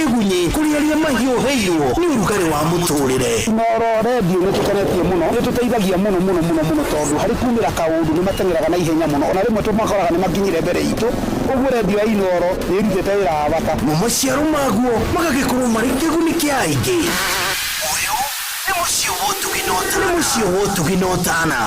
Kĩgunyĩ kũrĩ arĩa mahiũhĩirwo nĩ ũrugarĩ wa mũtũrĩre. Inooro Radio nĩ tũkenetie mũno, nĩ tũteithagia mũno mũno mũno mũno tondũ harĩ kumĩra kaũndũ nĩ mateng'eraga na ihenya mũno, ona rĩmwe tũmakoraga nĩ makinyire mbere itũ, ũguo radio ya Inooro nĩ ĩrutĩte wĩra wa bata. Mo maciaro maguo magagĩkorwo marĩ kĩguni kĩa aingĩ. Ũyũ nĩ mũciĩ wa ũtugi na ũtana. Nĩ mũciĩ wa ũtugi na ũtana.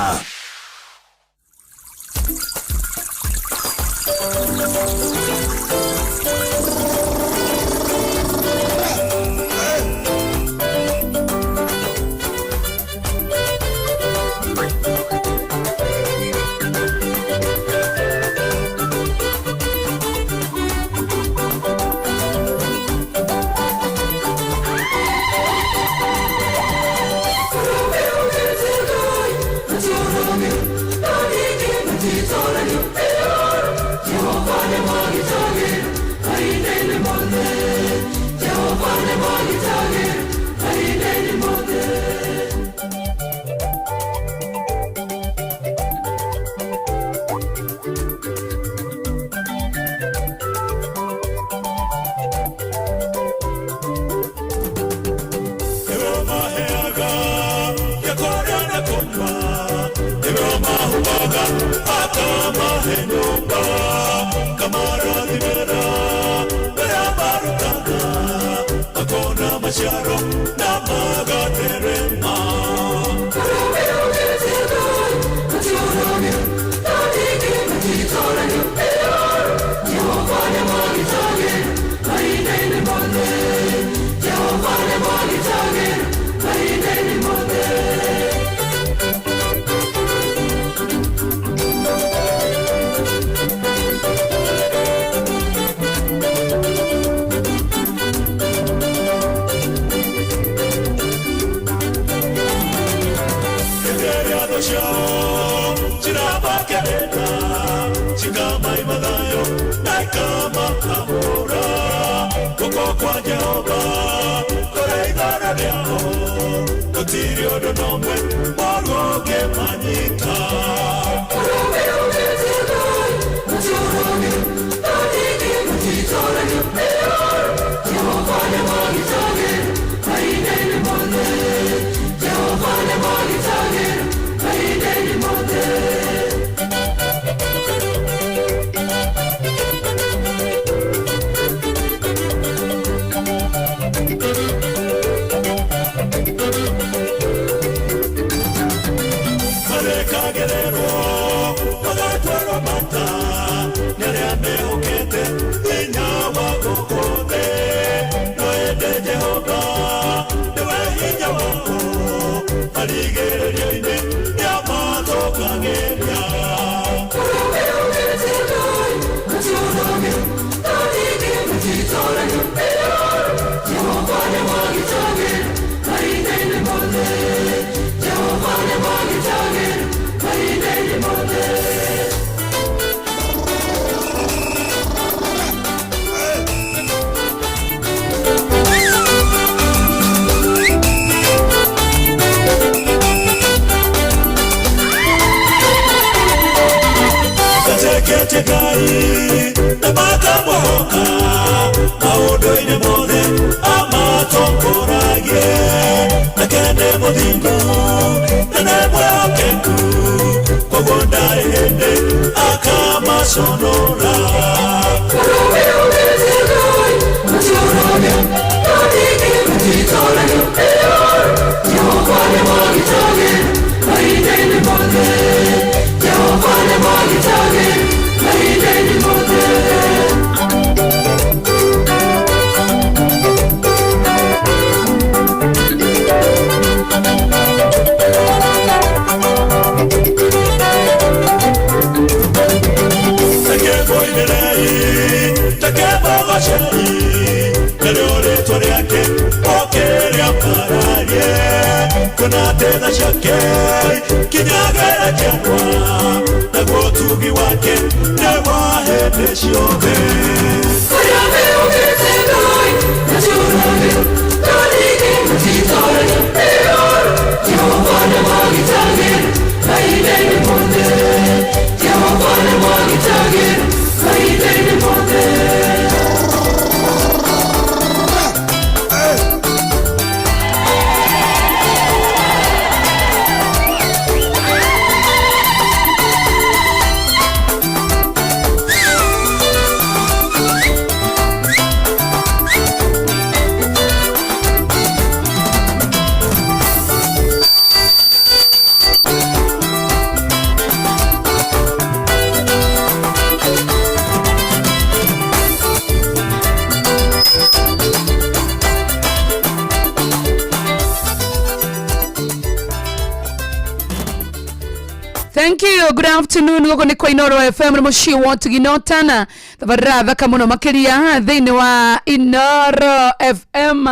Thank you. Good afternoon. Gũkũ nĩ kwa Inoro FM nĩ mũciĩ wa Ũtugi-na-Ũtana. Tabarĩra thaka mũno makĩria thĩinĩ wa Inoro FM.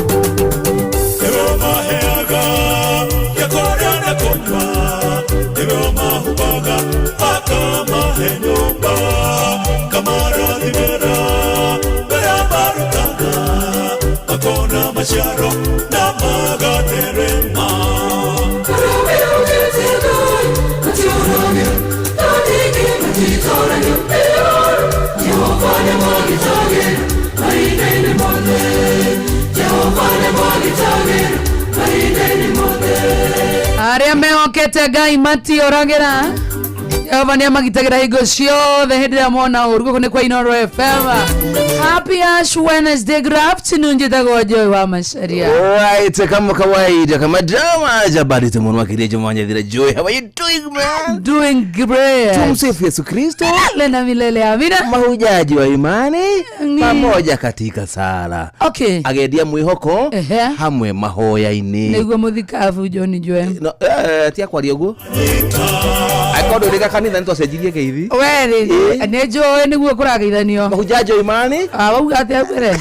Nĩwe ũmaheaga gĩa kũrĩa na kũnyua, nĩwe ũmahumbaga akamahe nyũmba, akamarathimĩra wĩra marutaga, makona maciaro na magaterema. Arĩa mehokete Ngai matiũragĩra. Jehova nĩ amagitagĩra hingo ciothe hĩndĩ ĩrĩa mona ũru. Gũkũ nĩ kwa Inoro FM. Happy Ash Wednesday. Good afternoon. Njĩtagwo Joy wa Macharia. Alright, kama kawaida, kama drama jabari tumonwa kirejo mwanya Joy. How are you doing, man? Doing great. Tumsifu Yesu Kristo. Milele na milele. Amina. Mahujaji wa imani Ni- pamoja katika sala. Okay. Agendia mwihoko Ehe. hamwe mahoya-inĩ. Nĩguo mũthikabu John Joe. No, ti akwaria ũguo angĩkorwo ndũrĩga kanitha nĩtwacenjirie ngeithi. We nĩ njũĩ nĩguo kũrageithanio. Mahujaji wa imani Ah, wauga atĩa mbere?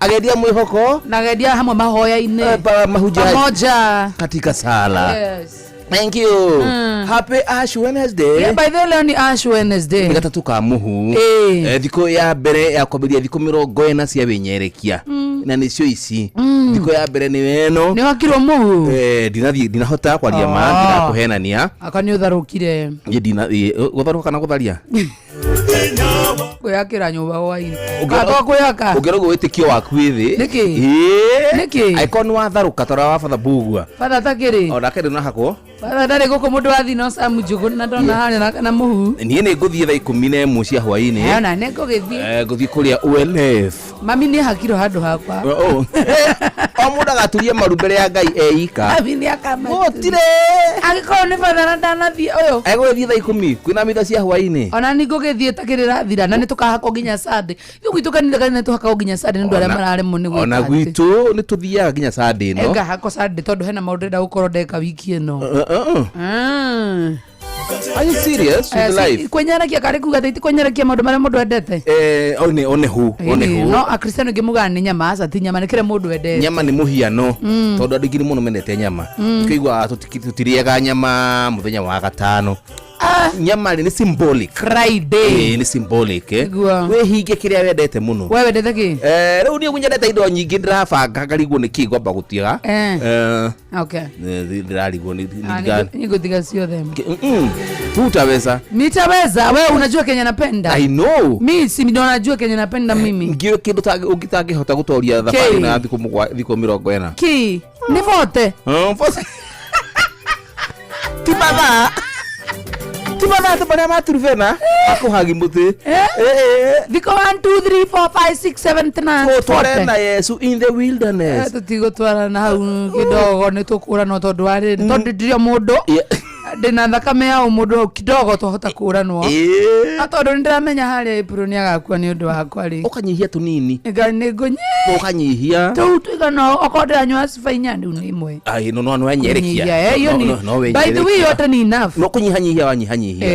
Agendia mwihoko Nagendia hamwe mahoya-inĩ. mahujaji Pamoja. katika sala. Yes. Thank you. Happy Ash Wednesday. Yeah, by the way, leo ni Ash Wednesday. Nĩ gatatũ ka mũhu. Ĩĩ. Thikũ ya mbere ya kwambĩrĩria thikũ 40 cia wĩnyerekia na nĩcio ici. Thikũ ya mbere nĩ ĩno. Nĩ wakirwo mũhu? Ndinathiĩ, ndinahota kwaria ma. Oh. Ndinakũhenania. Aka nĩ ũtharũkire. Niĩ gũtharũka kana gũtharia. Kwĩyakĩra nyũmba hwainĩ. Kana to kwĩyaka. Ũngĩona ũguo wĩtĩkio waku wĩ thĩ. Nĩkĩ? Ĩĩ. Nĩkĩ? Angĩkorwo nĩ watharũka ta ũrĩa wa batha Mbugua. Batha takĩrĩ. Onake ndũnahakwo. Batha ndarĩ gũkũ mũndũ wathi no Sam Njũgũ na ndona harĩa na mũhu. Niĩ nĩ ngũthiĩ thaa 11 cia hwainĩ. Ona nĩ ngũgĩthiĩ. Ngũthiĩ kũrĩa ULF. Mami nĩ hakirwo handũ hakwa. Oh. O mũndũ agaturia maru mbere ya Ngai eika. Mami nĩ akama. Gũtirĩ. Angĩkorwo nĩ batha na ndanathiĩ ũyũ. Egũgĩthiĩ thaa 10 kwĩna mitha cia hwainĩ. Ona nĩ ngũgĩthiĩ takĩrĩrathira na nĩ tũkahakwo nginya Sunday. Ithuĩ gwitũ kanitha kanitha tũhakagwo nginya Sunday nĩ ũndũ arĩa mararemwo nĩ gwĩka Ona atĩ. gwitũ nĩ tũthiaga nginya Sunday ĩno. Ngahakwo Sunday tondũ hena maũndũ ndĩrenda gũkorwo ndeka wiki ĩno. Are you serious with life? Kwenyarakia karĩ kuga atĩ ti kwenyarakia maũndũ marĩa mũndũ endete. One hu, one Ĩĩ, hu. no akristiano aingĩ mugaga nĩ nyama, aca ti nyama, nĩ kĩrĩa mũndũ endete. Nyama nĩ mũhiano tondũ andũ aingĩ nĩ mũno mendete nyama. Ũkĩigua tũtirĩaga nyama mũthenya wa gatano. Nyama rĩ nĩ symbolic. Friday. Ĩĩ, nĩ symbolic. Nĩguo. Wĩhinge kĩrĩa wendete mũno. We wendete kĩ? Rĩu niĩ nyendete indo nyingĩ, ndĩrabanga ngarigwo nĩ kĩ ngwamba gũtiga. Okay. Ndĩrarigwo nĩ Ah, ndigana. nĩngũtiga ciothe. Hutaweza. Nitaweza. We unajua kenye napenda. I know. Mi si ndio najua kenye napenda mimi. Ngĩũĩ kĩndũ ũngĩtangĩhota gũtoria thabarĩ Kĩ? ĩno ya thikũ 40. Ki nĩ bote. Ti mathaa, ti mathaa, ti marĩa maturubena akũhagi mũtĩ. Thikũ 1 2 3 4 5 6 7 8 Tware na Yesu in the wilderness. Tũtigũtwarana hau kidogo nĩ tũkũranwo tondũ warĩ tondũ ndirĩ mũndũ ndĩna thakame ya ũmũndũ kidogo twahota kũranwo. Ĩĩ. Na tondũ nĩ ndĩramenya harĩa April nĩ agakua nĩ ũndũ wakwa rĩ. Ũkanyihia tũnini. Nĩ ngũnyi Ũkanyihia. tũu tũigana okorwo ndĩranyua cuba inya rĩu nĩ ĩmwe. Ai, no no wenyerekia. Kũnyihia, hiyo No, ni no, no by the way wenyerekia. yote ni enough. No kũnyihanyihia wanyihanyihia.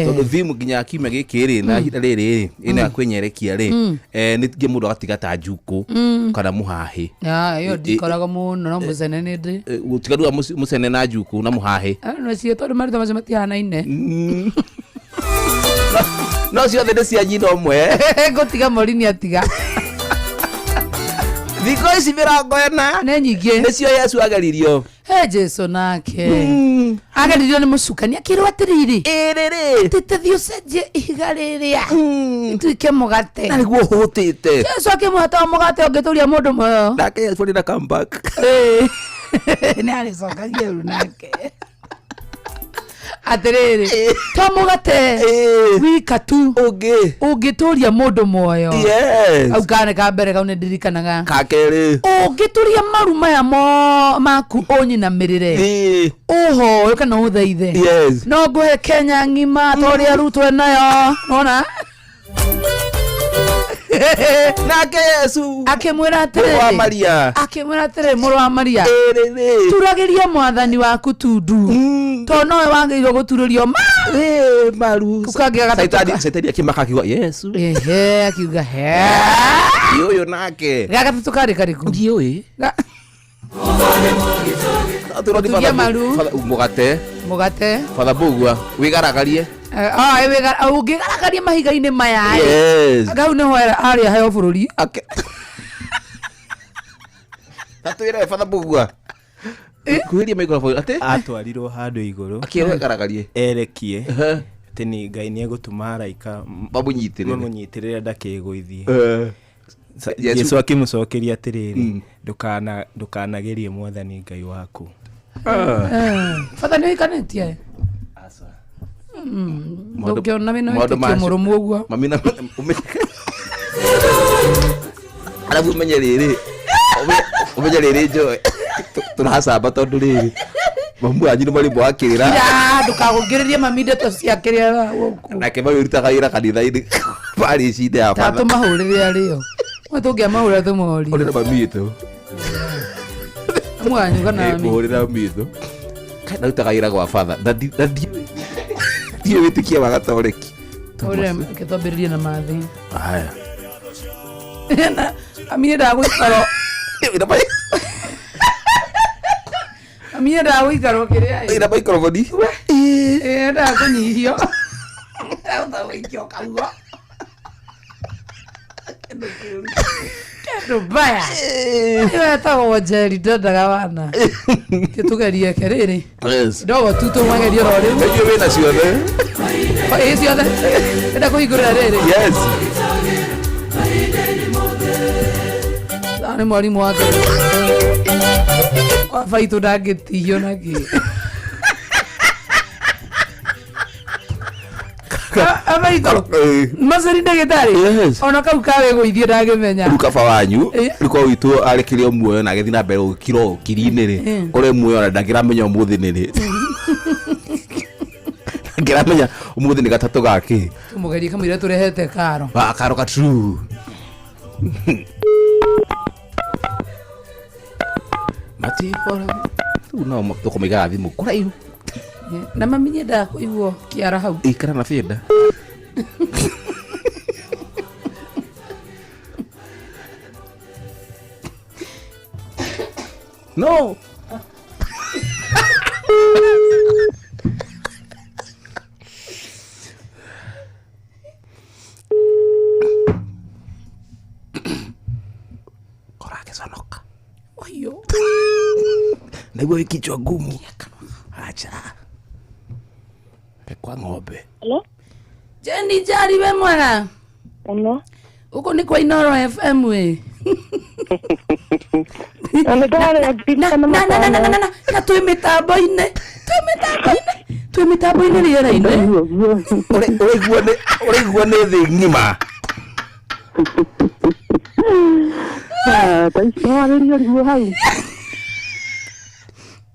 Tondũ thimu nginya kiumia gĩkĩ rĩ na ihinda rĩrĩ rĩ ĩno ya kwĩnyerekia rĩ, nĩ nginya mũndũ agatiga ta njukũ kana mũhahĩ. Ah, ĩyo ndikoragwo mũno no mũcene nĩ ndĩ. Gũtiga rĩu mũcene na njukũ na mũhahĩ. No cio tondũ marĩtwa macio matihanaine. No ciothe nĩ cia nyina ũmwe. Ngũtiga morini atiga. Thikũ ici 40 Nĩ nyingĩ. Nĩcio Yesu ageririo. He Jesu nake ageririo nĩ mũcukani akĩrwo atĩrĩrĩ, Ĩrĩrĩ. tĩtĩthiĩ ũcenjie ihiga rĩrĩa ituĩke mũgate. Na nĩguo hũtĩte. Jesu akĩmũhe to mũgate ũngĩtũria mũndũ muoyo. Nake Yesu arĩ na comeback. Ĩĩ. Nĩ arĩcokagia rĩu nake atĩrĩrĩ, to mũgate wika tu Ũngĩ. Ũngĩtũria mũndũ muoyo. Yes. Kau kane ka mbere kau nĩ ndirikanaga. Kakerĩ. Ũngĩtũria maru maya mo maku ũnyinamĩrĩre, ũhoe kana ũthaithe, no ngũhe Kenya ng'ima ta ũrĩa Ruto enayo nona. Nake Yesu Akĩmwĩra mũrũ wa atĩrĩrĩ, Maria. Akĩmwĩra atĩrĩ, mũrũ wa Maria, Ĩrĩrĩ. Turagĩria mwathani waku tundu, tondũ nowe wagĩrĩirwo gũturĩrio ma. Ĩ, maru. Kau kangĩ gatatũ. Saitani akĩmaka akiuga Yesu. Ehe, akiuga he. Ĩ, ũyũ nake. Ga gatatũ karĩ karĩkũ? Ndiũĩ. Gũturia maru. Mũgate. Mũgate. Father Mbugua wĩgaragarie. Eh, ah, ĩ, ũngĩgaragaria mahiga-inĩ maya ĩ. Yes. Kau nĩho arĩa heo bũrũri. Tatwĩre Father Mbugua kuhĩria microphone atĩ Atwarirwo handũ igũrũ. Akĩrwo egaragarie. Erekie atĩ nĩ Ngai nĩ egũtũma araika mamũnyitĩrĩre. Mamũnyitĩrĩre ndakĩgũithie. Jesu. Jesu akĩmũcokeria atĩrĩrĩ, ndũkanagerie mwathani Ngai waku. Batha nĩ ũhikanĩtie? Ndũngĩona wĩna Maũndũ wĩtĩkio macio. mũrũmu ũguo. Mami na arabu ũmenye rĩrĩ, ũmenye rĩrĩ njoe tũracamba tondũ rĩrĩ mamu wanyu nĩ marĩmũ akĩrĩra. Ya, ndũkagũngĩrĩrie mami ndeto cia kĩrĩa gũkũ. Nake mami ũrutaga wĩra kanitha-inĩ parish-inĩ ya Ta batha. tũmahũrĩre arĩo we tũngĩamahũrĩra tũmorie. Ũrĩ na mami witũ. Mwanyu kana mami? Mũhũrĩra mami witũ. Kai ndarutaga wĩra gwa batha na ndiũĩ wĩtĩkia wa gatoreki. Ũrĩa kĩtwambĩrĩrie na mathi. Haya. Ami endaga gũikarwo. Ami endaga gũikarwo kĩrĩa ĩ. Ĩna microphone. Endaga kũnyihio. Ahota gũikio kanua. Kĩndũ kĩũru. Kĩndũ mbaya. Ĩyo etagwo Njeri ndendaga wana. Kĩtũgerie ke rĩrĩ. Yes. Ndogo tu tũmagerie oro rĩu. Inyuĩ wĩna ciothe. Ĩ ciothe. Enda kũhingũrĩra rĩrĩ. Yes. Nĩ mwarimũ wake. Wa baitũ ndangĩtihio na kĩ. Abaitũ. Maceri ndagĩtarĩ. Yes. Ona kau kawe gũithio ndangĩmenya. Rĩu kaba wanyu Eh. rĩu korwo witũ arĩ o muoyo na agĩthiĩ na mbere gũkira ũkiri-inĩ rĩ, korwo e muoyo ona ndangĩramenya ũmũthĩ nĩ rĩ, ndangĩramenya ũmũthĩ nĩ gatatũ gakĩ. Tũmũgerie kamũira tũrehete karo. Wa, karo ka true matihora rĩu no tũkũmĩigaga thimũ kũraihu. Na mami nyendaga kũiguo kĩara hau. Ikara na bĩnda. No. Kora akĩconoka. Ũyũ. Naigua wĩ kichwa ngumu. Acha. Kwa ng'ombe. Hello? Jenny Njari we mwega. Mũno. Gũkũ nĩ kwa Inoro FM ĩ. Na nĩ ndarĩa Na na na na na na na na twĩ mĩtambo-inĩ. Twĩ mĩtambo-inĩ. Twĩ mĩtambo-inĩ rĩera-inĩ. Ũraigua nĩ thĩ ng'ima. Ta ici warĩrio rĩu hau.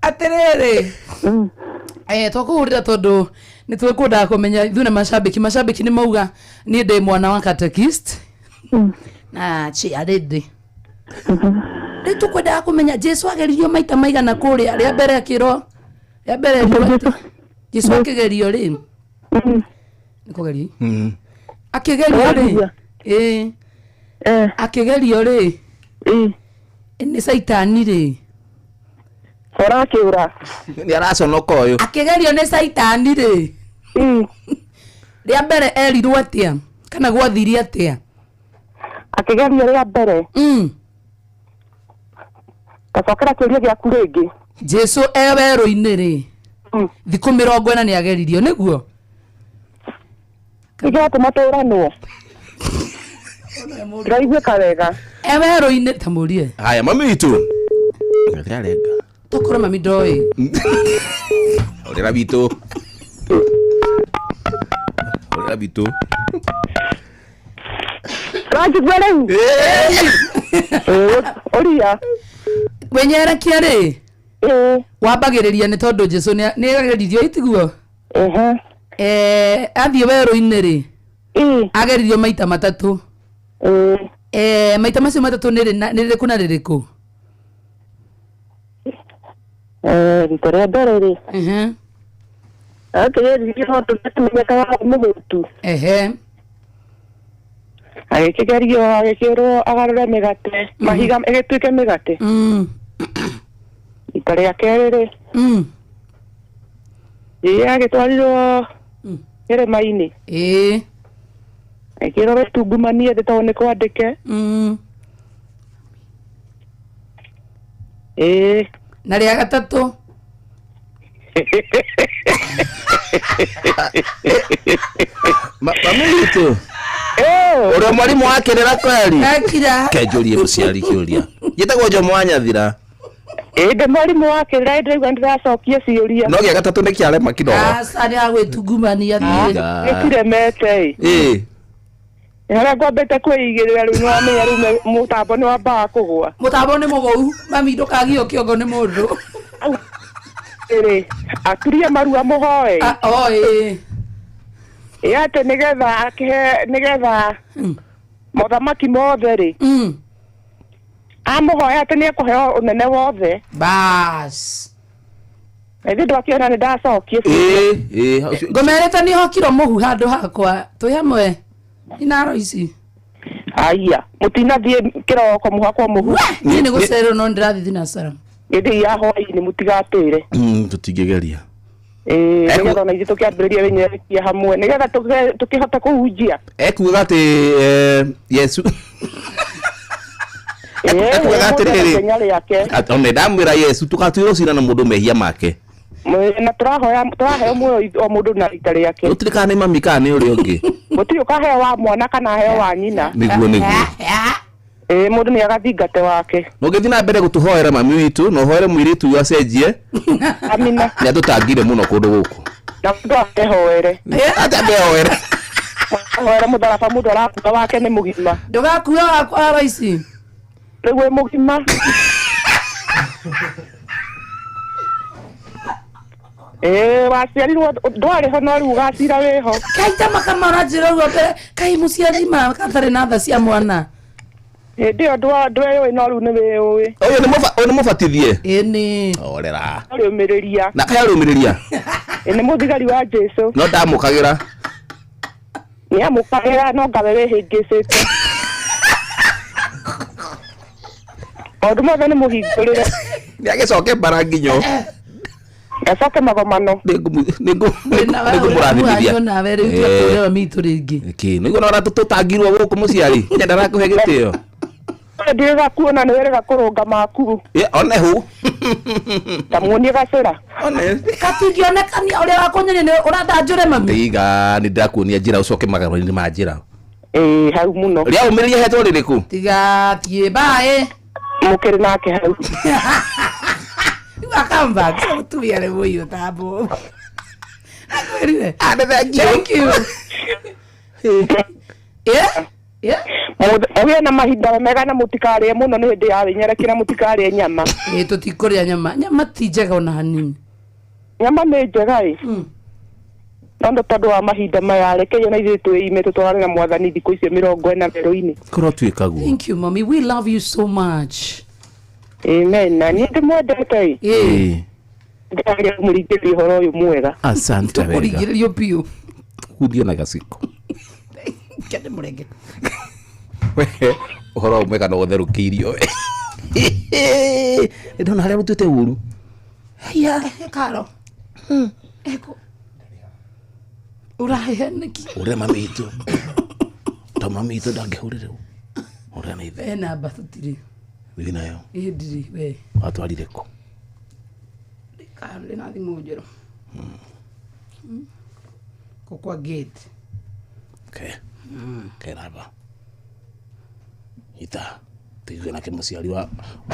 Atĩrĩrĩ. Eh, twakũhũrĩra tondũ nĩ twĩkwendaga kũmenya ithuĩ na macambĩki macambĩki nĩ mauga niĩ ndĩ mwana wa catechist na chiarĩndĩ rĩu tũkwendaga kũmenya Jesu ageririo maita maigana kũrĩa rĩa mbere akĩrwo rĩa mbere erirwo atĩ Jesu akĩgerio rĩ nĩ kũgerio akĩgerio rĩ ĩĩ akĩgerio rĩ nĩ caitani rĩ. Ũrakĩũra. Nĩ araconoka ũyũ. Akĩgerio nĩ caitani rĩ. Rĩa mbere erirwo atĩa kana gwathire atĩa? Akĩgerio rĩa mbere. Tacokera kĩũria gĩaku rĩngĩ. Jesu e werũ-inĩ rĩ, thikũ 40 nĩ ageririo nĩguo? Nĩkĩratũma tũranwo. Ndĩraiguĩka wega. E werũ-inĩ ta mũrie. Haya mami witũ ndĩrarenga. Tokorwo mami ndoĩ. Ũrĩra witũ, ũrĩra witũ. Ũranjigua rĩu? Ĩĩ, ũria. Wenyerekia rĩ, Ĩĩ. wambagĩrĩria nĩ tondũ Jesu nĩ ageririo itiguo? Ehe. Athiĩ werũ-inĩ rĩ, Ĩĩ. ageririo maita matatũ. Ĩĩ. Maita macio matatũ nĩ rĩrĩkũ na rĩrĩkũ? Rita rĩa mbere rĩ, akĩgeririo tondũ nĩamenyekaga arĩ mũhũtu. Ehe. Agĩkĩgerio agĩkĩrwo agarũre mĩgate, mahiga ĩgĩtuĩke mĩgate. Rita rĩa kerĩ rĩ, ĩĩ agĩtwarirwo kĩrĩma-inĩ. Ĩĩ. Agĩkĩrwo wĩtungumanie thĩ tondũ nĩ kwandĩke. Ĩĩ. Na rĩa gatatũ? Mami witũ, ũrĩa mwarimũ wa kĩrĩra kweri. Akira. Kenjũrie mũciari kĩũria. Njĩtagwo Jomo wa Nyathira. Ĩĩ ndĩ mwarimũ wa kĩrĩra, ndĩraigua nĩndĩracokia ciũria. No gĩa gatatũ nĩ kĩarema kidogo. Aca nĩ agwĩtungumania thiĩ. Gĩtiremete ĩ. Ĩĩ. Nĩ harĩa ngwambĩte kwĩigĩrĩra rĩu nĩwamenya rĩu mũtambo nĩwambaga kũgũa. Mũtambo nĩ mũgũu, mami ndũkagio kĩongo nĩ mũndũ. Rĩ, aturie marua mũhoe. O ĩĩ. Ĩ atĩ nĩgetha akĩhe nĩgetha mothamaki mothe rĩ, amũhoya atĩ nĩekũheo ũnene wothe. Bas. Na ithuĩ ndwakĩona nĩ ndacokia. Ĩĩ, ĩĩ. Ngomerĩte nĩ hokirwo mũhu handũ hakwa twĩ hamwe inaro ici. Aya, mũtinathiĩ kĩroko mũhakwo mũhu. Niĩ nĩ gũcererwo no ndĩrathiĩ thinacara. Gĩthĩi ya hwaĩ-inĩ mũtigatĩre. Tũtingĩgeria. Ĩĩ, nĩgetha ona ithuĩ tũkĩambĩrĩrie wĩnyerekia hamwe nĩgetha tũkĩhote kũhunjia. Ekugaga atĩ Yesu ekugaga atĩrĩrĩ ithenya rĩake. Ona ndamwĩra Yesu tũgatuĩrwo cira na mũndũ mehia make. Na tũrahoya tũraheo muoyo o mũndũ na rita rĩake. Gũtirĩ kana nĩ mami kana nĩ ũrĩa ũngĩ. Gũtirĩ ũkaheo wa mwana kana aheo wa nyina. Nĩguo nĩguo. Ĩĩ, mũndũ nĩ agathingate wake. Na ũngĩthiĩ na mbere gũtũhoera mami witũ na ũhoere mũirĩtu ũyũ acenjie. Amina. Nĩ atũtangire mũno kũndũ gũkũ. Na mũndũ akehoere. Ate akehoere. Ahoere mũtharaba mũndũ arakua wake nĩ mũgima. Ndũgakue wakwa raici. Rĩu wĩ mũgima. Ĩĩ, waciarirwo ndwarĩ ho no rĩu ũgacira wĩho. Kaita makama ũranjĩra ũguo mbere kai mũciari ma gatarĩ na tha cia mwana. Hĩndĩ ĩyo ndweyũĩ no rĩu nĩ wĩyũĩ. Ũyũ nĩ mũbatithie? Ĩni. Orera. Arĩũmĩrĩria. Na kaĩ arũmĩrĩria? Ĩ nĩ mũthigari wa Jesu. No ndamũkagĩra. Nĩ amũkagĩra no ngawe wĩhĩngĩcĩte. Maũndũ mothe nĩ mũhingũrĩre. Nĩ agĩcoke mbara nginyo. Acoke magomano. Nĩngũmũrathimithia. Nawe rĩu tuakũrewa mitũ rĩngĩ. Kĩ nĩguo nona tũtangirwo gũkũ mũciari. Nĩ ndarakũhe gĩtĩo. Ndirĩga kuona nĩ wĩrĩga kũrũnga maku. One hu. Ta muonie gacĩra. One. Katingĩonekania ũrĩa wakũnyonia nĩ ũrathanjũre mami. Tiga nĩ ndakuonia njĩra ũcoke magaro-inĩ ma njĩra. Ĩĩ hau mũno. Rĩa ũmĩrĩria hetwo rĩrĩkũ? Tiga thiĩ bye. Mũkĩrĩ nake hau. Rĩu akamba kila mũtumia nĩ mũiyũ tambo. Akwĩrire. Thank you. Yeah. Yeah. Mũgĩe na mahinda mega na mũtikarĩe mũno nĩ hĩndĩ ya wĩnyerekia na mũtikarĩe nyama. Ĩĩ tũtikũrĩa nyama. Nyama ti njega ona hanini. Nyama nĩ njega ĩ. No nĩ tondũ wa mahinda maya rekei ona ithuĩ twĩime tũtwarane na mwathani thikũ icio 40 werũ-inĩ. Korwo tuĩka guo. Thank you mommy. We love you so much. Amen. Na niĩ ndĩmwendete ĩ. Ĩĩ. Ndĩrageria kũmũringĩrĩria ũhoro ũyũ mwega. Asante wega. Kũringĩrĩrio biũ. Kuthio na gaciko. Kende mũrenge. Ũhoro ũyũ mwega no ũtherũkĩirio we. Nĩ ndona harĩa rũtuĩte ũru. Haya, karo. Eko. Ura. Ũrahĩhe nĩkĩ? Ũrĩa mami witũ, to mami witũ ndangĩhũrĩrwo. Ũrĩa na ithe. We namba tũtirĩ. Wĩ nayo. Ĩ ndirĩ we. Watwarire kũ? Ndĩ na thimũ njerũ. Kũ kwa gate. Okay. Ke namba. Ita. Tũigue nake mũciari wa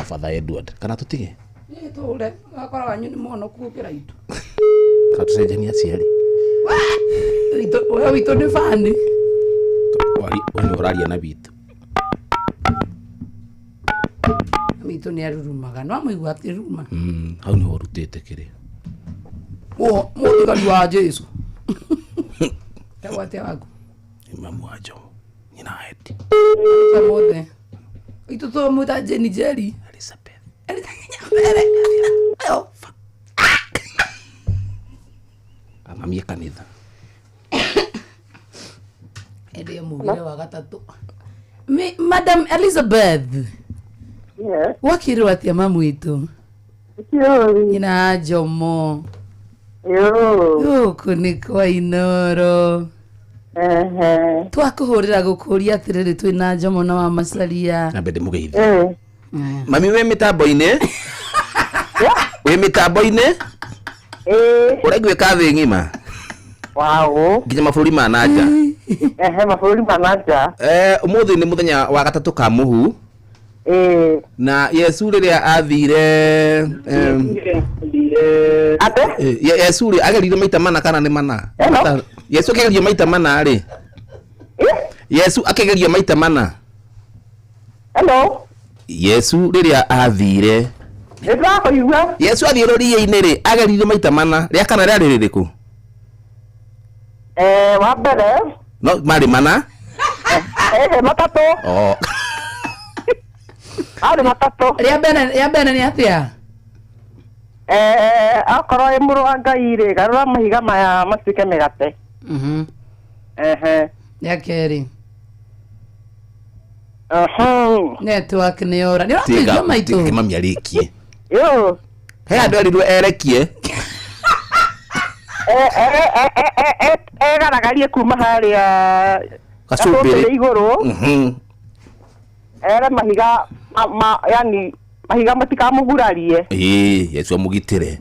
Father Edward. Kana tũtige? Ĩ tũre, wakora wanyu nĩ mũhonoku gũkĩra itũ. Kana tũcenjanie aciari? We witũ nĩ bani. Ũyũ nĩ ũraria na witũ. Witũ nĩ arurumaga. No amũigua akĩruruma. Hau nĩho ũrutĩte kĩrĩa. Mũthigari wa Jesu. Etagwo atĩa waku? Nĩ mamu wa Jomo. Nyina wa Edi. Ta mothe. Itũ tũmwĩta Jane Njeri. Elizabeth. Elizabeth. Amamie kanitha. Ĩndĩ mugire wa gatatũ. Madam Elizabeth. Yes. Wakirwo atĩa mamu witũ? Nyina Jomo. Yo. Gũkũ nĩ kwa Inoro. Twakũhũrĩra gũkũria atĩrĩrĩ, twĩna Jomo na wa Macaria. Nambe ndĩmũgeithie. Mami wĩ mĩtambo-inĩ? Wĩ mĩtambo-inĩ? Ũraiguĩka thĩ ng'ima? Wow. Nginya mabũrũri ma na nja. Ehe, mabũrũri ma na nja. Ũmũthĩ nĩ mũthenya wa gatatũ ka mũhu. Na Yesu rĩrĩa athire Yesu rĩ agerire maita mana kana nĩ mana? Yesu akĩgerio maita mana rĩ? Yesu akĩgerio maita mana? Hello. Yesu rĩrĩa athire. Nĩndĩrakũigua. Yesu athiĩ rũriĩ-inĩ rĩ, agerire maita mana. Rĩa kana rĩarĩ rĩrĩkũ? Wa mbere. No marĩ mana? Matatũ. Oh. Marĩ matatũ. Rĩa mbere nĩ atĩa? Akorwo ĩ mũrũ wa Ngai rĩ, garũra mahiga maya matuĩke mĩgate. Ehe. Rĩa kerĩ. Network nĩ yora. Nĩ ũratũigua maitũ? Tiga mami arĩkie. Yo. He andũ erirwo erekie. Egaragarie kuma harĩa Gacumbĩrĩ. Igũrũ. Ere mahiga yani mahiga matikamũgurarie. Ĩĩ, Yesu amũgitĩre.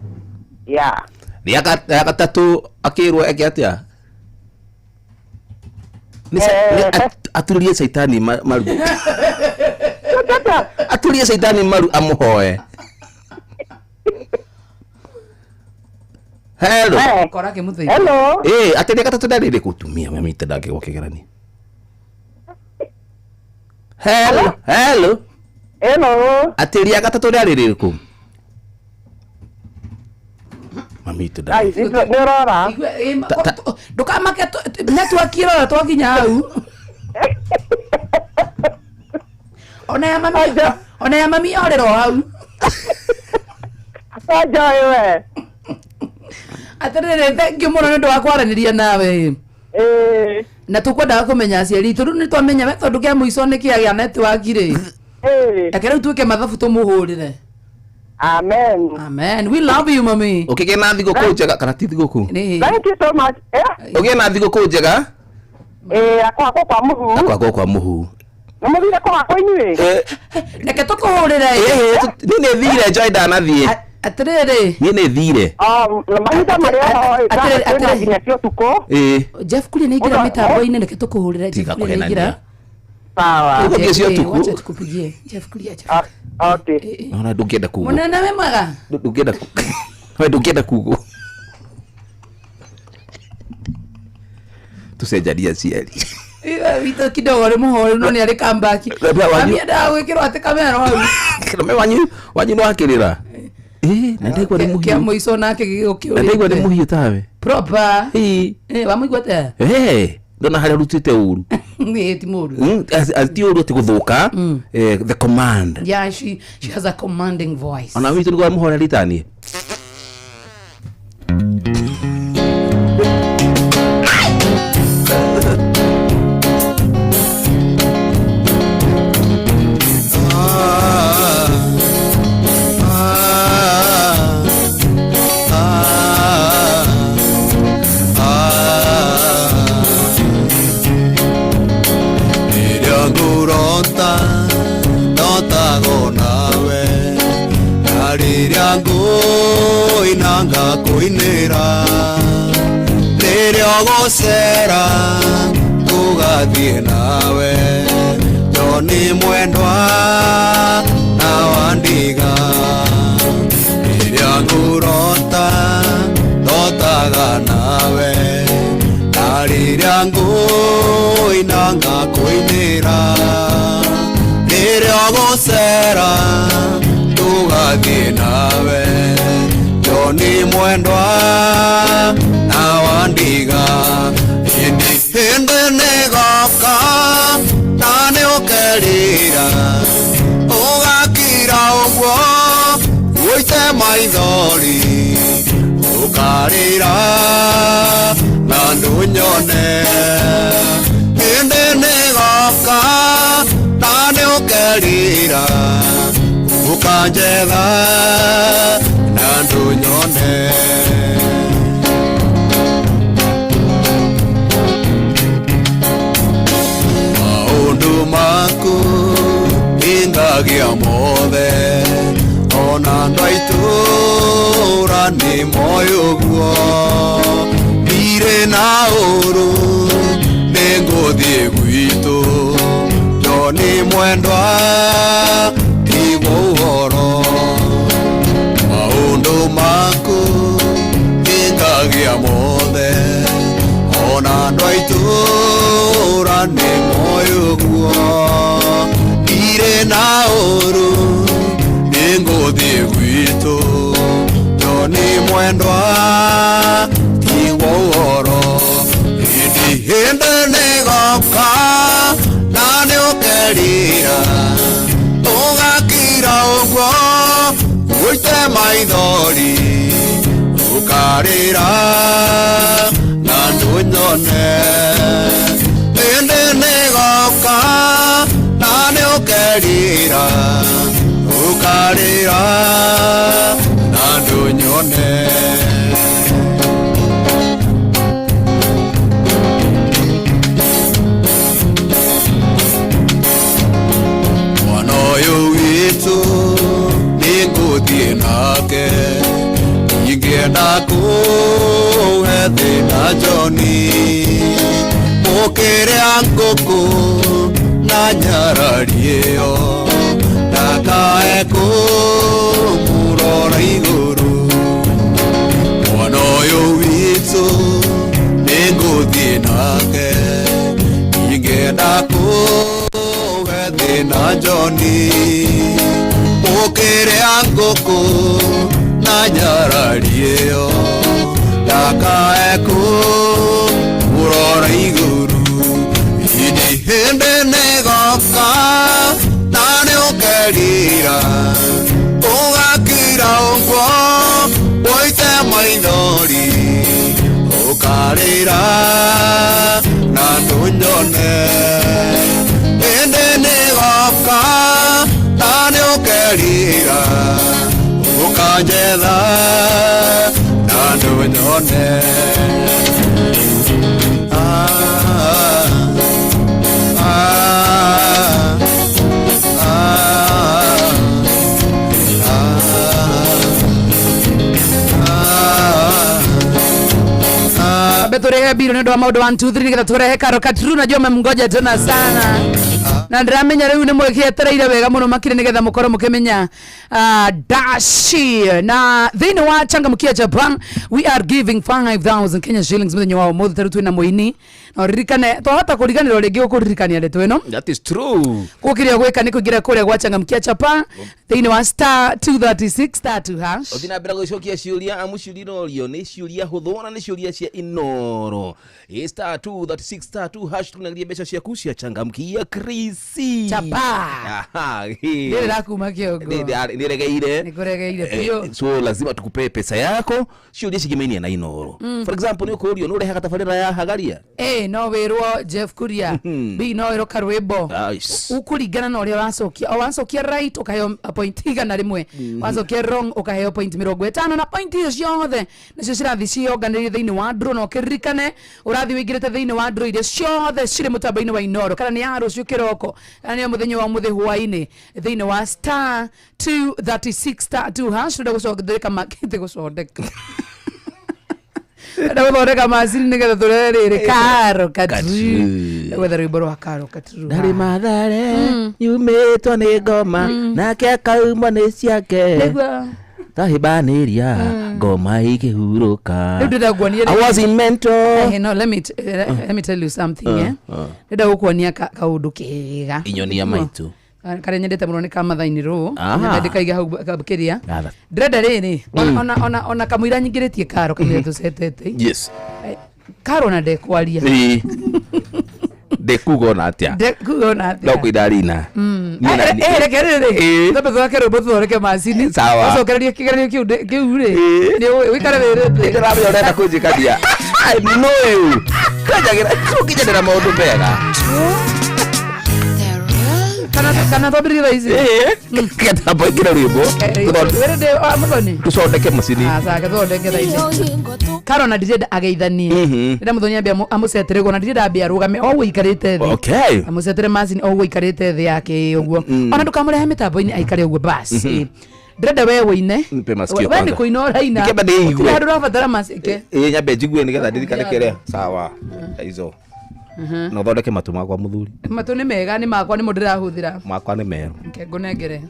Yeah. Rĩa gatatũ akĩrwo eke atĩa? Aturĩrie Caitani maru. Aturĩrie Caitani maru amũhoe. Hello. Kora kĩmũteithia. Hello. Atĩ rĩa gatatũ rĩarĩ rĩrĩkũ? Tumia mami ndangĩgwa kĩgeranio. Hello. Hello. Hello. Atĩ rĩa gatatũ rĩarĩ rĩrĩkũ? Mami nĩ ũrora. Ndũkamake network ĩrora twakinya hau. Ona ya mami, ona ya mami yorĩra o hau. Aja we. Atĩrĩrĩ, thank you mũno nĩ ũndũ wa kwaranĩria nawe. Na tũkwendaga kũmenya aciari itũ, rĩu nĩ twamenya we tondũ kĩa mũico nĩ kĩagĩa network rĩ. Reke rĩu twĩke mathabu tũmũhũrĩre. Amen. Amen. We love you, mami. Ũkĩgĩa na thigũkũ njega kana ti thigũkũ? Thank you so much. Ũgĩe na thigũkũ njega? Akwakwo kwa mũhu. Akwakwo kwa mũhu. Nĩ mũthire kũhakwo inyuĩ? Reke tũkũhũrĩre. Niĩ nĩ thire Joy ndanathiĩ. Atĩrĩrĩ. Niĩ nĩ thire. Mahinda marĩa ho nginya cia ũtukũ. Jeff Kuria nĩ aingĩra mĩtambo-inĩ, reke tũkũhũrĩre. Jeff Tiga Kuria nĩ aingĩra. kũhenania. Sawa. Ũgũthiĩ cia ũtukũ. Wacha tukupigie. Jeff Kuria. Okay. Ona ndũngĩenda kugwo. Mũnene wĩ mwega? Ndũngĩenda we ndũngĩenda kugwo. Tũcenjanie aciari. Witũ kidogo rĩ mũhoreru no nĩ arĩ comeback. Mami endaga gwĩkĩrwo atĩ kamero hau. Kĩrome wanyu nĩ wakĩrĩra. Na ndaigua nĩ mũhiũ. Kĩa mũico nake gĩgũkĩũrĩte. Na ndaigua nĩ mũhiũ tawe. Proper. Wamũigua atĩa? Ndona harĩa ũrutĩte ũru. Ti mũru. Ti ũru atĩ gũthũka. The command. Yeah, she has a commanding voice. Ona witũ nĩguo mũhoreri taniĩ. ũgũcera tũgathiĩ nawe Joni mwendwa na wandiga rĩrĩa ngũrota ndotaga nawe na rĩrĩa ngũina ngakũinĩra rĩrĩa ũgũcera tũgathiĩ nawe Joni mwendwa na wandiga hĩndĩ hĩndĩ nĩgoka na nĩũkerira ũgakira ũguo ũite maithori ũkarĩra na ndũnyone hĩndĩ nĩgoka na nĩũkerira ũkanjetha na ndũnyone. Maũndũ maku hingagia mothe ona andũ a itũũra nĩ moĩ ũguo ndirĩ na ũũru nĩngũthiĩ gwitũ Joni mwendwa tigwo ũhoro maũndũ maku hingagia mothe ona andũ a itũũra nĩ moĩ ũguo ndirĩ na ũũru nĩngũthiĩ gwitũ Joni mwendwa tigwo ũhoro hĩndĩ hĩndĩ nĩgoka na nĩũkerira ũgakira ũguo ũite maithori ũkarĩra na ndũnyone hĩndĩ nĩgoka na nĩũkerira ũkarĩra na ndũnyone. Mwana ũyũ witũ nĩngũthiĩ nake ingĩenda kũhe thĩna Joni mũkĩrĩa ngũkũ na nyarari ĩyo ndakae kũmũrora igũrũ mwana ũyũ witũ nĩngũthiĩ nake ingĩenda kũhe thĩna Joni mũkĩrĩa ngũkũ na nyarari ĩyo ndakae kũmũrora igũrũ hĩndĩ hĩndĩ nĩgoka na nĩũkerira ũgakira ũguo ũite maithori ũkarĩra na ndũnyone hĩndĩ nĩgoka na nĩũkerira ũkanjetha na ndũnyone. Ah, ah, ah, ah, ah. Ambe turehe biro nĩ ũndũ wa maũndũ 1 2 3 nĩgetha tũrehe karo katru najua memngoja tena sana na ndĩramenya rĩu nĩ mwĩkĩetereire wega mũno makĩria nĩgetha mũkorwo mũkĩmenya dashi na thĩinĩ wa changamkia Japan we are giving 5000 Kenya shillings mũthenya wa ũmũthĩ tarĩu twĩna mũini na ũririkane twahota kũriganĩrwo rĩngĩ gũkũririkania ndeto ĩno. That is true. Kũkĩrĩa gwĩka nĩ kũingĩra kũrĩa gwa changamkia Japan thĩinĩ wa star 236 star 2 hash. Ũthiĩ na mbere gũcokia ciũria amu ciũria irorio nĩ ciũria hũthũ na nĩ ciũria cia inoro. Ĩ star 236 star 2 hash tunagiria mbeca ciaku cia changamkia krisi Chapa. Aha, ĩ. Ndĩrĩ rakuma kĩongo. Nĩregeire. Nĩkũregeire biũ. So lazima tukupee pesa yako ciũria cigimainie na inoro. For example nĩ ũkũũrio nĩ ũrehaga tabarĩra ya hagaria. A no wĩrwo Jeff Kuria, B no wĩrwo Karwĩmbo. Nice. Ũkũringana na ũrĩa wacokia, o wacokia right ũkaheo a point 100, wacokia wrong ũkaheo point 50, na point icio ciothe nacio cirathiĩ cionganĩrĩire thĩinĩ wa draw, na ũkĩririkane ũrathiĩ wĩingĩrĩte thĩinĩ wa draw iria ciothe cirĩ mũtambo-inĩ wa Inoro, kana nĩ ya rũciũ kĩroko kana nĩ ya mũthenya wa ũmũthĩ hwaĩ-inĩ thĩinĩ wa star 236 star 2 hash. Tũrenda gũcondeka makĩte gũcondeka Ndĩrenda gũthondeka macini nĩgetha tũrehe rĩrĩ karo katru. Katru. Gwetha rwĩmbo rwa karo katru. Ndarĩ mathare yumĩtwo nĩ ngoma nake akaumwo nĩ ciake Nĩguo. tahĩmbanĩria ngoma ikĩhurũka Rĩu ndĩrenda nguonie I was in mental Hey, no, let me tell you something, eh. Ndĩrenda gũkuonia kaũndũ kega. Inyonia maitũ. Karĩa nyendete mũno nĩ ka mathaini rũ. Ah. Nyendete ndĩkaige hau kĩrĩa. Gatha. Ndĩrenda rĩrĩ, ona kamũira nyingĩrĩtie karo kamũira tũcetete. Yes. Karo na ndekwaria. Ĩĩ. Ndĩkuga ona atĩa Ndekuga ona atĩa. no kũina rina Niĩ na- Eh, reke rĩrĩ Ĩĩ. twambe tũthake rwĩmbo tũthondeke macini Sawa. ũcokererie kĩgeranio kĩu kĩu rĩ Ĩĩ. nĩ ũikare wĩrĩte Ndĩramenya ũrenda kũnjĩkania I know you. Kwanjagĩra ũkinyanĩra maũndũ mega kana twambĩrĩrie thaa ici Kĩtambo ĩkĩre rwĩmbo wĩrĩ ndĩ mũthoni tũcondeke macini aca gĩthondeke thaa ici karo na ndirenda ageithanie ndĩrenda mũthoni ambe amũcetere ũguo na ndirenda ambe arũgame o ũguo aikarĩte thĩ Okay. amũcetere macini o ũguo aikarĩte thĩ yake ũguo ona ndũkamũrehe mĩtambo-inĩ aikare ũguo bas ndĩrenda we wĩine Nipe masikio we nĩ kwanza. kũina ũraina Nĩkĩamba ndĩigue. Gũtirĩ handũ ũrabatara macike Ĩĩ nyambe njigue nĩgetha ndirikane kĩrĩa sawa izo na ũthondeke matũ makwa mũthuri matũ nĩ mega nĩ makwa nĩmo ndĩrahũthĩra makwa nĩ merũ Reke ngũnengere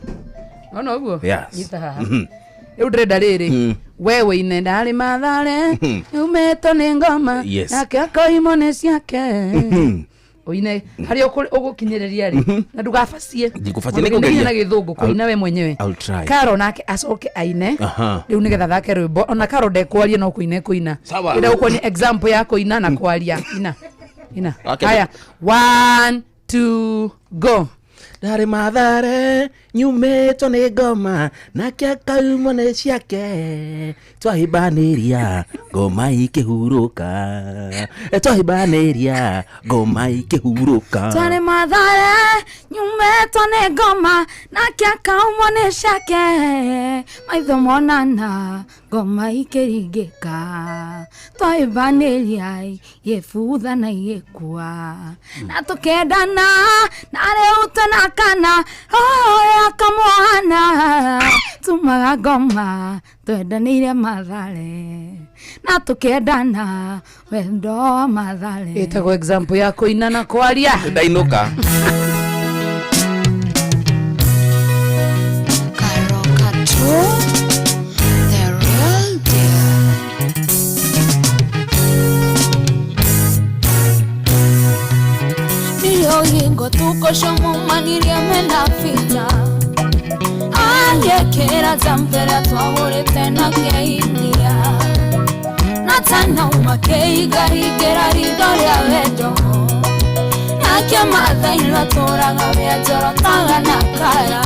ona ũguo Yes. nyita haha rĩu ndĩrenda rĩrĩ we wĩine ndarĩ mathare umĩtwo nĩ ngoma Yes. nake akoimwo nĩ ciake ũine harĩa ũgũkinyĩrĩria rĩ na ndũgabacie Ndikũbacie, Ũndũ nĩngũgeria. nginya na gĩthũngũ kũina we mwenyewe I'll try. karo nake acoke aine Aha. rĩu nĩgetha thake rwĩmbo ona karo ndekwaria no kũina kũina Sawa. ĩrĩa gũkuonia example ya kũina na kwaria ina ina Okay. haya one two go ndarĩ mathare nyumĩtwo nĩ ngoma nake akaumwo nĩ ciake twahĩmbanĩria ngoma ikĩhurũka twahĩmbanĩria ngoma ikĩhurũka Twarĩ mathare nyumĩtwo nĩ ngoma nake akaumwo nĩ ciake maitho monana ngoma ikĩringĩka twahĩmbanĩria igĩbutha na igĩkua na tũkendana na rĩu twĩna kana roho yakamwana tumaga ngoma twendanĩire mathare na tũkendana wendo wa mathare ĩtagwo example ya kũina na kwaria ndainũka The real deal. Niliohingo tukoshomumanirye mena fita ayekera tampera twahurite na keindia natanauma keigarigera ritho rĩa wendo nake mathainwa tũraga vyanjorotaga na kara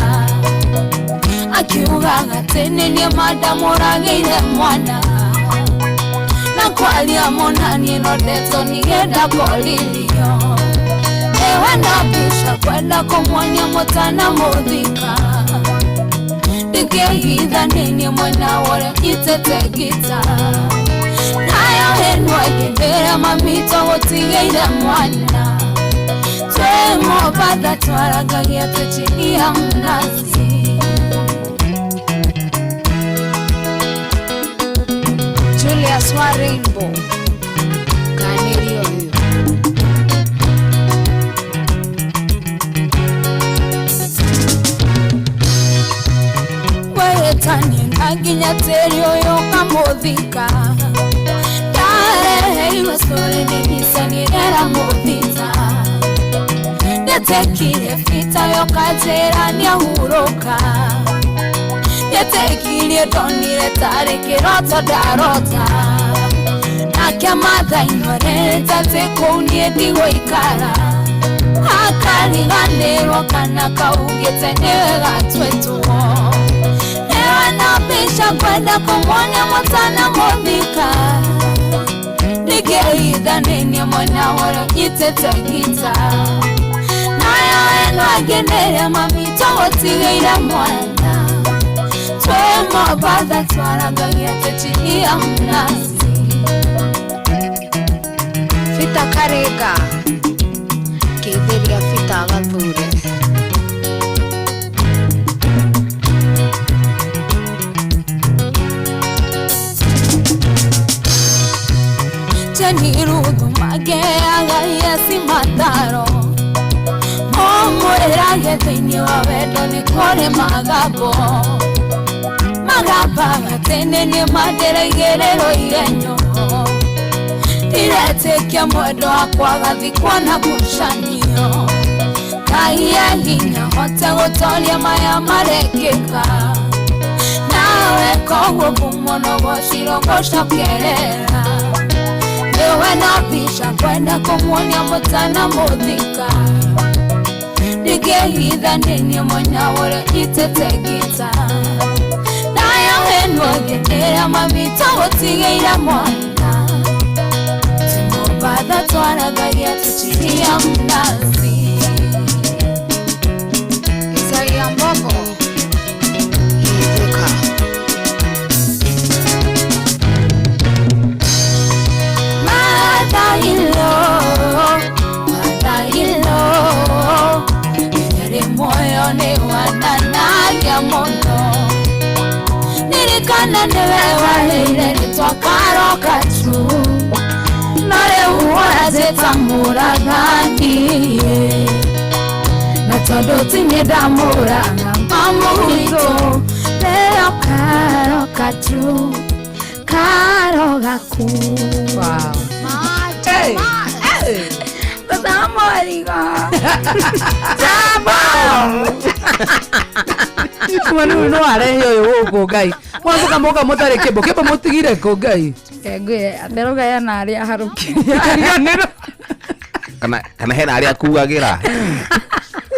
akiugaga atĩ nĩ niĩ mandamũragĩire mwana na kwaria mũnaniĩ no ndeto nĩgenda koririo ewe na mbica kwenda kũmuonia mũtana mũthika ndĩkĩhitha nĩ niĩ mwena ũrĩa nyitĩte ngita nayo ĩno ĩngĩ ndĩra mamito gũtigĩire mwana twĩ Mombatha twarangagia twĩ chini ya mnazi Julius wa Rainbow kanĩrio ũyũ wetanie na nginya tĩri ũyũ ũkamũthika ndareheirwo story nĩ micani ĩramũthita nĩetekire bita yokanjĩra nĩahurũka nĩetekirie ndonire tarĩ kĩroto ndarota nake mathainwa rĩrĩte atĩ kũu niĩ ndigũikara akariganĩrwo kana kaugĩte nĩwe gatwĩtwo Ewa na mbica kwenda kũmuonia mũtana mũthika ndingĩhitha nĩ niĩ mwena ũrĩa ũnyitĩte ngita nayo ĩno ĩngĩ nĩrĩa mamito gũtigĩire mwana twĩ Mombatha twarangagia twĩ chini ya mnazi Fita Karĩnga ngeithĩria Fita Gathure Jeni Ruthu makeaga Yesi mataro Omwĩrage thĩinĩ wa wendo nĩ kũrĩ magabo Magabaga tene nĩ mandĩraigĩrĩrwo igenyo Ndiretĩkia mwendo wakwa gathikwo na ngucanio Ngai e hinya hote gũtoria maya marekĩka Nawe koguo ngumo no gũcirwo ngũcokerera Niwe na picha kwenda kumuonia mutana muthika Ningehitha nini mwenyaure itete gita Nayo henwa ngenera mamito gutigeire mwana Tumombatha twaragagia tuchiria mnazi Isaia Mbogo Hithika Mother-in-law, Nyari moyo ni wananagia muno Nirikana niwe waheire nitwa karoka tu No rĩu ũranjĩta mũragani Na tondũ ti niĩ ndamũraga mamu witũ Rĩo karoka tu karogaku. Wow. Hey. Hey. Tũtamũrigo. Mwana ũyũ no arehe ũyũ gũkũ Ngai. Mwacoka moka mũtarĩ kĩmbo kĩmbo mũtigire kũ Ngai. Ngwĩre nderogaya na arĩa harũkĩria Ariganĩrwo. Kana hena arĩa akuagĩra.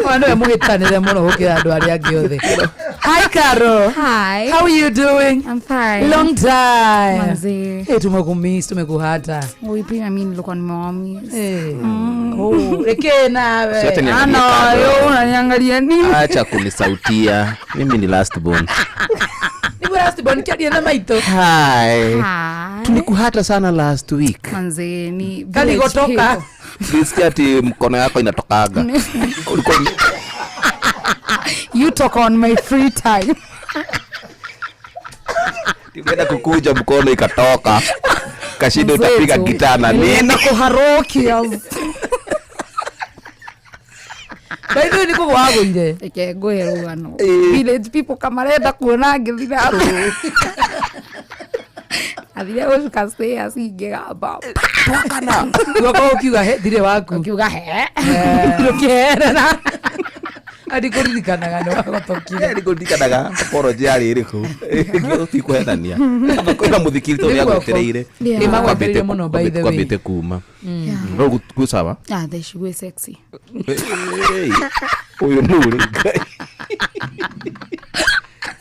Mwana nĩwe mũhĩtanĩre mũno gũkĩra andũ arĩa angĩ othe. Hi Caro. Hi. How are you doing? I'm fine. Long time. Manze. Hey, tumekumiss, tumekuhata. Wipi na mimi nilikuwa nimewamiss. Eh. Oh, reke nawe. Si hata niangalie Ana kando. wewe unaniangalia nini? Acha kunisautia. Mimi ni last born. Ni last born kadi na maito. Hi. Hi. Tulikuhata sana last week. Manze ni Kali village gotoka. people. Nilisikia ati mkono yako inatokaga. Ulikuwa You talk on my free time. ukienda kukuja mkono ikatoka. Kashinda utapiga gitaa na nini? Kuharokia. By the way, niko gwagũire. Reke ngwĩre rũgano. Village people kamarenda kuona ngĩthiĩ na Athire gũcuka stairs ingĩgamba. Guoko ũkiuga he thirĩ waku. Ũkiuga he. Ndũkĩherera. Andi kũririkanaga nĩ wagotokire. Nĩkũririkanaga apology yarĩ ĩrĩkũ. Tikuhenania. Kwĩna mũthikiri tondũ Nĩ guoko. nĩagwetereire. Yeah. Ĩ, magwetereire mũno, by the way. Kwambĩte kuma. No gwĩ sawa. Ah, thaa ici gwĩ sexy. Hey, ũyũ nũ rĩ Ngai.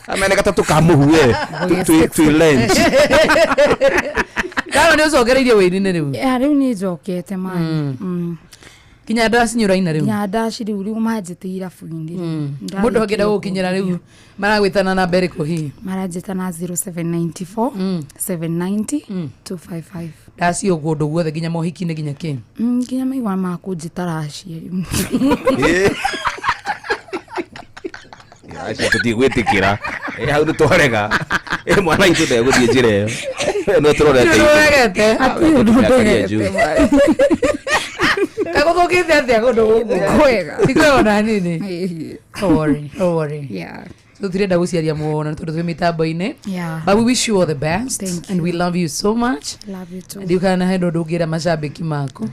Amene gatatũ ka mũhu we. Twĩ lunch. Caro nĩ ũcokereirie wĩini-inĩ rĩu. Yeah, rĩu nĩ njokete mani. Kinya ndaci nĩ ũraina rĩu. Nginya ndaci rĩu rĩu manjĩte irabu-inĩ. Mũndũ angĩenda gũgũkinyĩra rĩu maragwĩtana namba ĩrĩkũ hihi? Maranjĩta na 0794 790 255. Ndaci o kũndũ guothe nginya mohiki-inĩ nginya kĩ. Nginya maigua makũnjĩta racia rĩu. Acio tũtigwĩtĩkĩra. Hau nĩ twarega. Mwana witũ ndegũthiĩ njĩra ĩyo. No tũrorete. Nĩũregete. Hatirĩ ũndũ ndegete. Kagũthũkĩte atĩa kũndũ gũkũ? Kwega. Ti kwega ona hanini. Ĩĩ. Don't worry, don't worry. Yeah. Tũtirenda gũciaria mũno tondũ twĩ mĩtambo-inĩ. Yeah. But we wish you all the best. Thank And we love you so much. Love you too. Ndiũ kana he ũndũ ũngĩra macambĩki maku.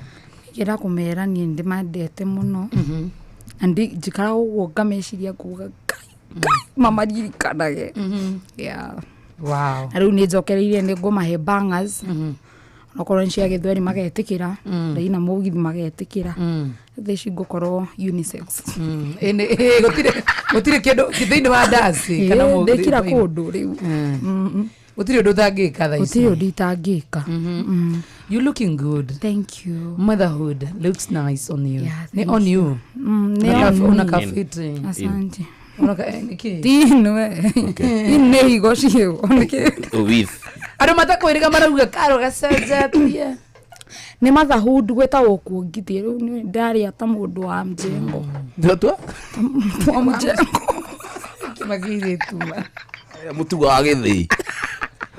Ngĩenda kũmera niĩ ndĩmendete mũno. Na njikaraga ũguo ngameciria nguga Ngai, Ngai mamaririkanage. Yeah. Wow. Na rĩu nĩ njokereirie nĩ ngũmahe bangers. Onokorwo nĩ cia gĩthweri magetĩkĩra, ndaina mũgithi magetĩkĩra. Thaa ici ngũkorwo unisex. Gũtirĩ kĩndũ thĩinĩ wa ndaci kana Ĩĩ, mũgithi ndĩkĩra thĩinĩ. kũndũ rĩu. Gũtirĩ ũndũ ũtangĩka thaa ici. Gũtirĩ ũndũ itangĩka. You looking good. Thank you. Motherhood looks nice on you. Yeah, Ni thank on you. Nĩ on me. Unakafiti. Asante. Unaka nĩkĩ? Tinwe. Nĩ higo ciĩgo. Nĩkĩ? With. Andũ matakwĩrĩga marauga Karo gacenjetie. Nĩ motherhood gwĩtagwo kuongithia rĩu nĩ ndarĩa ta mũndũ wa mjengo. Tua? Wa mjengo. Kĩmakĩirĩtu. Mũtugo wa gĩthĩi.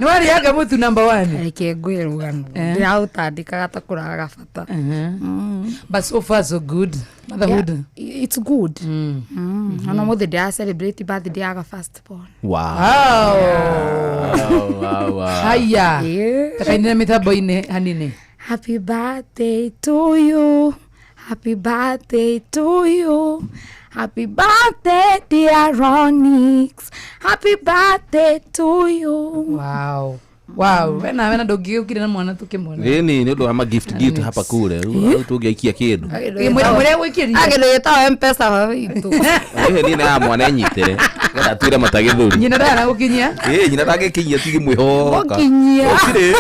Nĩ warĩaga mũtu number one. Reke ngwĩre rũgano. Ndĩraũtandĩkaga ta kũraga bata. But so far so good. Motherhood. Yeah, it's good. Ona mũthĩ ndĩra celebrate birthday yaga first born. Wow. Wow. Wow, wow. Haya. Yeah. Takainĩra mĩtambo-inĩ hanini. Happy birthday to you. Happy birthday to you. Happy birthday, dear Ronix. Happy birthday to you. Wow. Wow. Wena wena ndũngĩgĩũkire na mwana tũkĩmwona. Ĩni nĩ ũndũ wa magift gift hapa kule rĩu tũngĩaikia kĩndũ. Mwĩrĩa gwĩkĩria. Agĩndũ gĩtawa mpesa witũ. Ĩhĩ niĩ na ya mwana enyitĩre getha twĩre matagĩthũri. Nyina ndayana gũkinyia. Ĩ nyina ndangĩkinyia tigi mwĩhoka. Gũkinyia. Gũtirĩ.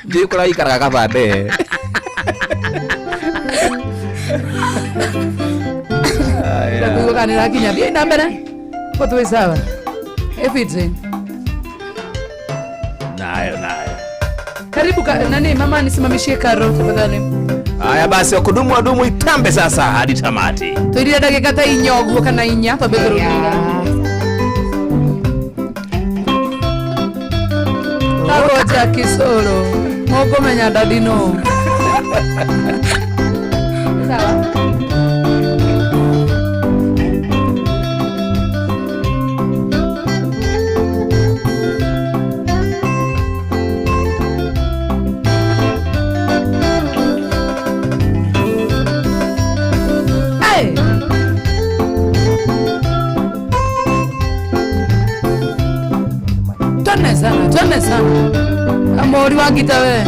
Njũĩ kũrĩa aikaraga kabande. Ndakuigua kana nĩrakinya. Thiĩ na mbere. Ko twĩ sawa. Ĩbiti. Nayo nayo. Karibu ka, nani mama nisimamishie karo tafadhali. Haya basi wakudumu wadumu itambe sasa hadi tamati. Twĩrire ndagĩka ta inya ũguo kana inya twambe tũrũmĩrĩra. Tagoja Kisoro mũkũmenya dadi no. Sawa. Hey! Twende sana, twende sana. Amori wa gita we.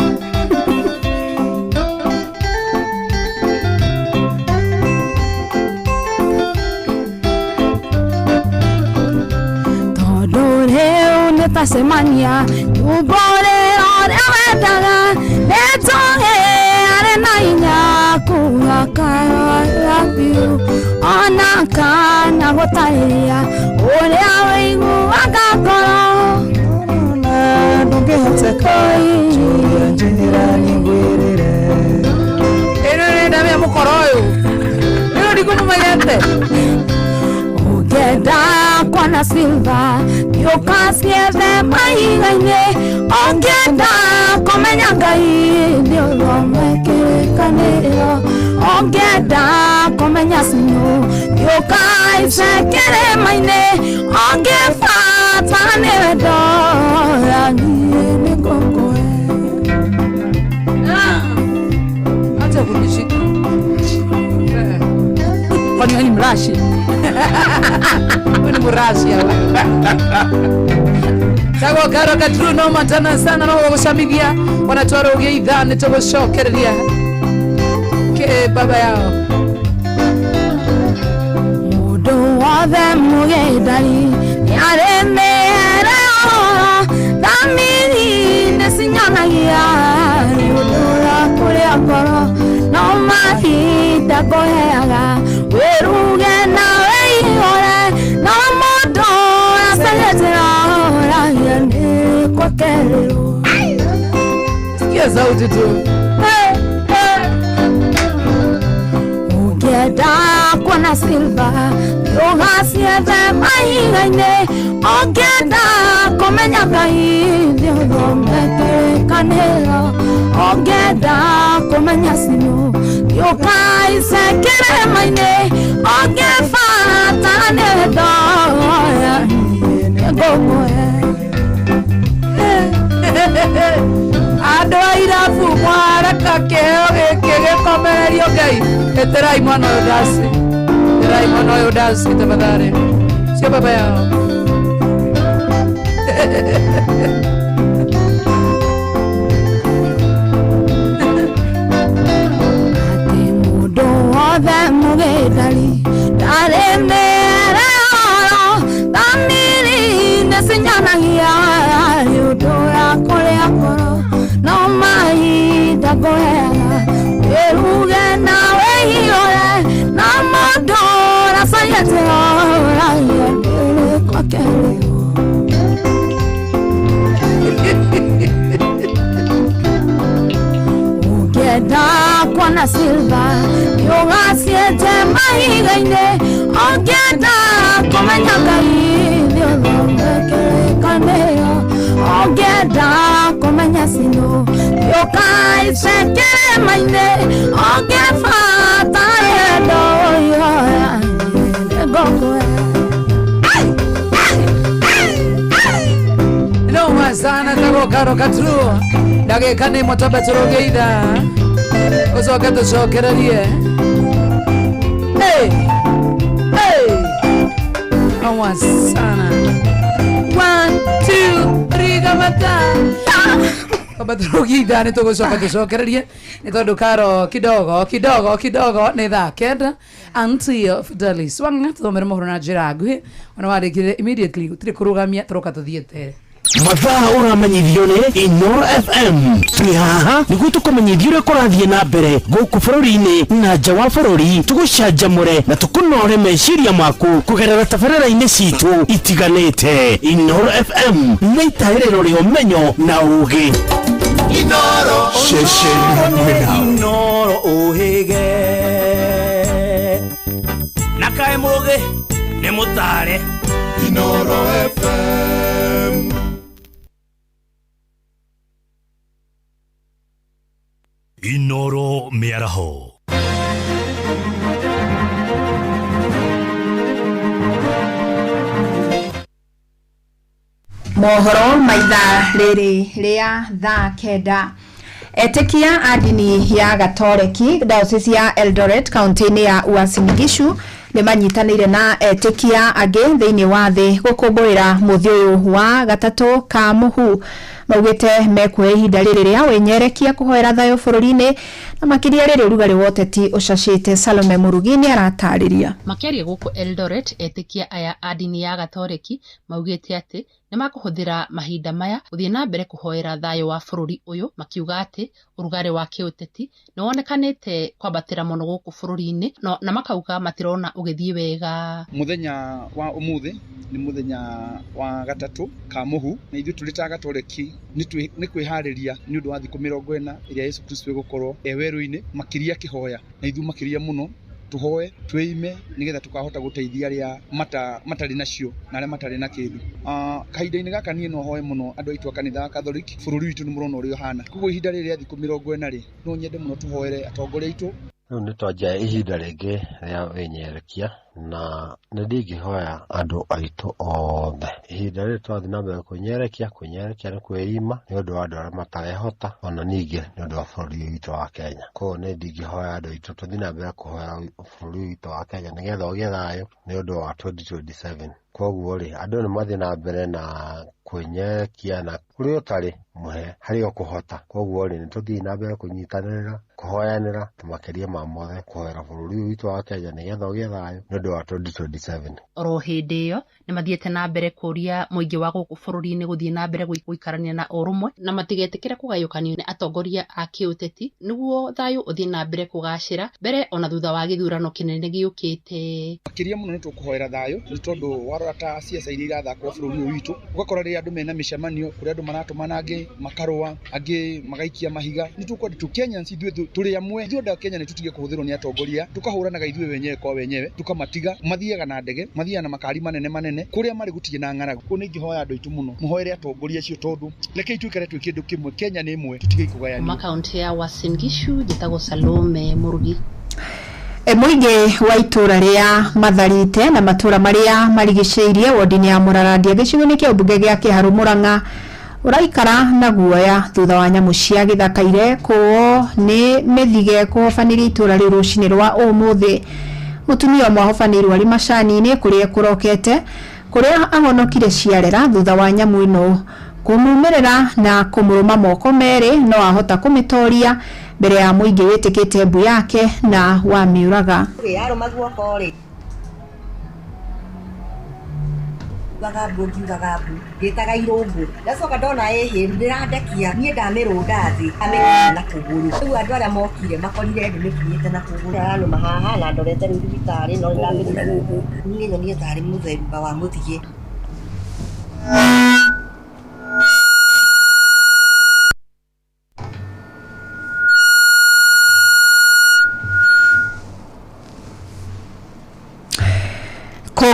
Tondũ rĩu nĩtacemania nyũmba ũrĩa ũrĩa wendaga nĩnjũĩ arĩ na hinya kuga I love you ona kana gũtarĩria ũrĩa wĩiguaga ngoro ndũngĩhoteka njũria njĩra nĩngwĩrĩre. Ĩno nĩ ndamia mũkoro ũyũ. Ĩno ndikũmũmenyete. Ũngĩenda kuona silver nĩũkaciethe mahiga-inĩ ũngĩenda kũmenya Ngai nĩũthome kĩrĩkanĩro ũngĩenda kũmenya snow nĩũkaice kĩrĩma-inĩ ũngĩbatara nĩ wendo ya niĩ nĩngũkũhe. Acha kunishika. Eh. Kwani wewe ni mrashi? Wewe ni mrashi ya wewe. Tagwo karo katru no matana sana no gũcamithia wanatwara ũgĩa ithaa nĩ tũgũcokereria ke baba yao. Mũndũ wothe mũgĩndari nĩarĩmĩre ũhoro thamiri nĩcinyonagia nĩ ũndũ wa kũrĩa ngoro no mahinda ngũheaga wĩruge na wĩihũre no mũndũ acenjetie ũragia nĩ kwakerĩrwo. Sikia sauti tu. Ũngĩenda kuona silver nĩũgaciethe mahiga-inĩ ũngĩenda kũmenya Ngai nĩũthome kĩrĩkanĩro ũngĩenda kũmenya snow nĩũkaice kĩrĩma-inĩ ũngĩbatara nĩ wendo ya niĩ nĩngũkũhe. Andũ a irabu mwareka kĩheo gĩkĩ gĩkomererio Ngai. Ĩtĩrai mwana ũyũ ndaci. Ĩtĩrai mwana ũyũ ndaci tafadhali. Sio baba yao. Atĩ mũndũ wothe mũgĩndari ndarĩ mĩere ũhoro thamiri nĩcinyonagia nĩ ũndũ wa kũrĩa ngoro no mahinda ngũheaga wĩruge na wĩihũre no mũndũ ũracaria ũragia ndĩrĩ kwakerĩrwo. Ũngĩenda kuona silver nĩũgacienje mahiga-inĩ ũngĩenda kũmenya Ngai nĩũthome kĩrĩkanĩro Ũngĩenda kũmenya cino Yoka icekere maine Ũngĩbata yendo yoya Ngokwe. Noma sana tago karo katru ndagĩka nĩ ĩmwe twambe tũrũge ithaa ũcoke tũcokererie. Hey! Hey! Noma sana. 1 2 3 kamata twambe tũrũge ithaa nĩ tũgũcoka tũcokererie nĩ tondũ karo kidogo kidogo kidogo nĩ thaa 9. Auntie Fidelis Wang'a tũthomere mohoro na njĩra nguhĩ ona warĩkire immediately gũtirĩ kũrũgamia tũroka tũthiĩte. Mathaa ũramenyithio nĩ Inoro FM. Twĩ haha nĩguo tũkũmenyithie ũrĩa kũrathiĩ na mbere gũkũ bũrũri-inĩ na nja wa bũrũri, tũgũcanjamũre na tũkũnore meciria maku kũgerera tabarĩra-inĩ citũ itiganĩte. Inoro FM nĩ itaĩrĩro rĩa ũmenyo na ũũgĩ. Inoro Inoro ũhĩge na kaĩ mũgĩ nĩ mũtare. Inoro FM. Inoro mĩaraho. Mohoro maitha rĩrĩ rĩa thaa 9. Etĩkia a ndini ya Gatoreki diocese ya Eldoret kaunti-inĩ ya Uasin Gishu nĩ manyitanĩire na etĩkia angĩ thĩinĩ wa thĩ gũkũngũĩra mũthĩ ũyũ wa gatatũ ka mũhu. Maugĩte mekuoya ihinda rĩrĩ rĩa wĩnyerekia kũhoera thayũ bũrũri-inĩ na makĩria rĩrĩ ũrugarĩ wa ũteti ũcacĩte. Salome Mũrugi nĩ aratarĩria. Makĩaria gũkũ Eldoret, etĩkia aya a ndini ya Gatoreki maugĩte atĩ nĩ makũhũthĩra mahinda maya gũthiĩ na mbere kũhoera thayũ wa bũrũri ũyũ, makiuga atĩ ũrugarĩ wa kĩũteti nĩ wonekanĩte kwambatĩra mũno gũkũ bũrũri-inĩ na makauga matirona ũgĩthiĩ wega. Mũthenya wa ũmũthĩ nĩ mũthenya wa gatatũ ka mũhu na ithuĩ tũrĩ ta Gatoreki nĩ kwĩharĩria nĩ ũndũ wa thikũ 40 ĩrĩa Yesu Kristo egũkorwo e werũ-inĩ makĩria akĩhoya, na ithuĩ makĩria mũno tuhoe twĩime nĩgetha tukahota gũteithia arĩa matarĩ nacio na arĩa matarĩ na kĩndũ. Kahinda-inĩ gaka niĩ no hoe mũno andũ aitũ a kanitha wa Catholic, bũrũri witũ nĩ mũrona ũrĩa ũhana, koguo ihinda rĩrĩ rĩa thikũ 40 rĩ, no nyende mũno tuhoere atongoria aitũ. Rĩu nĩ twanjia ihinda rĩngĩ rĩa wĩnyerekia na nĩ ndingĩhoya andũ aitũ othe ihinda rĩrĩ twathiĩ na mbere kwĩnyerekia nĩ kwĩima nĩ ũndũ wa andũ arĩa matarehota ona ningĩ nĩ ũndũ wa bũrũri witũ wa Kenya. Koguo nĩ ndingĩhoya andũ aitũ tũthiĩ na mbere kũhoya bũrũri witũ wa Kenya nĩgetha ũgĩe thayũ nĩ ũndũ wa 2027. Koguo rĩ, andũ nĩ mathiĩ na mbere na kwĩnyerekia na kũrĩa ũtarĩ mũhe harĩa ũkũhota. Koguo rĩ, nĩ tũthiĩ na mbere kũnyitanĩra, kũhoyanĩra, makĩria ma mothe kũhoera bũrũri witũ wa Kenya nĩgetha ũgĩe thayũ nĩ ũndũ wa 2027. Oro hĩndĩ ĩyo nĩ mathiĩte na mbere kũria mũingĩ wa gũkũ bũrũri-inĩ gũthiĩ na mbere gũikarania na ũrũmwe na matigetĩkĩre kũgayũkanio nĩ atongoria a kĩũteti nĩguo thayũ ũthiĩ na mbere kũgacĩra mbere ona thutha wa gĩthurano kĩnene gĩũkĩte. Makĩria mũno nĩ tũkũhoera thayũ nĩ tondũ warora ta ciaca iria irathakwo bũrũri ũyũ witũ, ũgakora rĩrĩa andũ mena mĩcemanio kũrĩa andũ maratũmana angĩ makarũa angĩ magaikia mahiga. Nĩ tũkwenda tu Kenyans ithuĩ tũrĩ amwe, ithuĩ andũ a Kenya nĩ tũtige kũhũthĩrwo nĩ atongoria, tũkahũranaga ithuĩ wenyewe kwa wenyewe, tũkamatiga mathiaga na ndege, mathiaga na makari manene manene kũrĩa marĩ gũtirĩ na ng'aragu. Koguo nĩ ingĩhoya andũ aitũ mũno mũhoere atongoria acio tondũ rekei tũikare twĩ kĩndũ kĩmwe, Kenya nĩ ĩmwe, tũtige kũgayanio. Kuma kaunti ya Uasin Gishu njĩtagwo Salome Mũrugi. Mũingĩ wa itũra rĩa Matharite na matũra marĩa marigicĩirie wodi-inĩ ya Mũrarandia gĩcigo-inĩ kĩa ũmbunge gĩa Kĩharũ Mũrang'a ũraikara na guoya thutha wa nyamũ cia gĩthaka ire kũo nĩ mĩthige kũhobanĩria itũra rĩu rũcinĩ rwa ũmũthĩ. Mũtumia ũmwe ahobanĩirwo arĩ macani-inĩ kũrĩa kũrokete kũrĩa ahonokire ciarera thutha wa nyamũ ĩno kũmumĩrĩra na kũmũrũma moko merĩ no ahota kũmĩtoria mbere ya mũingĩ wĩtĩkĩte mbu yake na wamĩũraga. Yarũma guoko rĩ, ngiugaga mbu ngiugaga mbu ngĩtaga irũngũ, ndacoka ndona ĩhĩru ndĩrandekia niĩ ndamĩrũnda thĩ amĩkinya na kũgũrũ. Rĩu andũ arĩa mokire makorire ndĩmĩkinyĩte na kũgũrũ, ĩranũma haha na ndorete rĩu thibitarĩ no ndĩramĩrũnda. Niĩ nyonire tarĩ mũthemba wa mũthigĩ.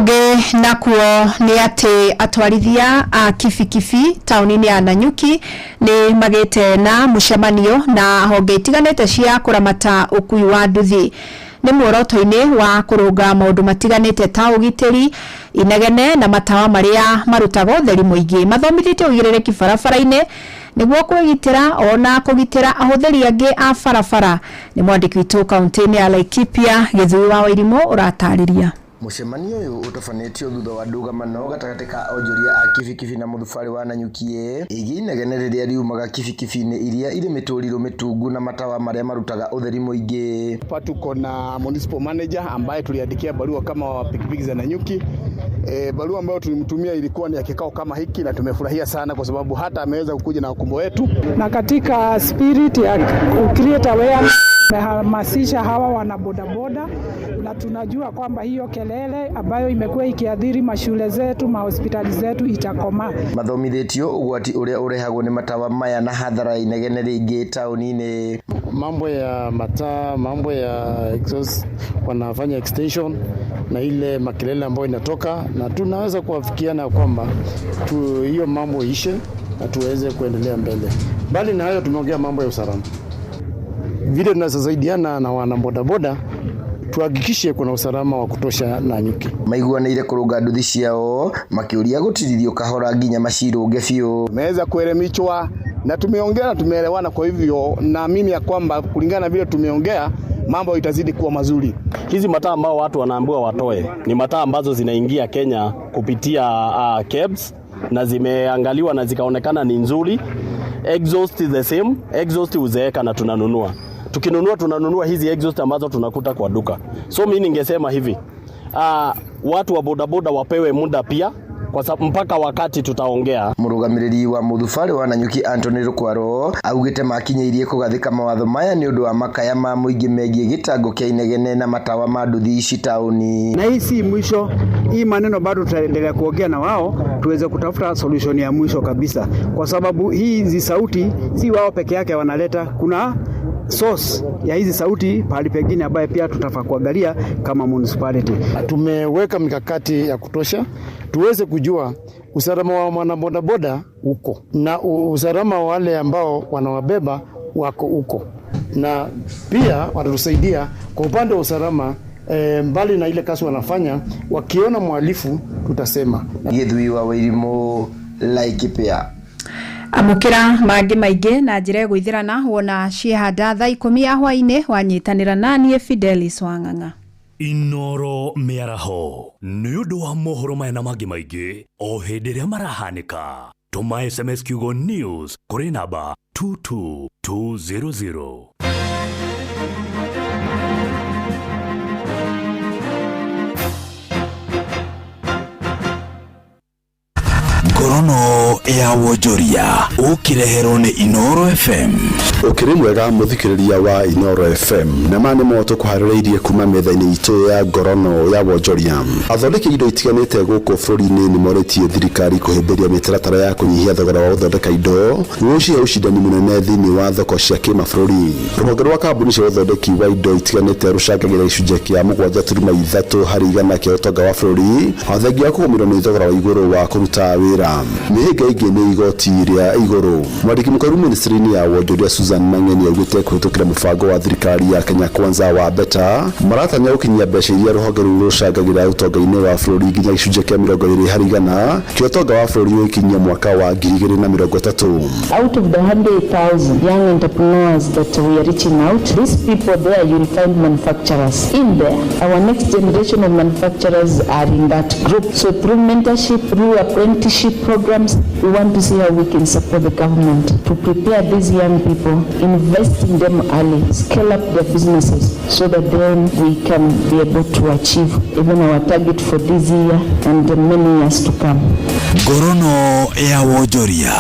Kũngĩ nakuo nĩ atĩ atwarithia a kibikibi taũni-inĩ ya Nanyuki nĩ magĩte na mũcemanio na honge itiganĩte cia kũramata ũkui wa nduthi nĩ muoroto-inĩ wa kũrũnga maũndũ matiganĩte ta ũgitĩri, inegene na matawa marĩa marutaga ũtheri mũingĩ. Mathomithĩtio ũigĩrĩrĩki barabara-inĩ nĩguo kwĩgitĩra ona kũgitĩra ahũthĩri angĩ a barabara. Nĩ mwandĩki witũ kaũntĩ-inĩ ya Laikipia Gĩthui wa Wairimu ũratarĩria. Mũcemanio ũyũ ũtabanĩtio thutha wa ndũgamano gatagatĩ ka onjoria a kibikibi na mũthubarĩ wa Nanyuki ĩgiĩ inegene rĩrĩa riumaga kibikibi-inĩ iria irĩ mĩtũrirũ mĩtungu na matawa marĩa marutaga ũtheri mũingĩ. Hapa tuko na municipal manager ambaye tuliandikia barua kama wa pikipiki za Nanyuki. Barua ambayo tulimtumia ilikuwa ni ya kikao kama hiki, na tumefurahia sana kwa sababu hata ameweza kukuja na wakumbo wetu. Na katika spirit ya create awareness tumehamasisha hawa wana bodaboda, na tunajua kwamba hiyo kelele ambayo imekuwa ikiathiri mashule zetu, mahospitali zetu itakomaa. Mathomithĩtio ũgwati ũrĩa ũrehagwo nĩ matawa maya na hathara ya inegene rĩingĩ taũni-inĩ. Mambo ya mataa, mambo ya exhaust, wanafanya extension na ile makelele ambayo inatoka, na tunaweza kuafikiana kwamba hiyo mambo ishe na tuweze kuendelea mbele. Mbali na hayo, tumeongea mambo ya usalama, vile tunasaidiana na wana bodaboda tuhakikishe kuna usalama wa kutosha Nanyuki. Maiguanĩire kũrũnga nduthi ciao makĩũria gũtirithio kahora nginya macirũnge biũ. Tumeweza kuelimishwa na tumeongea na tumeelewana, kwa hivyo naamini ya kwamba kulingana na vile tumeongea mambo itazidi kuwa mazuri. Hizi mataa ambao watu wanaambiwa watoe ni mataa ambazo zinaingia Kenya kupitia KEBS na zimeangaliwa na zikaonekana ni nzuri. Exhaust is the same, exhaust huzeeka na tunanunua. Tukinunua tunanunua hizi exhaust ambazo tunakuta kwa duka. So mimi ningesema hivi, watu wa bodaboda wapewe muda pia kwa sababu mpaka wakati tutaongea. Mũrũgamĩrĩri wa mũthubarĩ wa Nanyuki Anthony Rukwaro augĩte makinyĩirie kũgathĩka mawatho maya nĩ ũndũ wa makaya ma mũingĩ megiĩ gĩtango kĩa inegene na matawa ma nduthi ici taũni. Na hii si mwisho, hii maneno bado tutaendelea kuongea na wao tuweze kutafuta solution ya mwisho kabisa, kwa sababu hizi sauti si wao peke yake wanaleta, kuna source ya hizi sauti pahali pengine ambaye pia tutafaa kuangalia kama municipality. Tumeweka mikakati ya kutosha tuweze kujua usalama wa mwanabodaboda uko na usalama wa wale ambao wanawabeba wako uko, na pia watatusaidia kwa upande wa usalama. Mbali na ile kazi wanafanya, wakiona mhalifu tutasema. Gĩthui wa Wairimu, Laikipia. Amũkĩra mangĩ maingĩ na njĩra ĩgũithĩrana wona ciehanda thaa 10 ya hwainĩ wanyitanĩra naniĩ Fidelis Wang'ang'a. Inoro mĩaraho nĩ ũndũ wa mohoro maya na mangĩ maingĩ o hĩndĩ ĩrĩa marahanĩka. Tũma SMS kiugo news kũrĩ namba 22200. Ngorono ya wonjoria ũkĩreherwo nĩ Inoro FM. Ũkĩrĩ mwega mũthikĩrĩria wa Inoro FM, na maya nĩmo tũkũharĩrĩirie kuma metha-inĩ itũ ya ngorono ya wonjoria. Athondeki indo itiganĩte gũkũ bũrũri-inĩ nĩ morĩtie thirikari kũhĩmbĩria mĩtaratara ya kũnyihia thogora wa gũthondeka indo nĩguo cihe ũcindani mũnene thĩinĩ wa thoko cia kĩmabũrũri. Rũhonge rwa kambuni cia ũthondeki wa indo itiganĩte rũcangagĩra gĩcunjĩ kĩa 7.3 harĩ igana kĩa ũtonga wa bũrũri, o thengia wa kũgũmĩrwo nĩ thogora wa igũrũ wa kũruta wĩra. Mĩhĩnga ĩngĩ nĩ igoti rĩa igũrũ. Mwandĩki mũkaru ministry-inĩ ya wonjoria Susan Mang'eni augĩte kũhĩtũkĩra mũbango wa thirikari ya Kenya Kwanza wa Beta maratanya gũkinyia mbeca iria rũhonge rũu rũcangagĩra ũtonga-inĩ wa bũrũri nginya gĩcunjĩ kĩa 20 harĩ igana kĩa ũtonga wa bũrũri ũgĩkinyia mwaka wa 2030. Out of the 100,000 young entrepreneurs that we are reaching out, these people there, you'll find manufacturers in there. Our next generation of manufacturers are in that group. So through mentorship, through apprenticeship programs, we want to see how we can support the government to prepare these young people, invest in them early, scale up their businesses so that then we can be able to achieve even our target for this year and the many years to come. Ngorono ya wonjoria.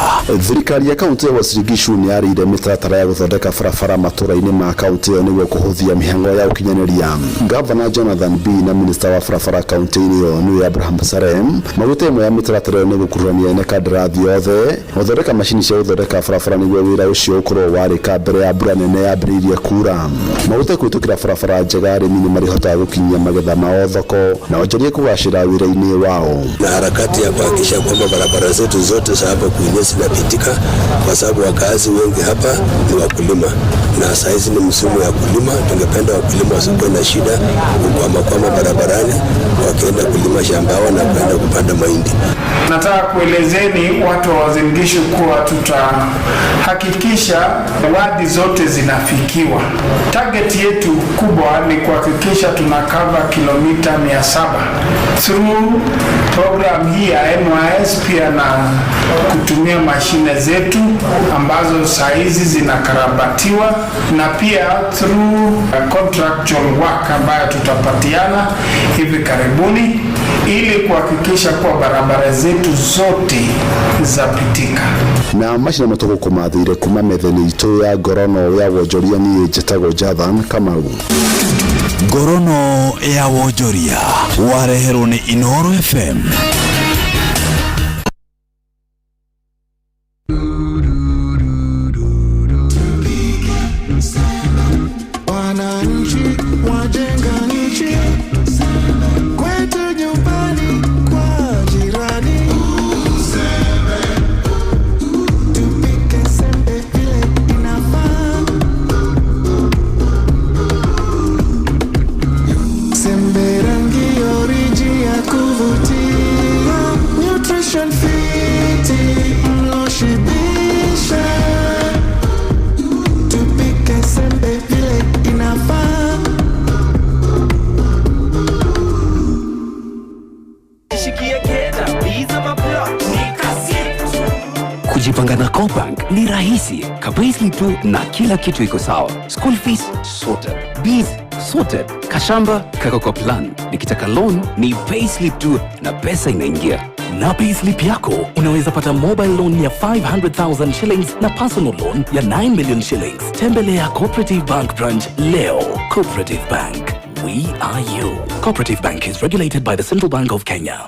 Thirikari ya kaunti ya Uasin Gishu nĩ yarĩire mĩtaratara ya gũthondeka barabara matũra-inĩ ma kaunti ĩyo nĩguo kũhũthia mĩhang'o ya ũkinyanĩria. Gavana Jonathan B na minista wa barabara kaunti-inĩ ĩyo nĩwe Abraham Salem maugĩte ĩmwe ya mĩtaratara ĩyo nĩ gũkuruhania ene kandarathi Kandarathi othe gũthondeka macini cia gũthondeka barabara nĩguo wĩra ũcio ũkorwo warĩka mbere ya mbura nene yambĩrĩirie kura. Maguta kũhĩtũkĩra barabara njega arĩmi nĩ marĩhotaga gũkinyia magetha mao thoko na onjoria kũgacĩra wĩra-inĩ wao. Na harakati ya kuhakikisha kwamba barabara zetu zote za hapa Kuinia zinapitika, kwa sababu wakazi wengi hapa ni wakulima na saa hizi ni msimu ya kulima. Tungependa wakulima wasikuwe na shida kukwamakwama barabarani wakienda kulima shamba yao na kuenda kupanda mahindi. Nataka kuelezeni watu wa Uasin Gishu kuwa tutahakikisha wadi zote zinafikiwa. Target yetu kubwa ni kuhakikisha tuna cover kilomita 700 through program hii ya NYS, pia na kutumia mashine zetu ambazo saa hizi zinakarabatiwa na pia through contractual work ambayo tutapatiana hivi karibuni ili kuhakikisha kuwa barabara zetu zote zapitika. Na macio nĩmo tũgũkũmathĩire kuma metha-inĩ itũ ya ngorono ya wonjoria. Niĩ njĩtagwo Jathan Kamau. Ngorono ya wonjoria wareherwo nĩ Inooro FM. Wananchi wajenga nchi, kwetu nyumbani kwa jirani. Tupike sembe vile inafaa. Sembe rangi oriji ya kuvutia, nutrition fiti mlo shibisha. Tupike sembe vile inafaa. Kujipanga na CoBank ni rahisi kabisa tu na kila kitu iko sawa. School fees sorted, bills sorted, kashamba kako kwa plan. Nikitaka loan ni payslip tu na pesa inaingia. Na payslip yako unaweza pata mobile loan ya 500,000 shillings na personal loan ya 9 million shillings. Tembelea Cooperative Bank branch leo. Cooperative Bank, we are you. Cooperative Bank is regulated by the Central Bank of Kenya.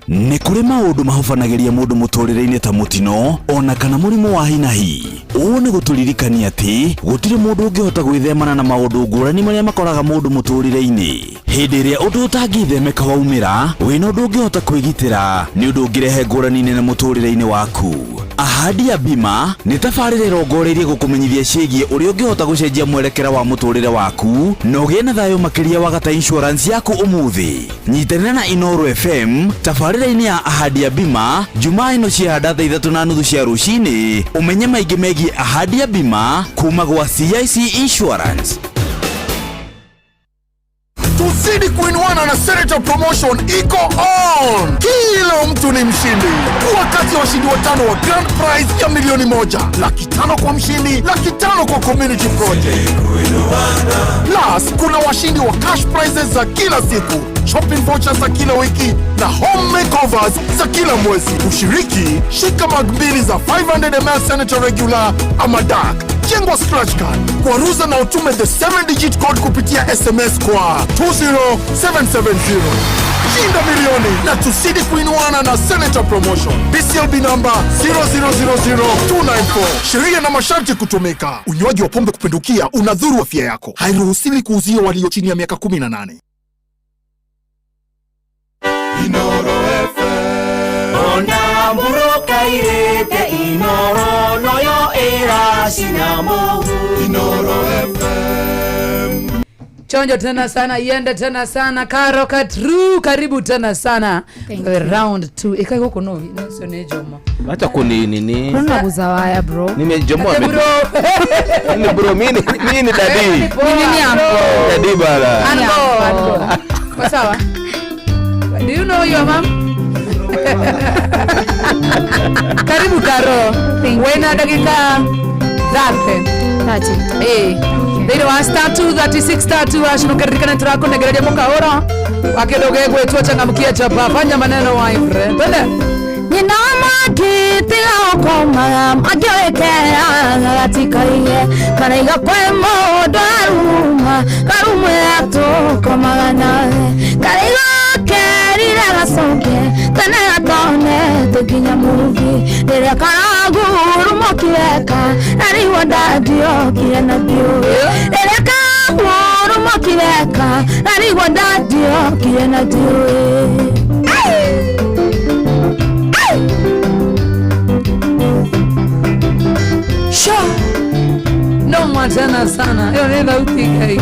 Nĩ kũrĩ maũndũ mahobanagĩria mũndũ mũtũrĩre-inĩ ta mũtino ona kana mũrimũ wa hinahi. Ũũ nĩ gũtũririkania atĩ gũtirĩ mũndũ ũngĩhota gwĩthemana na maũndũ ngũrani marĩa makoraga mũndũ mũtũrĩre-inĩ. Hĩndĩ ĩrĩa ũndũ ũtangĩthemeka waumĩra, wĩna ũndũ ũngĩhota kwĩgitĩra nĩ ũndũ ũngĩrehe ngũrani nene mũtũrĩre-inĩ waku. Ahadi ya Bima nĩ tabarĩra ĩrongoreirie gũkũmenyithia ciĩgiĩ ũrĩa ũngĩhota gũcenjia mwerekera wa mũtũrĩre waku na ũgĩe na thayũ makĩria wagata insurance yaku ũmũthĩ. Nyitanĩra na Inooro FM tabarĩra-inĩ ya Ahadi ya Bima Jumaa ĩno ciahanda thaa 3:30 cia rũcinĩ, ũmenye maingĩ megiĩ Ahadi ya Bima kuma gwa CIC Insurance. Tuzidi kuinuana na Senator Promotion iko on. Kila mtu ni mshindi. Kuwa kati ya washindi watano wa grand prize ya 1,000,000, 500,000 kwa mshindi, 500,000 kwa community project. Plus kuna washindi wa cash prizes za kila siku, shopping vouchers za kila wiki na home makeovers za kila mwezi. Kushiriki, shika mug mbili za 500 ml Senator Regular ama Dark, jengwa scratch card, kwaruza na utume the 7 digit code kupitia SMS kwa 20770. Shinda milioni na tuzidi kuinuana na Senator Promotion. BCLB number 0000294. Sheria na masharti kutumika. Unywaji wa pombe kupindukia unadhuru afya yako. Hairuhusiwi kuuzia walio chini ya miaka 18. Ona mburuka irĩte Inoro noyo ĩracina mũhu Inoro FM. Chonjo tena sana, iende tena sana. Karo Katru, karibu tena sana. Thank you. Round 2. Ikae huko no, sio ni Jomo. Acha kuni nini? Mbona kuzawaya bro? Nimejomoa Ate bro. Mimi bro, mimi ni daddy. Mimi ni uncle. Daddy bala. Uncle, uncle. Kwa sawa? Do you know your mom? Karibu Karo. Wena dakika 30. 30. Eh. Thĩinĩ wa star 236 star 2 hash nũkĩririkana tũrakũnengereria mũkaũro wa kĩndũ gĩgwĩtwo changamkia chapa fanya maneno my friend. Twende. Nyina wa mwaki tiga gũkomaga mwaki ũgĩkeraga gatikaige karaiga kwĩ mũndũ aruma karumwe atũkomaga nawe karaiga kerire. gacoke tene gatonete nginya movie rĩrĩa karagurumũkire ka narigwo ndandiokire na ndiũĩ rĩrĩa karagurumũkire ka narigwo ndandiokire na ndiũĩ. Sha. Noma tena sana. Hiyo ni thauti Ngai.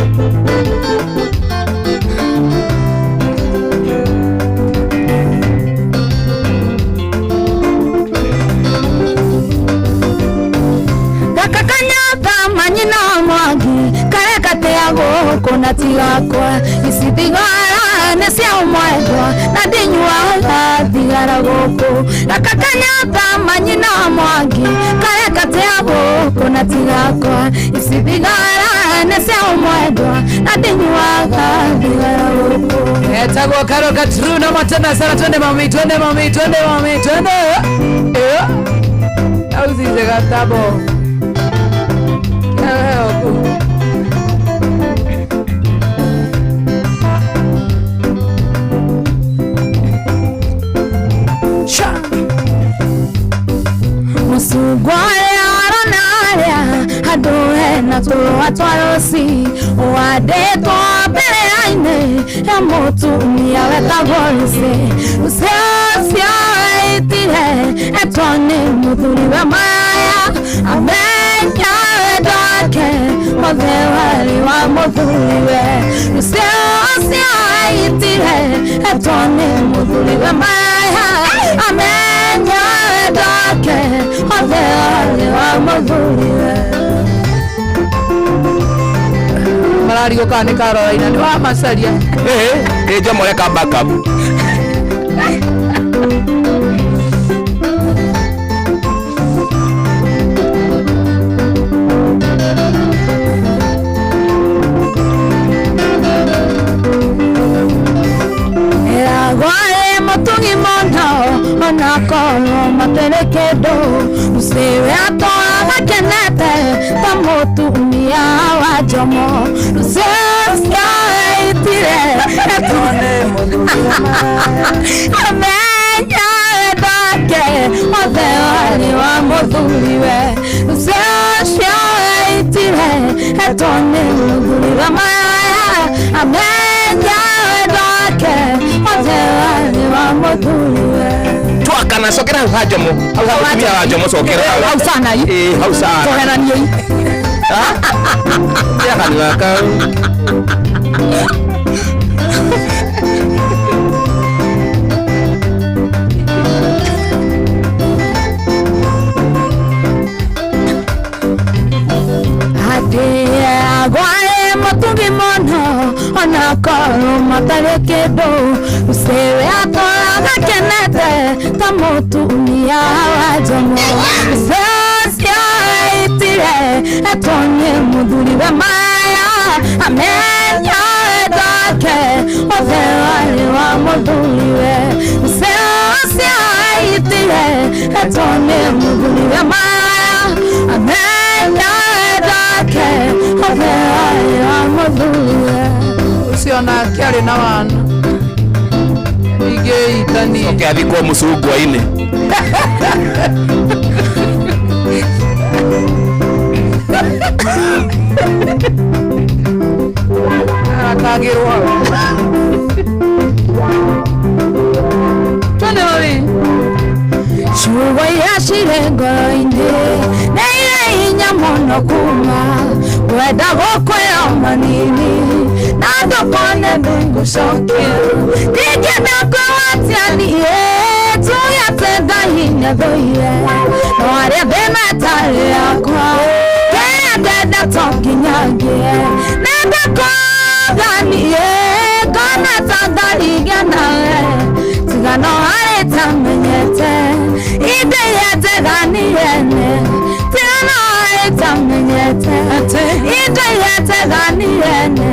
Gaka kanyatha manyina mwangi kareka tea gũkũ na ti gakwa ici thigara nĩ cia mwendwa na ndinyuaga thigara gũkũ. Gaka kanyatha manyina mwangi kareka tea gũkũ na ti gakwa ici thigara nĩ cia mwendwa na ndinyuaga thigara gũkũ. Etagwo Karo Katru. Noma tena sana. Twende mami, twende mami, twende mami, twende. Eh. Au zize gatabo. Mũcungwa ũrĩa arona arĩa handũ hena tũrũa twa rũci wandĩtwo mbere ya-inĩ ya mũtumia wetagwo Lucy. Lucy ũcio eitire etwo nĩ mũthuriwe maya amenya wendo wake wothe warĩ wa mũthuriwe. Lucy ũcio eitire etwo nĩ mũthuriwe maya amenya wendo wake wothe warĩ wa mũthuriwe. Mararigwo kana nĩ Carolina nĩ wa macaria. Ĩ Jomo reka backup. Ĩragwo mũtugi mũno onakorwo matirĩ kĩndũ Lucy atũraga kenete ta mũtumia wa Jomo. Lucy ũcio eitire etwo nĩ mũthuriwe amenya wendo wake wothe warĩ wa mũthuriwe. Lucy ũcio eitire etwo nĩ mũthuriwe maya amenya wendo wake wothe warĩ wa mũthuriwe. Twakana cokera hau ha Jomo. Hau ha mũtumia wa Jomo cokera hau. Hau sana i. Ĩ hau sana. Tũhenanie i. Ya kanua kau. Agwae mũtugi mũno onakorwo matarĩ kĩndũ Lucy atũraga kenete ta mũtumia wa Jomo. Lucy ũcio eitire etwo nĩ mũthuriwe maya amenya wendo wake wothe warĩ wa mũthuriwe. Lucy ũcio eitire etwo nĩ mũthuriwe maya amenya wendo wake wothe warĩ wa mũthuriwe. Ũcio nake arĩ na wana. Ningĩitania. Oke athikwo mũcungwa-inĩ. Arakagĩrwo hau. Twende mami. Ciugo iria cirĩ ngoro-inĩ nĩ irĩ hinya mũno kuma kwenda gũkwĩra manini na ndũkone nĩngũcokia ndingĩenda kwĩgwatia niĩ tuge atĩ Ngai nĩathũire no arĩa thĩna ĩtarĩ yakwa kĩrĩa ndenda to nginya ngĩe nenda kuga niĩ ngona ta ndarigĩa nawe tiga no harĩ tamenyete inde yeteganiene tiga no harĩ tamenyete inde yeteganiene.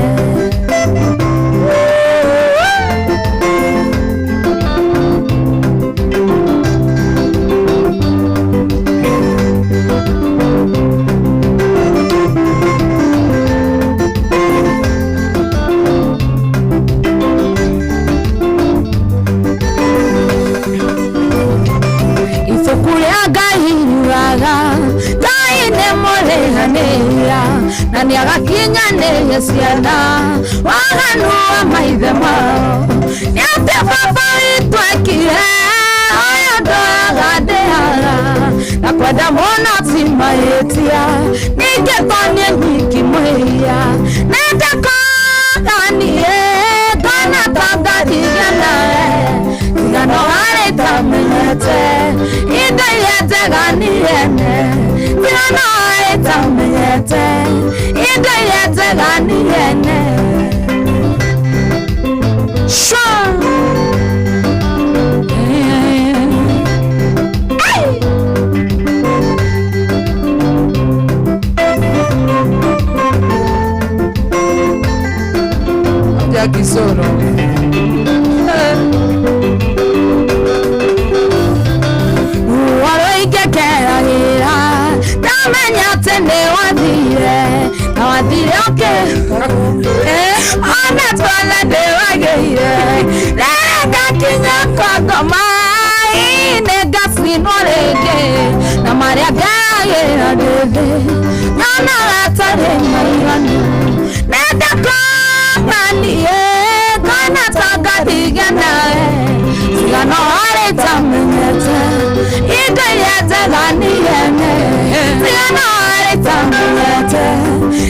Matiganĩrie ciana waganu wa maithe mao nĩ atĩa baba witũ ekire ũyũ ndoaga ndĩhara na kwenda mũno ti mahĩtia ningĩ to niĩ nyiki mwĩhia nĩndakoganie ngona ta ngatiga nawe tiga no harĩ tamenyete indo iria njega niĩ ene tiga no harĩ tamenyete indo iria njega niĩ ene. Sure. Jackie Solo. Waroingekeragĩra ndamenya atĩ nĩ wathire na wathire ũkĩ ona tuona ndĩwagĩire rĩrĩa ngakinya kwa ngoma nĩ ngacinwo rĩngĩ na marĩa ngeragĩra ndĩthĩ nyonaga tarĩ maiganu nĩndakũmanie ngona ta ngathiga nawe tiga no harĩ tamenyete indo iria njega niĩ ene tiga no harĩ tamenyete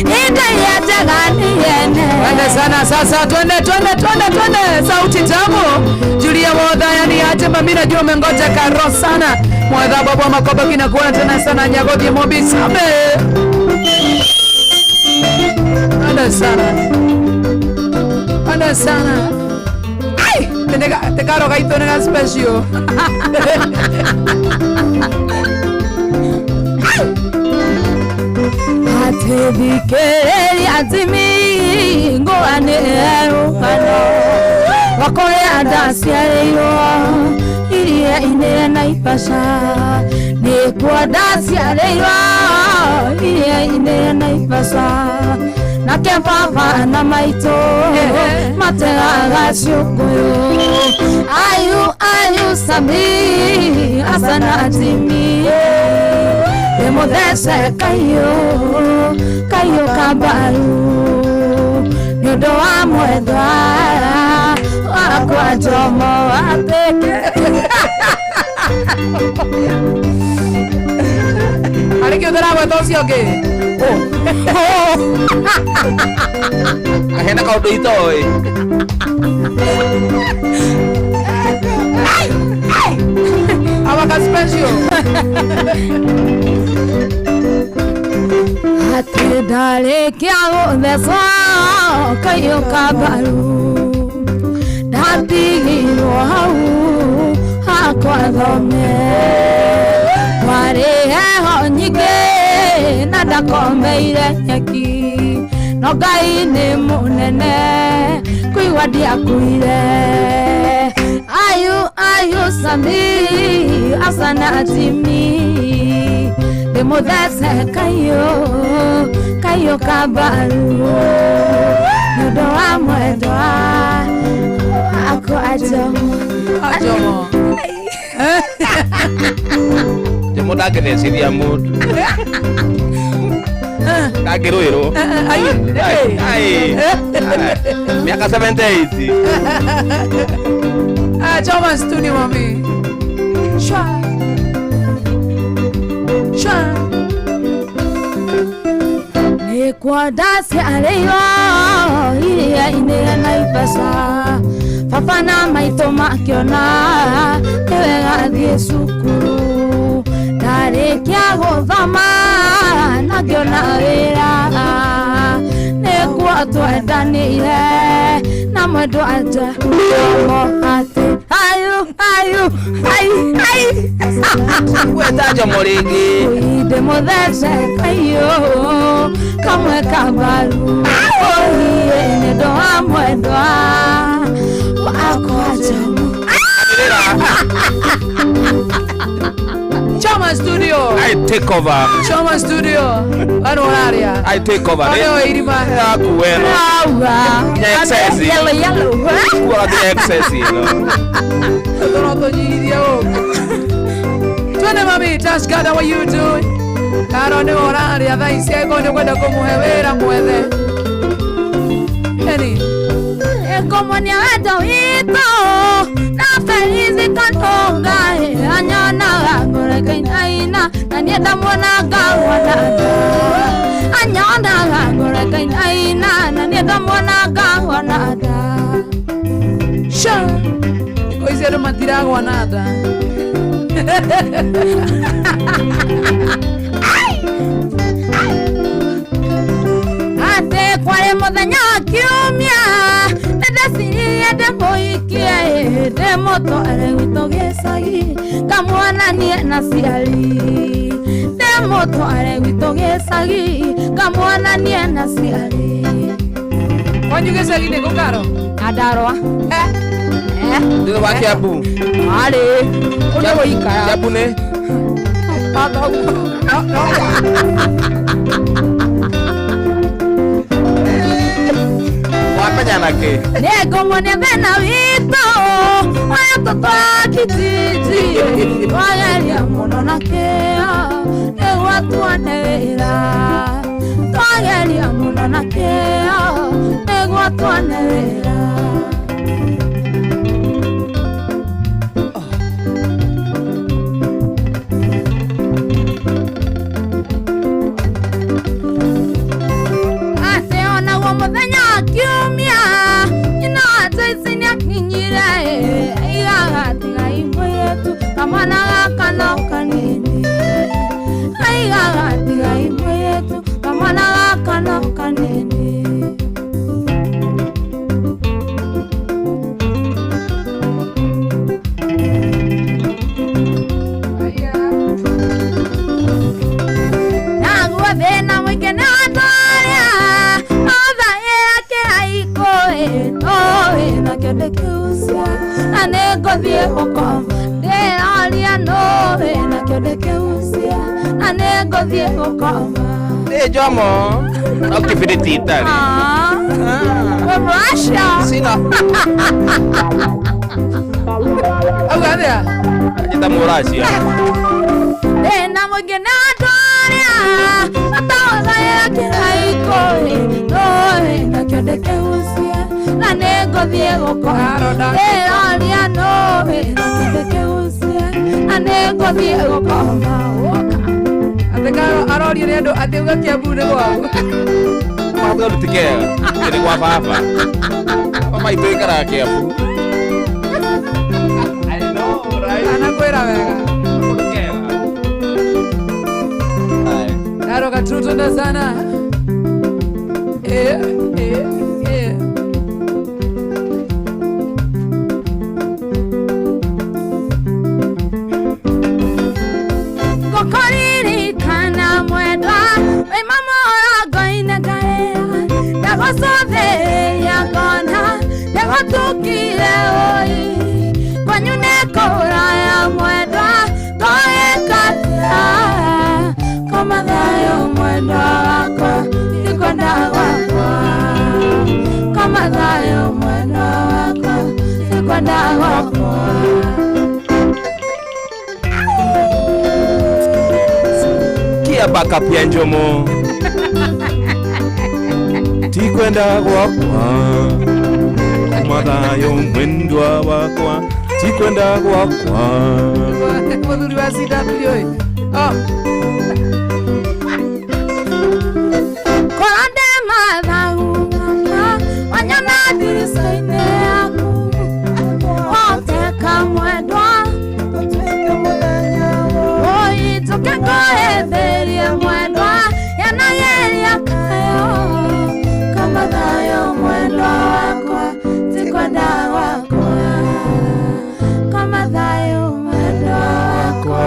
indo iria njega niĩ ene. Twende sana sasa, twende twende twende twende, sauti tamu. Julia Mwodha, yani aje mami, najua umengoja karo sana. Mwodha baba wa Makoba kinakuona tena sana Nyagothi Mobi Same. Twende sana. Twende sana. Ai, tenega tekaro gaito nega special. Athikĩrĩria thimi ngũanĩre rũgano rwa kũrĩa ndaciarĩirwo iria-inĩ rĩa Naivasha nĩkuo ndaciarĩirwo iria-inĩ rĩa Naivasha nake baba na maitũ mategaga ciũngũyũ ayu ayu sami asana timi ndĩmũthece kaiyũ kaiyũ kambaru nĩ ũndũ wa mwendwa wakwa Jomo atĩke. Harĩ kĩ ũtharagweta ũcio ũngĩ? Hena kaũndũ itoĩ. Awaka special. Atĩ ndarĩkia gũthecwo kaiyũ kambaru ndatigirwo hau hakwa thome kwarĩ heho nyingĩ na ndakomeire nyeki no Ngai nĩ mũnene kũigua ndiakuire ayu ayu sami asana timi ndĩmũthece kaiyũ kaiyũ kambaru nĩ ũndũ wa mwendwa wakwa Jomo. Jomo. Jomo ndangĩthecithia mũndũ. Ndangĩrũĩrwo. Ai, Ai. Miaka 78. Ah, Choma studio mami. Shwa. Shwa. Nĩkuo ndaciarĩirwo iria-inĩ rĩa Naivasha baba na maitũ makĩona nĩ wega thiĩ cukuru ndarĩkia gũthoma na ngĩona wĩra nĩkuo twendanĩire na mwendwa Jomo atĩ ayu ayu ai ai Gweta Jomo rĩngĩ. Ndĩmũthece kaiyũ kamwe kambaru oiye nĩ ũndũ wa mwendwa wakwa Jomo. Choma studio. I take over. Choma studio. Bano ũraria. I take over. Bano irima. Yaku weno. Nginya excess. Yellow yellow. Kuaga nginya excess ĩno. Tũno tũnyihithie gũkũ. Twende mami, Tash God, how are you doing? Karo nĩ ũraria thaa ici angĩkorwo nĩ ũkwenda kũmũhe wĩra mwethe. Nĩ ndamuona ngagwa na nda. Anyonaga ngoro ĩkainaina na nĩ ndamuona ngagwa na nda. Sha. Thikũ ici andũ matiragwa na nda. Atĩ kwarĩ mũthenya wa kiumia nĩndecirie ndĩmũhikie ndĩmũtware gwitũ gĩcagi ngamuonanie na ciari ndĩmũtware gwitũ gĩcagi ngamuonanie na ciari. Kwanyu gĩcagi nĩ kũ Karo? Nyandarũa. Thutha wa Kiambu. Marĩ kũu nĩ gũikara. Kiambu nĩ? Wamenya na kĩ? Nĩngũmuonia thĩna witũ ũyũ tũtwara kijiji twageria mũno na kĩo nĩguo tuone wĩra twageria mũno na kĩo nĩguo tuone wĩra. Atĩ onaguo mũthenya wa kiumia nyina wa Joyce nĩakinyire aigaga tigai mũirĩtu kamwana gaka no kanini aigaga tigai mũirĩtu kamwana gaka no kanini. Naguo thĩna mũingĩ nĩ andũ arĩa mathagĩra kĩraikũ ĩ nakĩo ndĩkĩgucia na nĩngũthiĩ gũkoma ndĩroria nũ ĩ nakĩo ndĩkĩgucia na nĩngũthiĩ gũkoma. Nĩ Njomo. No kĩbiriti itarĩ. From Russia. Sina. Auga atĩa? Anjĩta Mũracia. Thĩna mũingĩ nĩ andũ arĩa matahũthagĩra kĩraikũ ĩ nakĩo ndĩkĩgucia na nĩngũthiĩ gũkoma ndĩroria nũ ĩ nakĩo ndĩkĩgucia na nĩngũthiĩ gũkoma. Atĩ Karo arorio nĩ andũ atĩ uga Kiambu nĩ gwao. Maũndũ ti kega. Nĩ gwa baba. Mama maitũ ikaraga Kiambu. Anakwĩra wega. Karo katutunda sana. Eh, eh, eh. Ngũkũririkana mwendwa wĩ mamũrango-inĩ ngarĩra ndagũcũthĩrĩria ngona nĩgũtukire ũi kwanyu nĩ kũraya mwendwa tũgĩkatĩa koma thayũ mwendwa wakwa ndikwenda gwakwa koma thayũ mwendwa wakwa ndikwenda gwakwa. Kia backup ya Njomo. Tikwenda gwakwa. Mathayo mwendwa wakwa. Tikwenda gwakwa. Mũthuri wa CW ĩ. Oh. Korwo ndĩ mathagu makwa wanyona ndirica-inĩ yaku woteka mwendwa oi njũke ngũhĩmbĩrie mwendwa yanagĩria kayo kama thayũ mwendwa wakwa tikwenda gwakwa kama thayũ mwendwa wakwa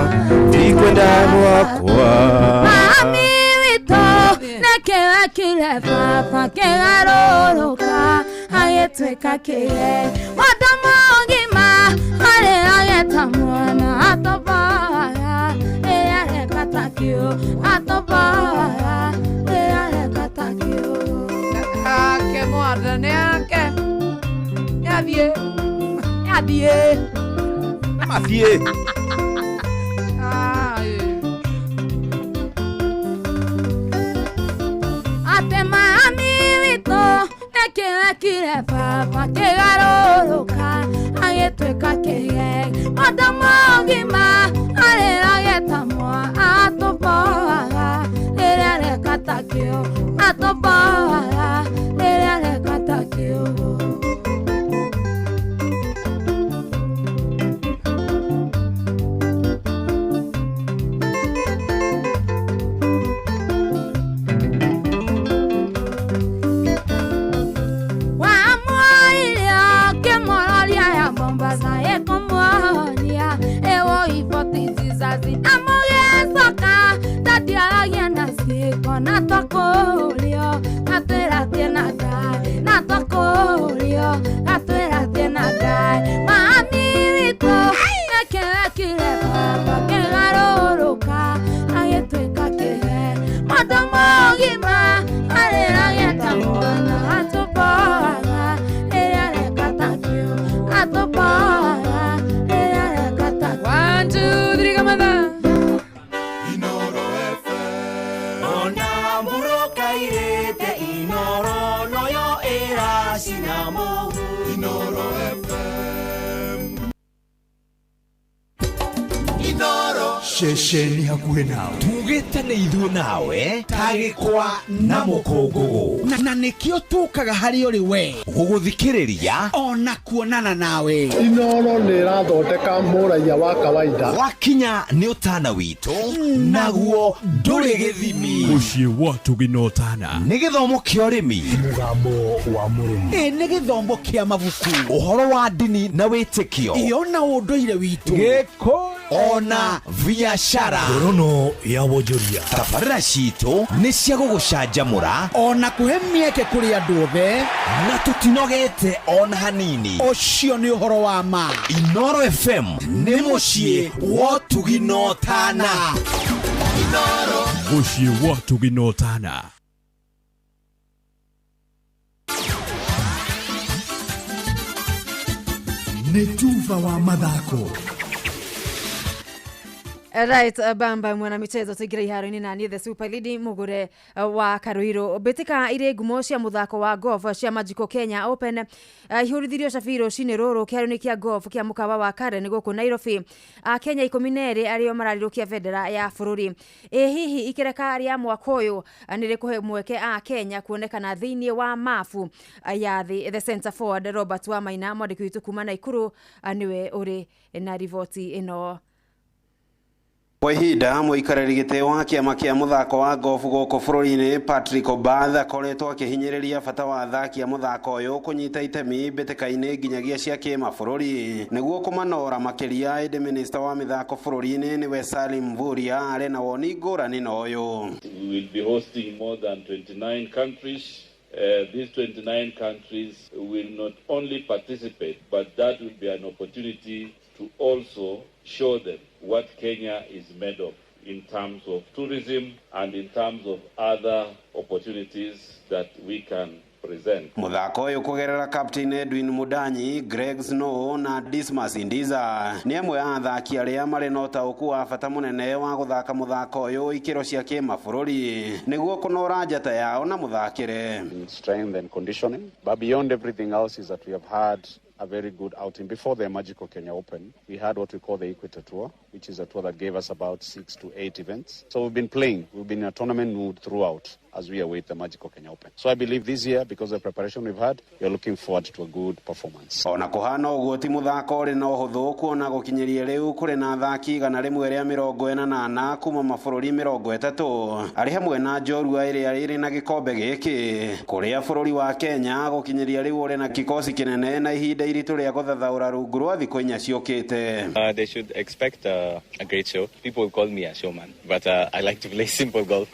Tikwenda gwakwa. Mami witũ nĩkĩwekire baba kĩgarũrũka agĩtuĩka kĩge mũndũ mũgima harĩ agĩta mwana atoboaga ĩareka takĩo atoboaga ĩareka takĩo. Ake mwana nĩ ake. Nĩathiĩ. Nĩathiĩ. Mathiĩ. Ah, ĩ. Atĩ mami witũ nĩkĩwekire baba kĩgarũrũka agĩtuĩka kĩge mũndũ mũgima arĩ agĩta mwana atũboaga kĩo atũmboaga rĩrĩa areka ta kĩũgũ. Ceceni hakuhĩ nawe tugĩte nĩ ithuĩ nawe ta gĩkwa na mũkũngũgũ na nĩkĩo tũkaga harĩ ũrĩ we gũgũthikĩrĩria ona kuonana nawe. Inoro nĩ ĩrathondeka mũraiya wa kawaida wakinya nĩ ũtana witũ naguo ndũrĩ gĩthimi. Mũciĩ wa Ũtugi na Ũtana nĩ gĩthomo kĩa ũrĩmi, mũgambo wa mũrĩmi, nĩ gĩthomo kĩa mabuku, ũhoro wa ndini na wĩtĩkio, iyo na ũndũire witũ, gĩkũyũ ona biashara. Ngorono ya wonjoria. Tabarĩra citũ nĩ cia gũgũcanjamũra ona kũhe mĩeke kũrĩ andũ othe, na tũtinogete ona hanini. Ũcio nĩ ũhoro wa ma. Inoro FM nĩ mũciĩ wa Ũtugi na Ũtana. Inoro mũciĩ wa Ũtugi na Ũtana. Nĩ tuba wa mathako. Right, bamba mwana michezo tuingire iharo-inĩ na niĩ the super lady mugure wa Karuiru. Mbĩtĩka irĩ ngumo cia mũthako wa golf cia Magical Kenya Open ihũrithirio cabi rũcinĩ rũrũ kĩharo-inĩ kĩa golf kĩa mũkawa wa Karen gũkũ Nairobi. Akenya 12 arĩo mararirũkia bendera ya bũrũri. Ĩ hihi ikereka rĩa mwaka ũyũ nĩ rĩkũhe mweke a Kenya kuonekana thĩinĩ wa mabu ya thĩ? The Center Forward Robert Wamaina mwandĩki witũ kuma Naikuru nĩwe ũrĩ na riboti ĩno. Kwa ihinda mũikarĩri gĩtĩ wa kĩama kĩa mũthako wa golf gũkũ bũrũri-inĩ Patrick Obath akoretwo akĩhinyĩrĩria bata wa athaki a mũthako ũyũ kũnyita itemi mbĩtĩka-inĩ nginyagia cia kĩmabũrũri nĩguo kũmanora makĩria. Ĩndĩ minista wa mĩthako bũrũri-inĩ nĩwe Salim Mvurya arĩ na woni ngũrani na ũyũ. We will be hosting more than 29 countries. These 29 countries will not only participate, but that will be an opportunity to also show them what Kenya is made of in terms of tourism and in terms of other opportunities that we can present. Mũthako ũyũ kũgerera Captain Edwin Mudanyi, Greg Snow na Dismas Indiza nĩ amwe a athaki arĩa marĩ na ũtaũku wa bata mũnene wa gũthaka mũthako ũyũ ikĩro cia kĩmabũrũri nĩguo kũnora njata yao na mũthakĩre. Strength and conditioning, but beyond everything else is that we have had a very good outing. Before the Magical Kenya Open, we had what we call the Equator Tour, which is a tour that gave us about 6 to 8 events. So we've been playing, we've been in a tournament mood throughout as we await the Magical Kenya Open. So I believe this year, because of the preparation we've had, we are looking forward to a good performance. Ona kuhana ũguo ti mũthako ũrĩ na ũhũthũ kuona gũkinyĩria rĩu kũrĩ na athaki 188 kuma mabũrũri 30 arĩ hamwe na njorua ĩrĩa ĩrĩ na gĩkombe gĩkĩ kũrĩa bũrũri wa Kenya gũkinyĩria rĩu ũrĩ na kikosi kĩnene na ihinda iritũ rĩa gũthathaũra rungu rwa thikũ inya ciũkĩte. They should expect a great show. People call me a showman, but I like to play simple golf.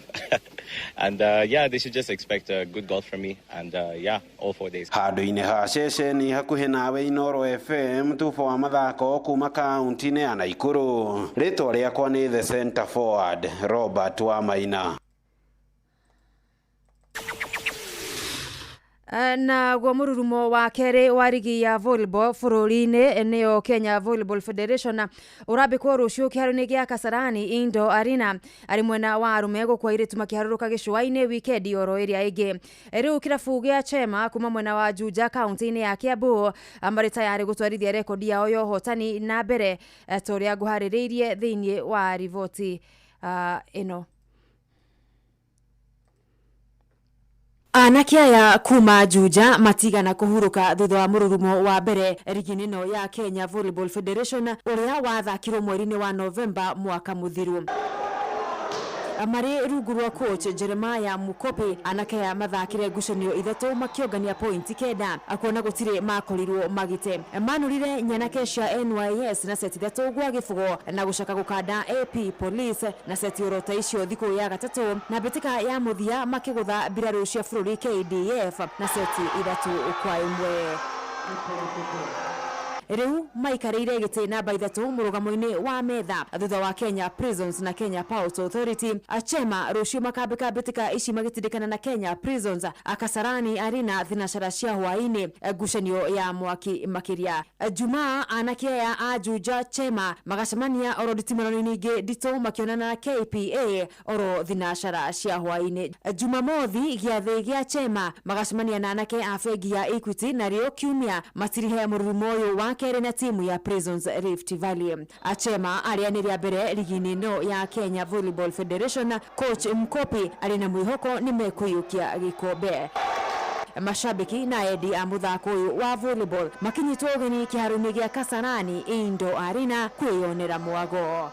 And yeah, they should just expect a good golf from me. And yeah, all 4 days. Handũ-inĩ ha ceceni hakuhĩ nawe Inoro FM tubo wa mathako kuma kaunti-inĩ ya Naikuru. Rĩtwa rĩakwa nĩ The Center Forward Robert Wamaina. Na guo mururumo wa kerĩ wa rigi ya volleyball bũrũri-inĩ nĩyo Kenya Volleyball Federation ũrambĩkwo rũciũ kĩharo-inĩ gĩa Kasarani Indoor Arena. Arĩ mwena wa arũme gũkũ airĩtu makĩharũrũka gĩcũa-inĩ wikendi oro ĩrĩa ĩngĩ. Rĩu kĩrabu gĩa Chema kuma mwena wa Juja kaunti-inĩ ya Kiambu marĩ tayarĩ gũtwarithia rekondi yao ya ũhotani na mbere ta ũrĩa ngũharĩrĩirie thĩinĩ wa riboti ĩno. Anake aya kuma Juja matigana kũhurũka thutha wa mũrurumo wa mbere rigi-inĩ ĩno ya Kenya Volleyball Federation ũrĩa wathakirwo mweri-inĩ wa Novemba mwaka mũthiru. Marĩ rungu rwa coach Jeremiah Mukopi, anake aya mathakire ngucanio 3 makĩongania pointi 9, kuona gũtirĩ makorirwo magĩte. Manũrire nyanake cia NYS na seti 3-0 na gũcoka gũkanda AP Police na seti oro ta icio thikũ ya gatatũ, na mbĩtĩka ya mũthia makĩgũtha mbirarũ cia bũrũri KDF na seti 3-1. Rĩu maikarĩire gĩtĩ namba 3 mũrũgamo-inĩ wa metha thutha wa Kenya Prisons na Kenya Ports Authority. Achema rũciũ makambĩka mbĩtĩka ici magĩtindĩkana na Kenya Prisons Kasarani Arena thinacara cia hwaĩ-inĩ, ngucanio ya mwaki makĩria. Jumaa anake aya a Juja Chema magacemania oro nditimũrano-inĩ ingĩ nditũ makĩonana na KPA oro thinacara cia hwaĩ-inĩ. Jumamothi gĩathĩ gĩa Chema magacemania na anake a bengi ya Equity, narĩo kiumia matirihe mũrurumo ũyũ wa kerĩ na timu ya Prisons Rift Valley. Achema arĩa nĩ rĩa mbere rigi-inĩ ĩno ya Kenya Volleyball Federation, coach Mkopi arĩ na mwĩhoko nĩ mekũiyũkia gĩkombe. Mashabiki na endi a mũthako ũyũ wa volleyball makinyitwo ũgeni kĩharo-inĩ gĩa Kasarani Indoor Arena kwĩyonera mwago.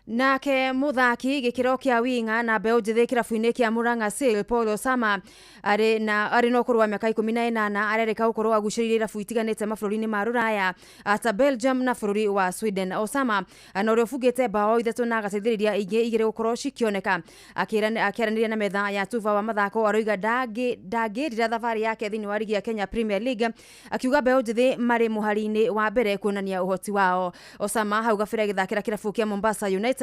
Nake muthaki gikiro kia winga na mbeu njithi kirabu-inĩ kia Murang'a Seal Paul Osama arĩ na ũkũrũ wa mĩaka 18 arerĩka gũkorwo agucĩrĩirie irabu itiganĩte mabũrũri-inĩ ma rũraya ta Belgium na bũrũri wa Sweden. Osama na ũrĩa ũbungĩte bao 3 na agateithĩrĩria ingĩ 2 gũkorwo cikĩoneka. Akĩaranĩria na metha ya Tuva wa mathako aroiga ndangĩrira thabarĩ yake thĩinĩ wa rigi ya Kenya Premier League, akiuga mbeu njithi marĩ mũhari-inĩ wa mbere kuonania ũhoti wao. Osama hau gabere agĩthakĩra kĩrabu kĩa Mombasa United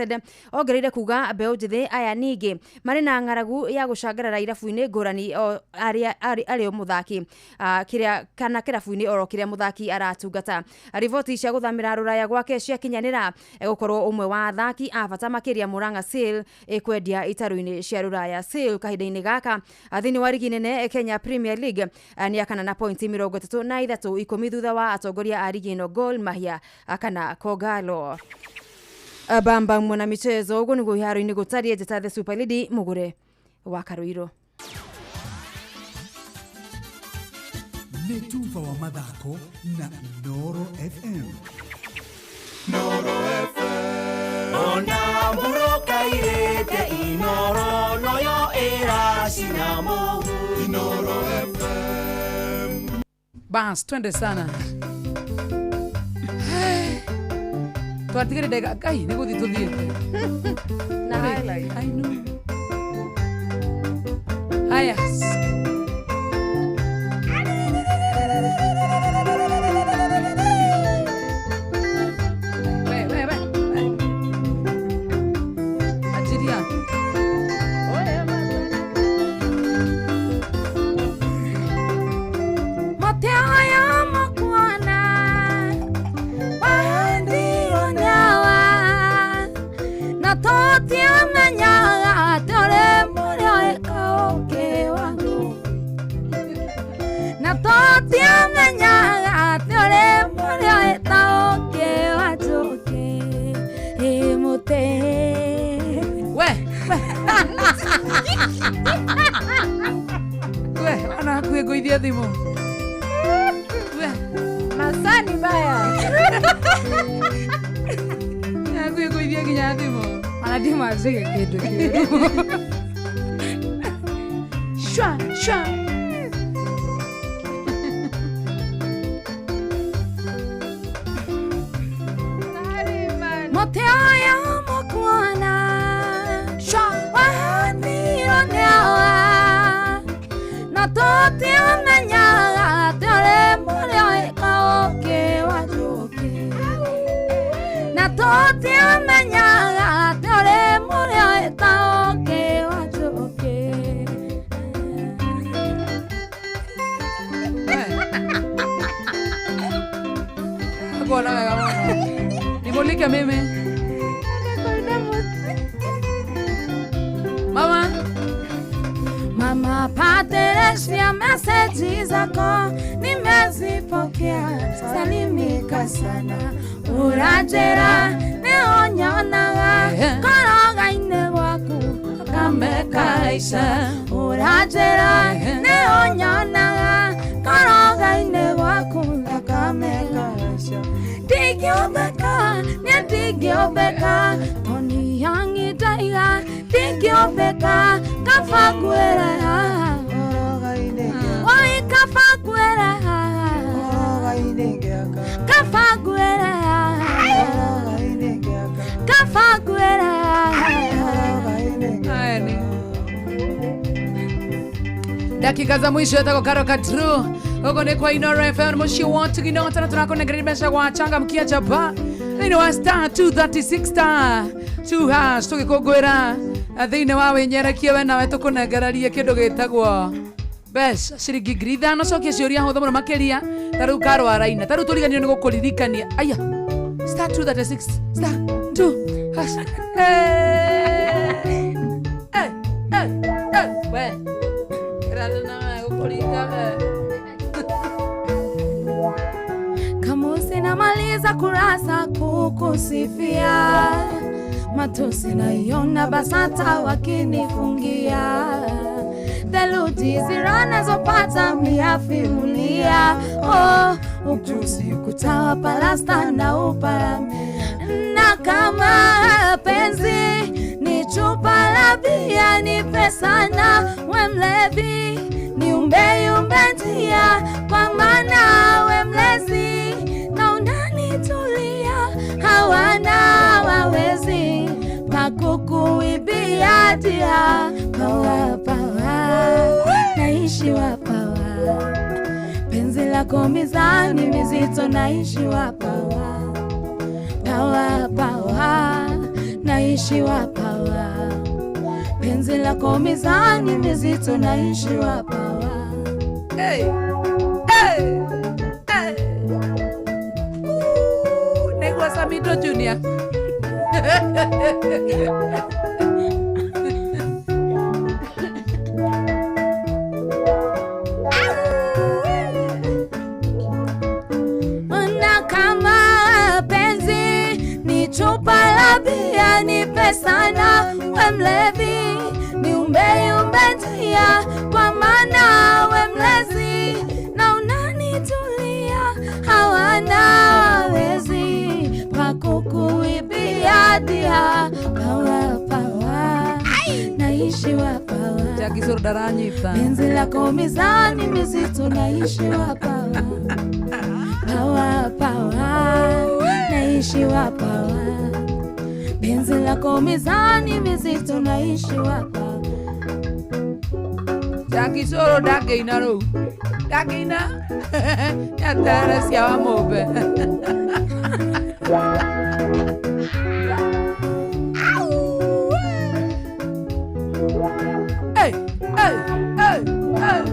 ongereire kuga mbeu njithi aya ningĩ marĩ na ng'aragu ya gũcangarara irabu-inĩ ngũrani arĩ o mũthaki kĩrĩa kana kĩrabu-inĩ oro kĩrĩa mũthaki aratungata. Riboti cia gũthamĩra rũraya gwake ciakinyanĩra gũkorwo ũmwe wa athaki a bata makĩria Murang'a Seal ĩkwendia itarũ-inĩ cia rũraya. Seal kahinda-inĩ gaka thĩinĩ wa rigi nene Kenya Premier League nĩ akana na pointi 33, 10 thutha wa atongoria a rigi ĩno Gor Mahia kana Kogalo. Bamba mwana michezo ugo niguo iharo-inĩ gũtariĩ. Njĩta the Super Lady Mugure wa Karuiro. Nĩ Tuva wa mathako na Inooro FM. Inooro FM. Ona mburoka irĩte Inooro noyo ĩracina mũhu. Inooro FM. Bas, twende sana. Twatigire ndagĩka Ngai nĩ gũthiĩ tũthiĩte na highlight. I know. Haya. We. Achiria. Mateo makuona na tũtiamenyaga tũrĩ mũrĩo ĩkaũkĩ wangu, na tũtiamenyaga tũrĩ mũrĩo ĩtaũkĩ wa njũkĩ ĩ mũtĩ. We we ona hakuhĩ ngũithie thimũ. We masani maya hakuhĩ ngũithie nginya thimũ. Ona ndimwanjĩge kĩndũ kĩũru. Shwa shwa. Mũtĩ ũyũ mũkuona wahandirwo nĩ awa, na tũtiamenyaga tũrĩ mũrĩo ĩkaũkĩ wa njũkĩ, na tũtiamenyaga tũrĩ mũrĩo ĩtaũkĩ wa njũkĩ. Kuona wega mũno. Nimulike mimi. Mama. Mama Patricia, message zako nimezipokea, salimika sana uranjĩra nĩũnyonaga koroga-inĩ gwaku kama Thakame kaica Ũranjĩra nĩ ũnyonaga Ngoro-inĩ gwaku thakame kaica Ndingĩombeka nĩ ndingĩombeka Toni yangi ndaiga ndingĩombeka Kaba ngwĩre haha Oi kaba ngwĩre haha Kaba ngwĩre haha Kaba ngwĩre haha. Dakika za mwisho yatako Karo Katru huko ni kwa Inoro FM mushi watu kinota na tunakonegera mbeca gwa changamkia chapa thĩinĩ wa star 236 star 2 hash tũgĩkũngũĩra thĩinĩ wa wĩnyerekie we nawe tũkũnengererie kĩndũ gĩtagwo mbeca ciringi 5,000 cokia ciũria hũthũ mũno makĩria ta rĩu Karo araina ta rĩu tũriganĩirwo nĩ gũkũririkania aya star 236 star 2 hash we Kamusi namaliza kurasa kukusifia matusi naiona basata wakinifungia theluji ziranazopata miafimulia oh, ujuzi kutawa palasta na upara na kama penzi ni chupa la bia nipe sana we mlevi niumbe yumbe njia kwa maana we mlezi na unanitulia hawana wawezi pakukuibia dia pawa pawa naishi wa pawa penzi lako mizani mizito naishi wa pawa pawa pawa naishi wa pawa penzi lako mizani mizito naishi wa pawa. Hey, hey, hey. Ooh, Negwa Samito Junior. Na kama penzi ni chupa la bia nipe sana we mlevi niumbe yumbe njia kwa maana we mlezi na unanitulia hawana wawezi pakukuibia dia pawa pawa naishi wa pawa Jackie Daranyita penzi lako mizani mizito naishi wa pawa pawa pawa naishi wa pawa penzi lako mizani mizito naishi wa pawa Jackie Soro ndangĩina rĩu ndangĩina nĩ cia wa mũmbe. Hey, hey, hey, hey.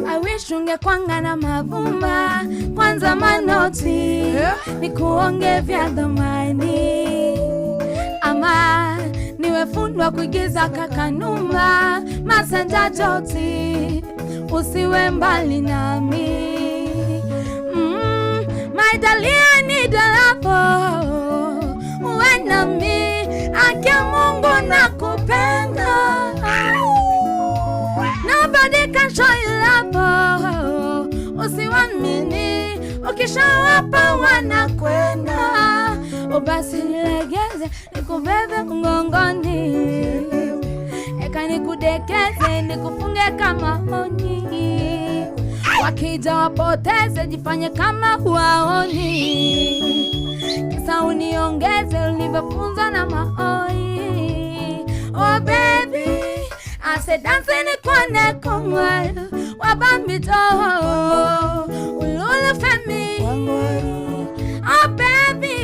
I wish ungekwanga na mavumba kwanza manoti nikuonge vya dhamani ama niwefundwa kuigiza kakanuma masanja joti usiwe mbali nami my darling need a love uwe nami akia Mungu nakupenda nobody can show you love usiwamini ukishawapa wanakwenda basi nilegeze nikubebe mgongoni eka nikudekeze nikufunge kama oni wakija wapoteze jifanye kama huwaoni kisa uniongeze ulivyofunzwa na maoi oh baby I said dancing kwane kongwe wabamito ululu femi oh baby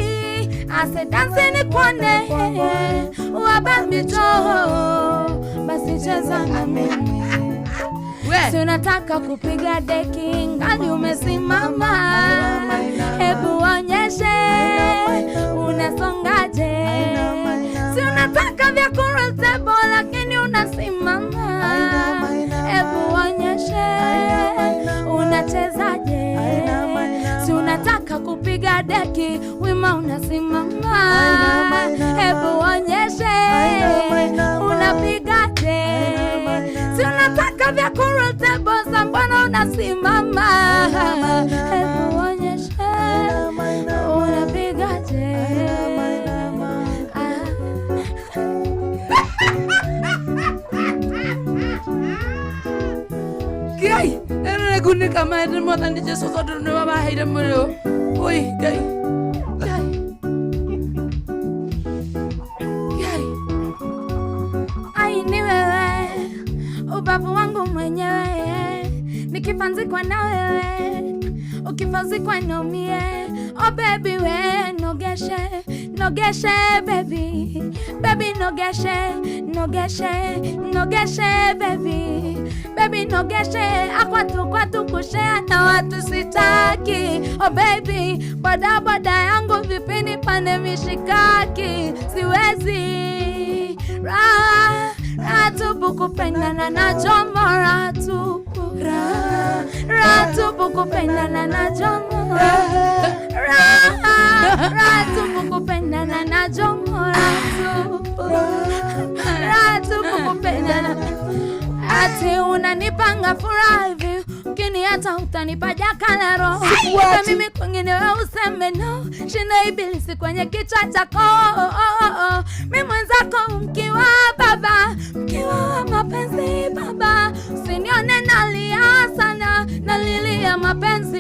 I said dancing kwane wabamito basi cheza na mimi Si unataka kupiga deki ngali umesimama hebu onyeshe unasongaje Si unataka vya kurutebo lakini unasimama hebu onyeshe unachezaje Si unataka kupiga deki wima unasimama hebu onyeshe Unapigaje? Si unataka vya kurute bosa, mbona unasimama? Hebu onyeshe unapigaje? Ngai, ĩno nĩ ngunĩka maĩ Mwathani Jesũ tondũ nĩwe waheire mũrĩo. Oi, Ngai. Ngai. Ngai. Ai, ni wewe ubavu wangu mwenyewe, nikifanzikwa na wewe, ukifanzikwa nomie. Oh baby we nogeshe, nogeshe baby, baby nogeshe, nogeshe, nogeshe baby, baby nogeshe. Akwatu kwatu kushare na watu sitaki. Oh baby, boda boda yangu vipini pane mishikaki, siwezi raha raha tupu kupendana na jomo, raha tupu, raha tupu kupendana na jomo, raha raha tupu kupendana na jomo, raha tupu, raha tupu kupendana. Ati unanipanga furaha hivi, ukiniacha utanipa jaka roho. Hata mimi kwingine wewe useme no, shinda ibilisi kwenye kichwa chako. Oh, oh, oh. Mimi mwenzako mkiwa baba, mkiwa wa mapenzi baba, usinione nalia sana, nalilia mapenzi.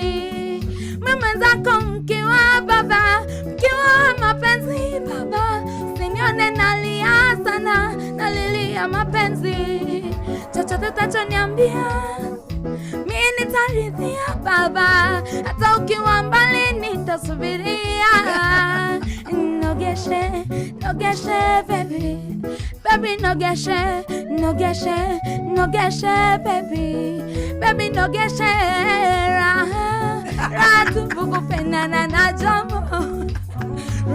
Mimi mwenzako mkiwa baba, mkiwa wa mapenzi baba, usinione nalia sana, nalilia mapenzi. Chochote utachoniambia mimi nitaridhia baba, hata ukiwa mbali nitasubiria. Nogeshe, nogeshe baby, baby nogeshe, nogeshe, nogeshe baby, baby nogeshe. Raha, raha tupu kupendana na jomo,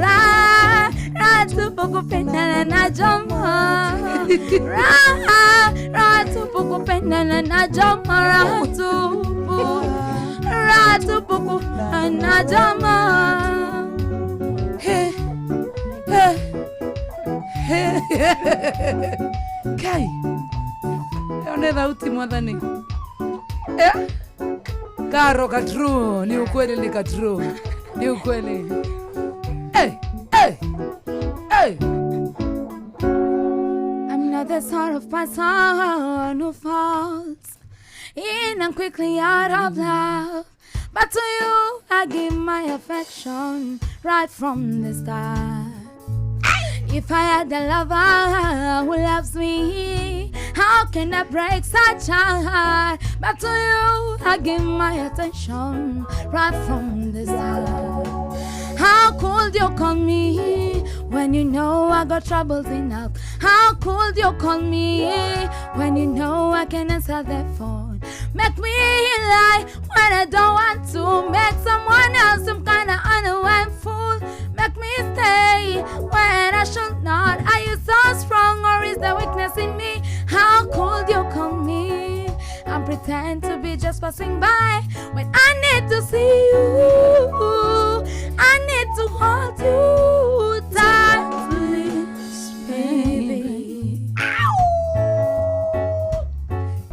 raha, raha tupu kupendana na jomo, raha, raha tupu kupendana na jomo, raha tupu, raha tupu kupendana na jomo. Hey, hey, hey. Kai, ĩyo nĩ thauti Mwathani. Eh? Karo katru, ni ukweli ni katru. Ni ukweli. Hey, hey, hey. I'm not the sort of person who falls in and quickly out of love, but to you I give my affection right from the start. If I had a lover who loves me, how can I break such a heart? But to you I give my attention right from the start. How could you call me when you know I got troubles enough? How could you call me when you know I can answer the phone? Make me lie when I don't want to, make someone else some kind of unaware fool. Make me stay when I should not. Are you so strong or is there weakness in me? How could you call me and pretend to be just passing by when I need to see you? I need to hold you tightly, baby.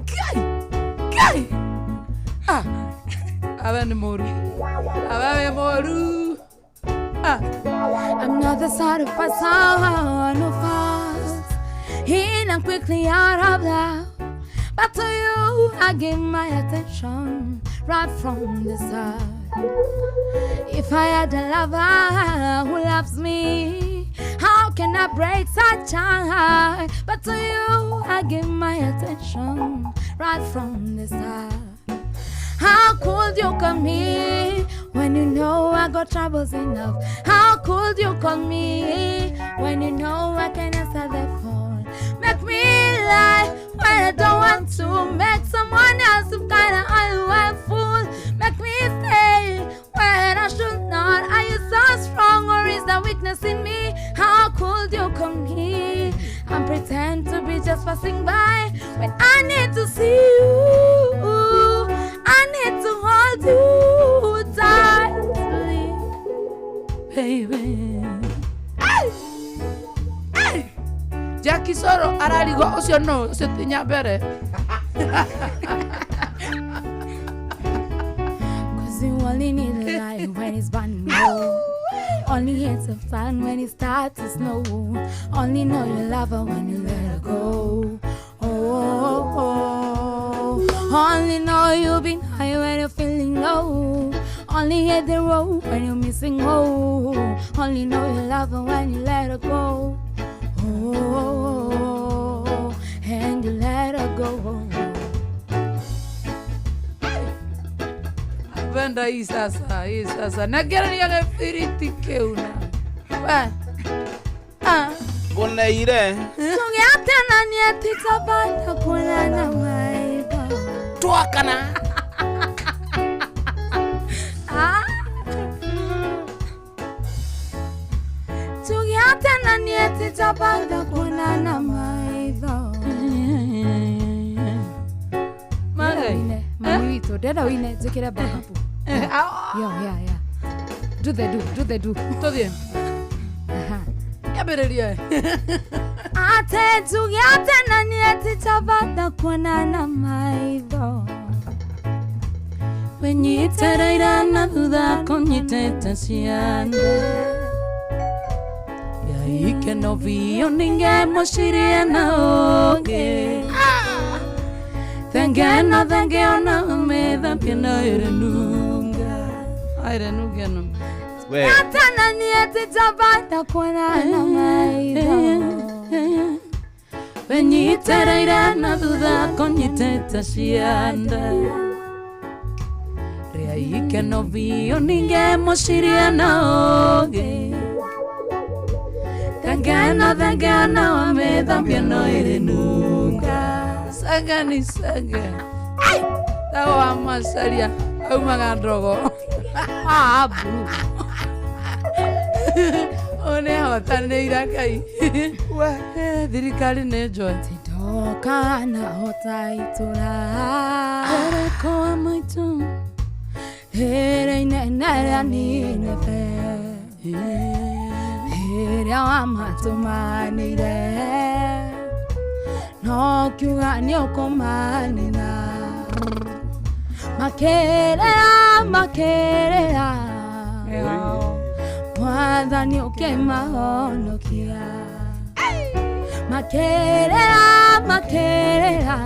Kai, kai. Ah, aba nĩ mũru, aba wĩ mũru. Ah. I'm not the sort of person who falls in and quickly out of love, but to you I give my attention right from the start. If I had a lover who loves me, how can I break such a heart? But to you I give my attention right from the start. How could you call me when you know I got troubles enough? How could you call me when you know I can answer the phone? Make me lie when I don't want to, make someone else some kind of unaware fool. Make me stay when I should not. Are you so strong or is there weakness in me? How could you come here and pretend to be just passing by when I need to see you? I need to hold you tightly, baby. Hey! Hey! Kisoro ararigwo ucio no ucio ti Nyambere. Cause you only need a light when it's burning low. Only hits the sun when it starts to snow. Only know you love her when you let her go. Oh, oh, oh. Only know you've been high when you're feeling low. Only hit the road when you're missing home. Only know you love her when you let her go. Oh, oh, oh, and you let her go. Benda hii sasa, hii sasa. Nagera ni agafiriti keuna. Wa. Ah. Ngoneire. Tungeatana ni atitabanda kuonana maiba. Twakana. Ah. Tungeatana ni atitabanda kuonana maiba. Mami, mami wito, dada wine zikira bakapu. Yeah, yeah. Do the do. Tuthie. Aha. Yambĩrĩrie. Ate tugiate na ni atitabanda kuonana maitho. Wenyitereire na thutha kũnyitĩte ciande. Yaikeno biũ ningemũcirie na ũngĩ. Thengena thengeona ũmĩthambie na ĩrenunga. Airenunga no. We. Atana ni atitabanda kuonana maitho. Wenyitereire na thutha kũnyitĩte ciande. Rĩaikeno biũ ningemũcirie na ũngĩ. Thengena thengeona ũmĩthambie na ĩrenunga. Saga ni saga. Tawa masaria aumaga ndogo. Ah, blue. One hotanĩire Ngai. We, thirikari nĩ njũĩ. Tindoka na hota itũra. Ereko maitũ. Rĩrĩa inene rĩa Nineve. Rĩrĩa wamatũmanĩire. No kiuga nĩ ũkũmanina. Makerera, makerera. Mwathani ũkĩmahonokia. Makerera, makerera.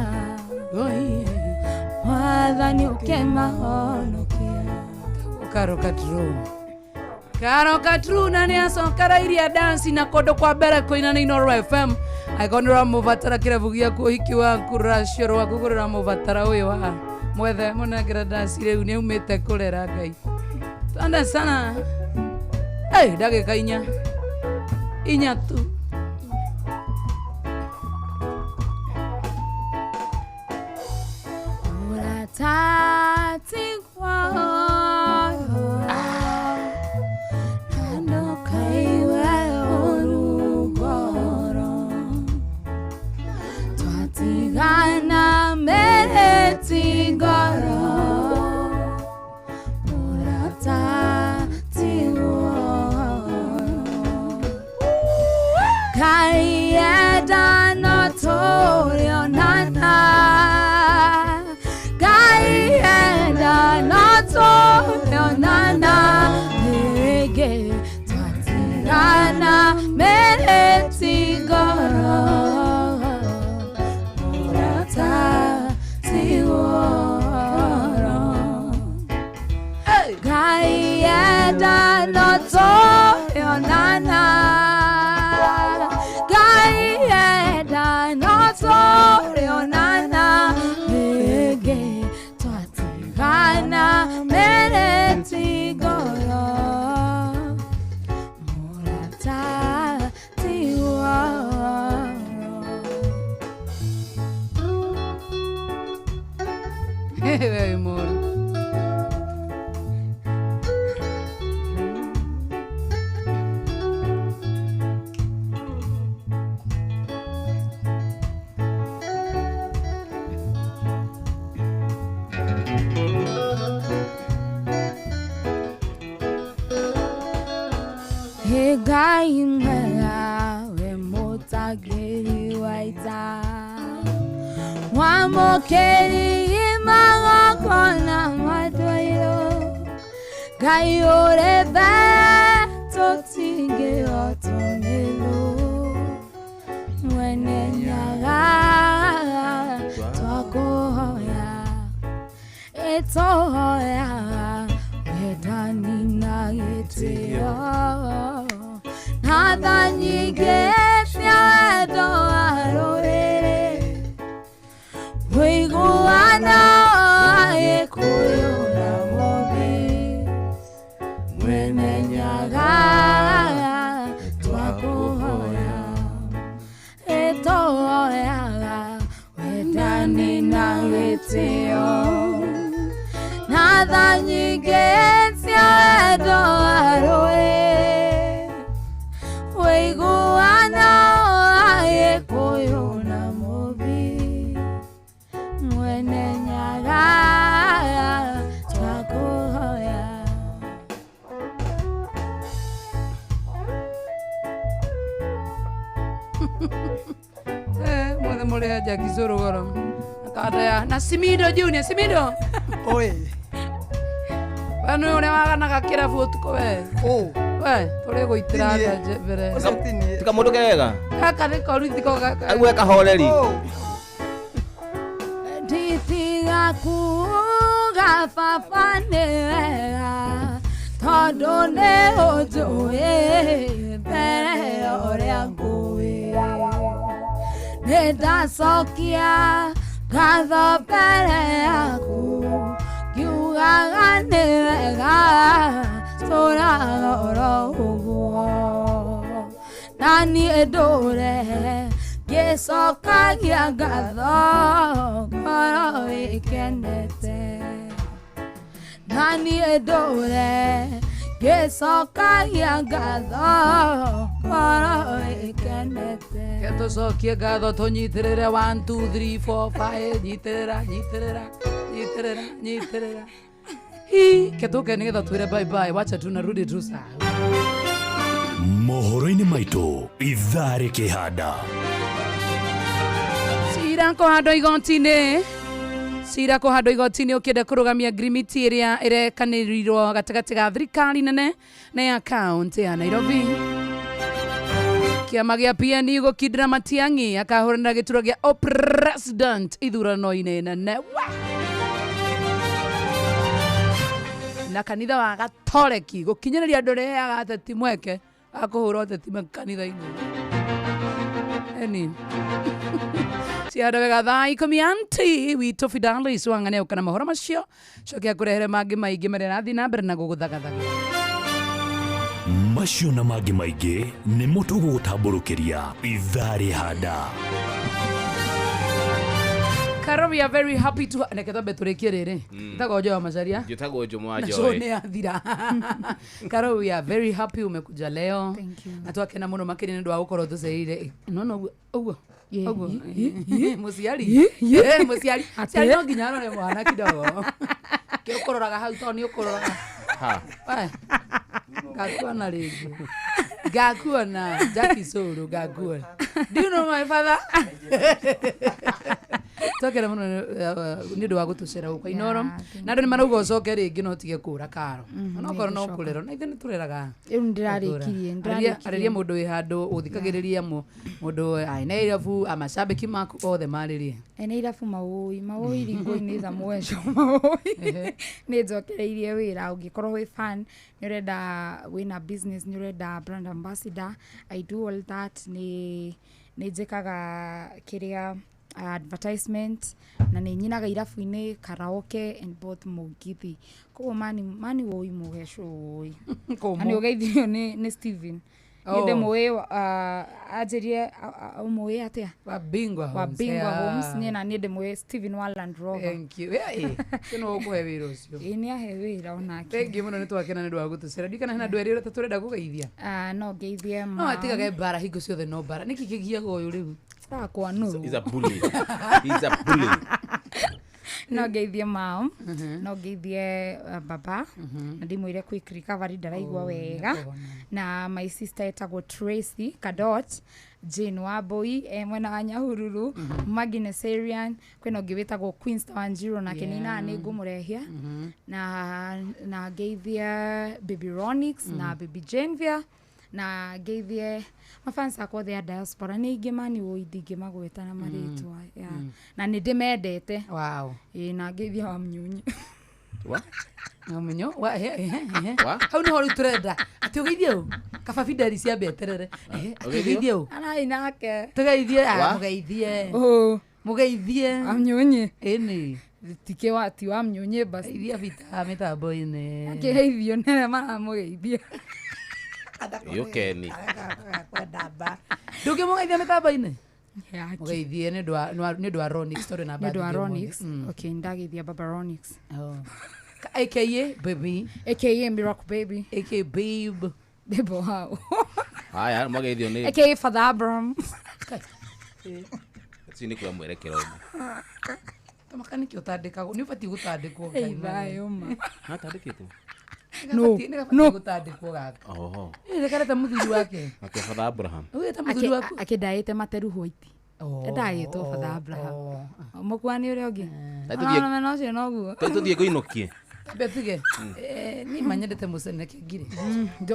Mwathani ũkĩmahonokia. Karo Katru. Karo Katru na nĩ acokereirie dance na kũndũ kwa mbere kũina nĩ Inooro FM. Angĩkorwo nĩ ũramũbatara kĩrabu gĩaku ũhiki waku rũracio rwaku kũrĩ ũramũbatara ũyũ haha mwethe mũnengere dance rĩu nĩ aumĩte kũrera Ngai. Asante sana. Hey, ndagĩka inya. Inya tu. Ũratatigwo na ndũkaigue ũũru ngoro. Twatigana mĩrĩti ngoro. Ũratatigwo. Ngai enda no tũrĩonana. Ngai enda no tũrĩonana rĩngĩ. Twatigana mĩrĩti ngoro. Ũratatigwo. Ngai enda no tũrĩonana. Ngai enda no tũrĩonana rĩngĩ. Twatigana mĩrĩti ngoro. Mũratatigwo. Wĩ mũru. Ngai mwega wĩ mũtangĩri Mwamũkĩri magongona matwairwo Ngai ũrĩ mbere tũtingĩhotwo nĩ thũ Mwene Nyaga twakũhoya ĩtũhoya wendani na gĩtĩo na tha nyingĩ cia wendo wa rũrĩrĩ ũiguano wa Gĩkũyũ na Mũmbi Mwene Nyaga twakũhoya ĩtũhoyaga wendani na gĩtĩo na tha nyingĩ cia wendo wa rũrĩrĩ ũiguano wa Gĩkũyũ na Mũmbi Mwene Nyaga twakũhoya. Mwothe mũrĩ Jackie Zuru goro akandaya na Simido Junior Simido Oi. Banu ũrĩa waganaga kĩrabu ũtukũ we we tũrĩ gũitĩra atĩa mbere Tika mũndũ kega gaka nĩ koru thiko gaka aigue kahoreri Nditiga kuga baba nĩ wega tondũ nĩ ũnjũĩ mbere ya ũrĩa ngũĩ nĩ ndacokia ngatho mbere yaku ngiugaga nĩ wega tũraga oro ũguo na niĩ ndũre ngĩcokagia ngatho ngoro ĩkenete na niĩ ndũre ngĩcokagia ngatho ngoro ĩkenete. Ke tũcokie ngatho tũnyitĩrĩre 1 2 3 4 5 nyitĩrĩra nyitĩrĩra nyitĩrĩra nyitĩrĩra hi ke tũke nĩgetha twĩre bye bye wacha tunarudi tu saa Mohoro-inĩ maitũ ithaa rĩkĩhanda cira kũhandwo igoti-inĩ cira kũhandwo igoti-inĩ ũkĩenda kũrũgamia ngirimiti ĩrĩa ĩrekanĩrirwo gatagatĩ ga thirikari nene na ya kaũntĩ ya Nairobi. Kĩama gĩa PNU gũkindĩra Matiang'i akahũranĩra gĩturwa gĩa president ithurano-inĩ nene. Wa! Na kanitha wa Gatoreki gũkinyĩrĩria andũ ũrĩa ateti mweke wa kũhũra ũteti kanitha-inĩ. Eni cianda wega thaa ikũmi anti witũ Fidalis wang'ane ũka na mohoro macio coke akũrehere mangĩ maingĩ marĩa arathiĩ na mbere na gũgũthagathaga. Macio na mangĩ maingĩ nĩmo tũgũgũtambũrũkĩria ithaa rĩhanda. Karo, we are very happy to reke twambe tũrĩkie rĩrĩ njĩtagwo Joy wa Macharia njĩtagwo Jomo wa na Joy. show nĩ yathira. Karo, we are very happy umekuja leo Thank you. na twakena mũno makĩria nĩ ũndũ wa gũkorwo tũcereire no no ũguo ũguo mũciari mũciari ciari no nginya arore mwana kidogo kĩ ũkũroraga hau tondũ nĩ ũkũroraga Ha. We, ngakuona rĩngĩ ngakuona Jackie Suru ngakuona. Do you know my father? Twakena mũno nĩ ũndũ wa gũtũcera gũkũ Inooro na andũ nĩ marauga ũcoke rĩngĩ no ũtige kũra karo onokorwo no nĩngũcoka. kũrerwo na ithuĩ nĩ tũreraga. Rĩu nĩndĩrarĩkirie Arĩria mũndũ wĩ handũ ũthikagĩrĩria mũndũ aina irabu amacambĩki maku othe marĩrie. Ene irabu maũi maũi ringo-inĩ tha mweco maũi nĩ njokereirie wĩra ũngĩkorwo wĩ fan nĩ ũrenda wĩna business nĩ ũrenda brand ambassador I do all that nĩ njĩkaga kĩrĩa advertisement na nĩ nyinaga irabu-inĩ karaoke and both mũgithi koguo mani mani woi mũgeco woi na nĩ ũgeithirio nĩ Steven Oh. nĩ ndĩmũĩ anjĩrie ũmũĩ atĩa wa Bingwa wa Homes. Bingwa Yeah. Homes niĩ na niĩ ndĩmũĩ Steven wa Land Rover. Thank you. Hey, kĩno ũkũhe wĩra ũcio. Ĩĩ nĩ ahe wĩra onake. Thank you mũno nĩ twakena nĩ ũndũ wa gũtũcera. Ndikana hena andũ erĩ ũrĩa tũrenda kũgeithia. No ngeithie No ma atigage mbara hingo ciothe no mbara. Nĩkĩ kĩgiaga ũyũ rĩu? Akwa nũũ? He's a bully. He's a bully. No ngeithie mam, no ngeithie baba, na ndimwĩre quick recovery, ndaraigua Oh, wega. Na my sister etagwo Tracy Kadot, Jane Wambui e mwena wa Nyahururu, Maggie Neserian, kwĩna ũngĩ wĩtagwo Queen Star Wanjiru, nake nĩ na nĩ ngũmũrehia. Na ngeithie Baby Ronix na Baby Janvia, na ngeithie mafans akwa othe a diaspora, nĩ ingĩ mani woi ndingĩmagweta na marĩtwa, yeah. Na nĩ ndĩmendete. Wow. Ĩĩ, na ngeithie wa mnyunyi. Wa? Ũmenyo wa ehe ehe ehe. Wa? Hau nĩho rĩu tũrenda atĩ ũgeithie ũ kaba Fideli ciambe eterere. Ehe, atĩ Ũgeithie? ũgeithie ũ ararĩ nake. Tũgeithie, ah, Wa? mũgeithie. Ũ. Mũgeithie. Wa mnyunyi. Ĩni. Tikĩ wa ti wa mnyunyi basi. Geithia bita mĩtambo-inĩ. Akĩgeithio nĩarĩa maramũgeithia. Yũkeni. Ndũngĩmũgeithia mĩtambo-inĩ? Yake. Mũgeithie nĩ ũndũ wa Ronix tondũ na nĩ ũndũ wa birthday ũmũthĩ. Ronix. Okay, ndageithia baba Ronix. Oh. AKA baby. AKA Miracle Baby. AKA babe. Babe wow. Haya, mageithio nĩ AKA Father Abraham. Ũcio nĩ kuoya mwerekero ũmwe. Tamaka nĩkĩ ũtandĩkagwo? Nĩ ũbatiĩ gũtandĩkwo Ei, Ngai mwana. thayũ ma. Hatandĩkĩtwo? No, Nĩ gabatiĩ no. gũtandĩkwo gaka. Oho. Ĩ, kareta mũthuri wake. Ake Father Abraham. Ũgĩta mũthuri waku. Akĩndaĩte materu white. Oh, Ndaĩtwo Father Abraham. Mũkua nĩ ũrĩa ũngĩ. Tai tũthiĩ- Ona mena ũcio noguo. Tai tũthiĩ ngũinũkie. Tambe tuge. Niĩ manyendete mũceneke ngiri.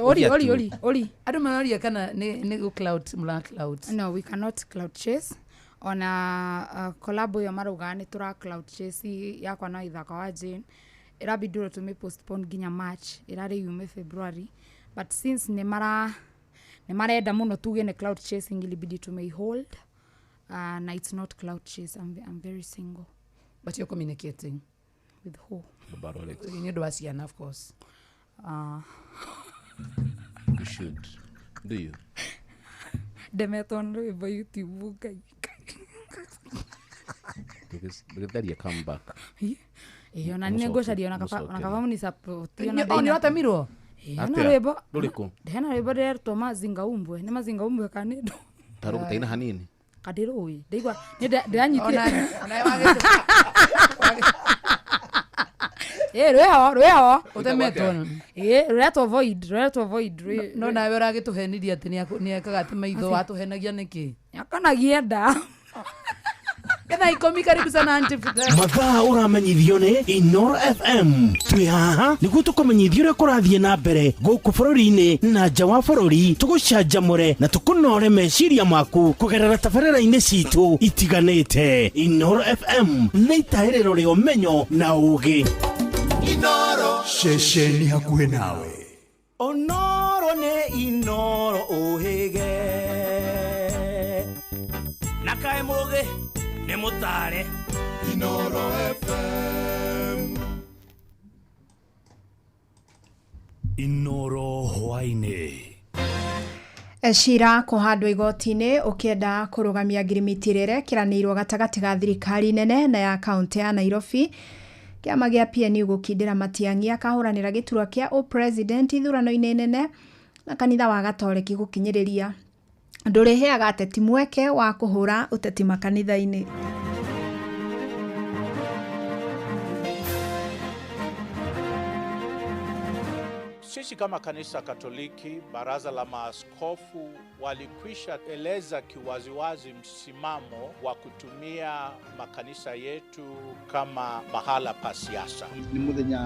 Ori, ori, ori, ori. Andũ maroria kana nĩ gũ clout mũra clout. No, we cannot clout chase. Ona collab ĩyo maraugaga nĩ tũra clout chase yakwa na ithaka wa Jane, ĩrabindurwo tũmĩ postpone nginya March, ĩrarĩ yume February, but since nĩ mara nĩ marenda mũno tuge nĩ clout chasing, ilibidi tumei hold. Na it's not clout chase. I'm very single. But you're communicating with who? Baba Rolex. Nĩ ũndũ wa ciana, of course. You should. Do you? Ndemetwo nĩ rwĩmbo YouTube Ngai. Ndũgĩtharia comeback. Ĩĩ, ona nĩ ngũcaria ona kaba mũnisupport ona Nĩ watemirwo? Ĩĩ, ona Atĩa? rwĩmbo. Rũrĩkũ? Hena rwĩmbo ndĩrerutwo mazinga umbwe, nĩ mazinga umbwe kana nĩ ndũ Tarũgũtaina hanini. kandirũĩ ndaigua nĩ ndĩranyitire. Ĩĩ, rwĩho rwĩho. Ũtemetwo. Ĩĩ, rũretwo void, rũretwo void. No nawe ũragĩtũhenirie atĩ nĩekaga atĩ maitho, watũhenagia nĩkĩ? Nĩakonagia nda. Thaa 10, karibu sana Aunty Fidel. Mathaa ũramenyithio nĩ Inoro FM. Twĩ haha nĩguo tũkũmenyithia ũrĩa kũrathiĩ na mbere gũkũ bũrũri-inĩ na nja wa bũrũri, tũgũcanjamũre na tũkũnore meciria maku kũgerera tabarĩra-inĩ citũ itiganĩte. Inoro FM nĩ itahĩrĩro rĩa ũmenyo na ũgĩ. Inoro ceceni hakuhĩ nawe. Onoro nĩ Inoro ũhĩge na kaĩ mũgĩ nĩ mũtare. Inoro FM. Inoro hwaĩ-inĩ. Cira kũhandwo igoti-inĩ ũkĩenda kũrũgamia ngirimiti ĩrĩa ĩrekeranĩirwo gatagatĩ ga thirikari nene na ya kaũntĩ ya Nairobi. Kĩama gĩa PNU gũkindĩra Matiang'i akahũranĩra gĩturwa kĩa ũpresident ithurano-inĩ nene, na kanitha wa Gatoreki gũkinyĩrĩria ndũrĩheaga ateti mweke wa kũhũra ũteti makanitha-inĩ. Sisi kama kanisa Katoliki, baraza la maaskofu walikwisha eleza kiwaziwazi msimamo wa kutumia makanisa yetu kama mahala pa siasa. Nĩ mũthenya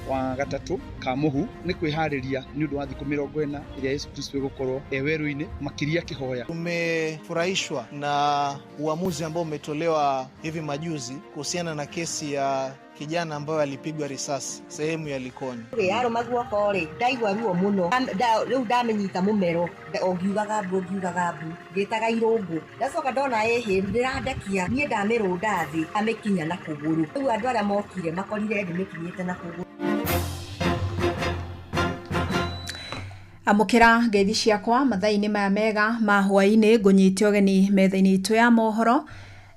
wa gatatũ ka mũhu nĩ kwĩharĩria nĩ ũndũ wa thikũ 40 ĩrĩa Yesu Kristo egũkorwo e werũ-inĩ makĩria akĩhoya. Tumefurahishwa na uamuzi ambao umetolewa hivi majuzi kuhusiana na kesi ya kijana ambaye alipigwa risasi sehemu ya Likoni. Yarũma guoko rĩ, ndaigua ruo mũno. Rĩu ndamĩnyita mũmero, o ngiugaga mbu, ngiugaga mbu, ngĩtaga irũngũ. Ndacoka ndona ĩhĩ ndĩrandekia, niĩ ndamĩrũnda thĩ, amĩkinya na kũgũrũ. Rĩu andũ arĩa mokire makorire ndĩmĩkinyĩte na kũgũrũ. Amũkĩra ngeithi ciakwa mathaa-inĩ maya mega ma hwaĩ-inĩ, ngũnyite ũgeni metha-inĩ itũ ya mohoro.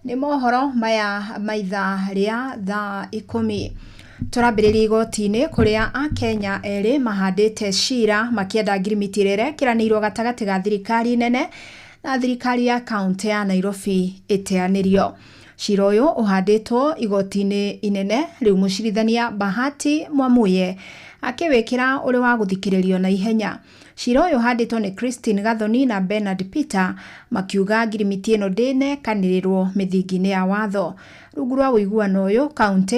Nĩ mohoro maya ma ithaa rĩa thaa 10. Tũrambĩrĩria igoti-inĩ kũrĩa akenya erĩ mahandĩte cira makĩenda ngirimiti ĩrĩa ĩrekeranĩirwo gatagatĩ ga thirikari nene na thirikari ya kaũntĩ ya Nairobi ĩteanĩrio. Cira ũyũ ũhandĩtwo igoti-inĩ inene rĩu mũcirithania Bahati Mwamuye akĩwĩkĩra ũrĩ wa gũthikĩrĩrio na ihenya. Cira ũyũ ũhandĩtwo nĩ Christine Gathoni na Bernard Peter makiuga ngirimiti ĩno ndĩnekanĩrĩrwo mĩthingi-inĩ ya watho. Rungu rwa ũiguano ũyũ kaunti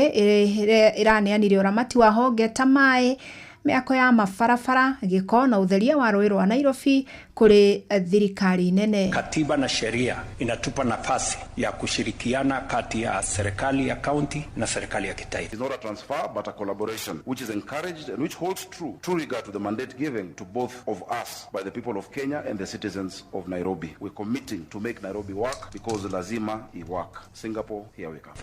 ĩraneanire ũramati wa honge ta maĩ, mĩako ya mabarabara, gĩko na ũtheria wa rũĩ rwa Nairobi kũrĩ thirikari nene. Katiba na sheria inatupa nafasi ya kushirikiana kati ya serikali ya kaunti na serikali ya kitaifa. It's not a transfer but a collaboration which is encouraged and which holds true regard to the mandate given to both of us by the people of Kenya and the citizens of Nairobi. We're committing to make Nairobi work because lazima i work. Singapore, here we come.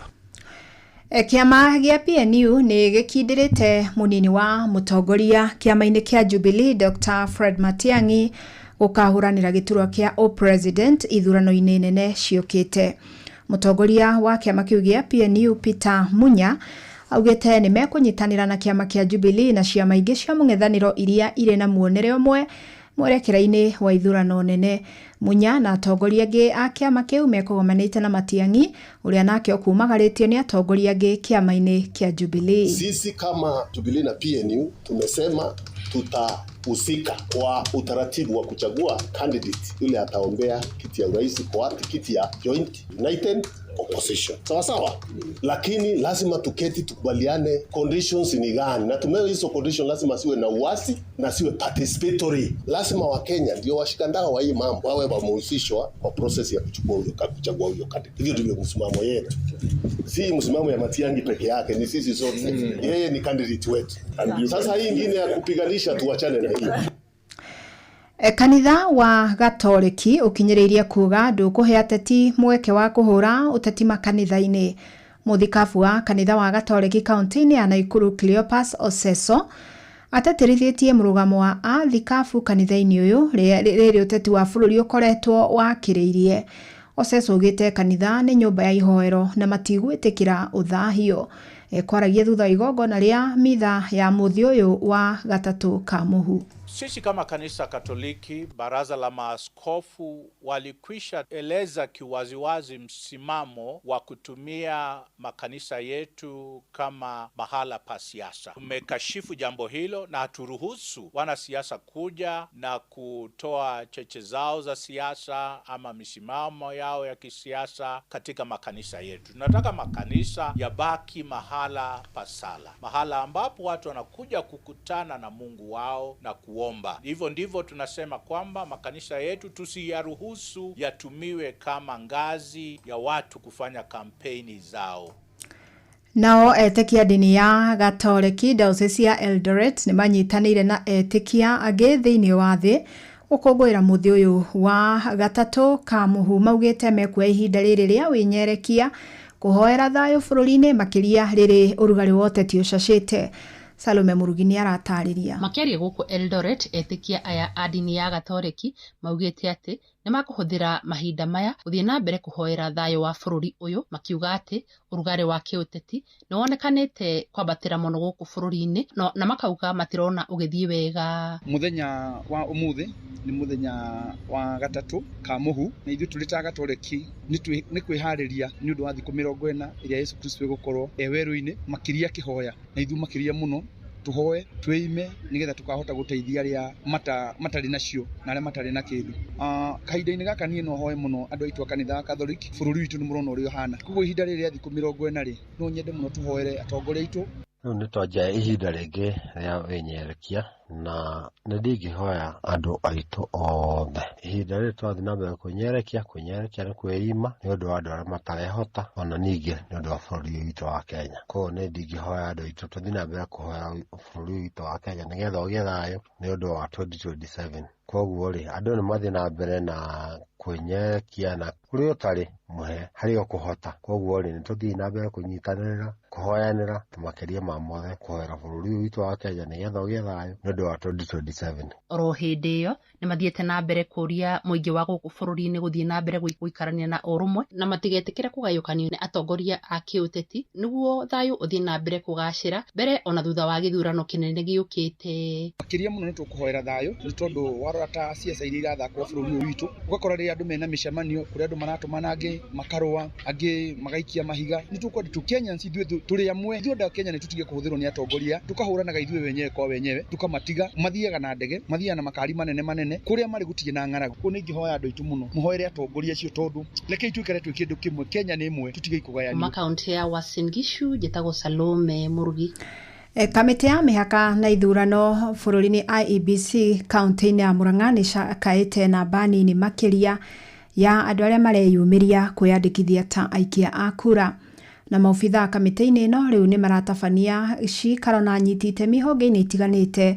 Kĩama gĩa PNU nĩ gĩkindĩrĩte mũnini wa mũtongoria kĩama-inĩ kĩa Jubilee Dr. Fred Matiang'i gũkahũranĩra gĩturwa kĩa o-president ithurano-inĩ nene ciũkĩte. Mũtongoria wa kĩama kĩu gĩa PNU Peter Munya augĩte nĩ mekũnyitanĩra na kĩama kĩa Jubilee na ciama ingĩ cia mũng'ethanĩro iria irĩ na muonere ũmwe mwerekera-inĩ wa ithurano nene. Munya na atongoria angĩ a kĩama kĩu mekũgomanĩte na Matiang'i ũrĩa nake okumagarĩtio nĩ atongoria angĩ kĩama-inĩ kĩa Jubilee. Sisi kama Jubilee na PNU tumesema tutahusika kwa utaratibu wa kuchagua candidate yule ataombea kiti ya urais kwa tikiti ya Joint United Opposition. Sawa sawa. Lakini lazima tuketi tukubaliane conditions ni gani, na tumewe hizo condition lazima siwe na uasi na siwe participatory. Lazima Wakenya ndio washikandao wa hii mambo wawe wamehusishwa kwa process ya kuchagua huyo candidate. Hivyo ndivyo msimamo yetu. Si msimamo ya Matiang'i peke yake, ni sisi sote. Yeye ni candidate wetu. Sasa hii ingine ya kupiganisha tuachane na hiyo. Kanitha wa Gatoreki ũkinyĩrĩirie kuga ndũkũhe ateti mweke wa kũhũra ũteti makanitha-inĩ. Mũthikabu wa kanitha wa Gatoreki kaunti-inĩ ya Nakuru Cleopas Oseso ateterithĩtie mũrũgamo wa athikabu kanitha-inĩ ũyũ rĩrĩ ũteti wa bũrũri ũkoretwo wakĩrĩirie. Oseso augĩte kanitha nĩ nyũmba ya ihoero na matigwĩtĩkĩra ũthahio. Kwaragia thutha wa igongona rĩa mitha ya mũthĩ ũyũ wa gatatũ ka mũhu. Sisi kama kanisa Katoliki, baraza la maaskofu walikwisha eleza kiwaziwazi msimamo wa kutumia makanisa yetu kama mahala pa siasa. Tumekashifu jambo hilo na haturuhusu wanasiasa kuja na kutoa cheche zao za siasa ama misimamo yao ya kisiasa katika makanisa yetu. Tunataka makanisa yabaki mahala pa sala, mahala ambapo watu wanakuja kukutana na Mungu wao na kuomba. Hivyo ndivyo tunasema kwamba makanisa yetu tusiyaruhusu yatumiwe kama ngazi ya watu kufanya kampeni zao. Nao etĩkia ndini ya Gatoreki Diocese ya Eldoret nĩ manyitanĩire na etĩkia angĩ thĩinĩ wa thĩ gũkũngũĩra mũthĩ ũyũ wa gatatũ ka mũhu. Maugĩte mekuoya ihinda rĩrĩ rĩa wĩnyerekia kũhoera thayũ bũrũri-inĩ makĩria rĩrĩ ũrugarĩ wa ũteti ũcacĩte. Salome Murugi nĩ aratarĩria. Makĩaria gũkũ Eldoret, etĩkia aya a ndini ya Gatoreki maugĩte atĩ nĩ makũhũthĩra mahinda maya gũthiĩ na mbere kũhoera thayũ wa bũrũri ũyũ, makiuga atĩ ũrugarĩ wa kĩũteti nĩ wonekanĩte kwambatĩra mũno gũkũ bũrũri-inĩ na makauga matirona ũgĩthiĩ wega. Mũthenya wa ũmũthĩ nĩ mũthenya wa gatatũ ka mũhu, na ithuĩ tũrĩ ta Gatoreki nĩ kwĩharĩria nĩ ũndũ wa thikũ 40 ĩrĩa Yesu Kristo egũkorwo e werũ-inĩ makĩria akĩhoya, na ithuĩ makĩria mũno tuhoe twĩime nĩgetha tukahota gũteithia arĩa matarĩ nacio na arĩa matarĩ na kĩndũ. Kahinda-inĩ gaka niĩ no hoe mũno andũ aitũ a kanitha wa Catholic, bũrũri witũ nĩ mũrona ũrĩa ũhana, koguo ihinda rĩrĩ rĩa thikũ 40 rĩ, no nyende mũno tuhoere atongoria aitũ. Rĩu nĩ twanjia ihinda rĩngĩ rĩa wĩnyerekia na nĩ ndingĩhoya andũ aitũ othe ihinda rĩrĩ twathiĩ na mbere kwĩnyerekia nĩ kwĩima nĩ ũndũ wa andũ arĩa matarehota ona ningĩ nĩ ũndũ wa bũrũri witũ wa Kenya. Koguo nĩ ndingĩhoya andũ aitũ tũthiĩ na mbere kũhoya bũrũri witũ wa Kenya nĩgetha ũgĩe thayũ nĩ ũndũ wa 2027. Koguo rĩ, andũ nĩ mathiĩ na mbere na kwĩnyerekia na kũrĩa ũtarĩ mũhe harĩa ũkũhota. Koguo rĩ, nĩ tũthiĩ na mbere kũnyitanĩra, kũhoyanĩra, makĩria ma mothe kũhoera bũrũri ũyũ witũ wa Kenya nĩgetha ũgĩe thayũ nĩ ũndũ wa 2027. Oro hĩndĩ ĩyo nĩ mathiĩte na mbere kũria mũingĩ wa gũkũ bũrũri-inĩ gũthiĩ na mbere gũikarania na ũrũmwe na matigetĩkĩre kũgayũkanio nĩ atongoria a kĩũteti nĩguo thayũ ũthiĩ na mbere kũgacĩra mbere ona thutha wa gĩthurano kĩnene gĩũkĩte. Makĩria mũno nĩ tũkũhoera thayũ nĩ tondũ warora ta ciaca iria irathakwo bũrũri ũyũ witũ, ũgakora rĩrĩa andũ mena mĩcemanio kũrĩa andũ maratũmana, angĩ makarũa, angĩ magaikia mahiga. Nĩ tũkwenda tu Kenyans ithuĩ tũrĩ amwe, ithuĩ andũ a Kenya nĩ tũtige kũhũthĩrwo nĩ atongoria, tũkahũranaga ithuĩ wenyewe kwa wenyewe, tũkamatiga mathiaga na ndege, mathiaga na makari manene manene, kũrĩa marĩ gũtirĩ na ng'aragu. Kũu nĩ ingĩhoya andũ aitũ mũno mũhoere atongoria acio, tondũ rekei tuikare twĩ kĩndũ kĩmwe. Kenya nĩ ĩmwe, tũtige kũgayanio. Kuma kaunti ya Uasin Gishu njĩtagwo Salome Murugi. Kamĩtĩ ya mĩhaka na ithurano bũrũri-inĩ IEBC kaunti-inĩ ya Murang'a nĩ cakaĩte namba nini makĩria ya andũ arĩa mareyumĩria kwĩyandĩkithia ta aikia a kura. Na maobithaa kamĩtĩ-inĩ ĩno rĩu nĩ maratabania cikaro na anyiti itemi honge-inĩ itiganĩte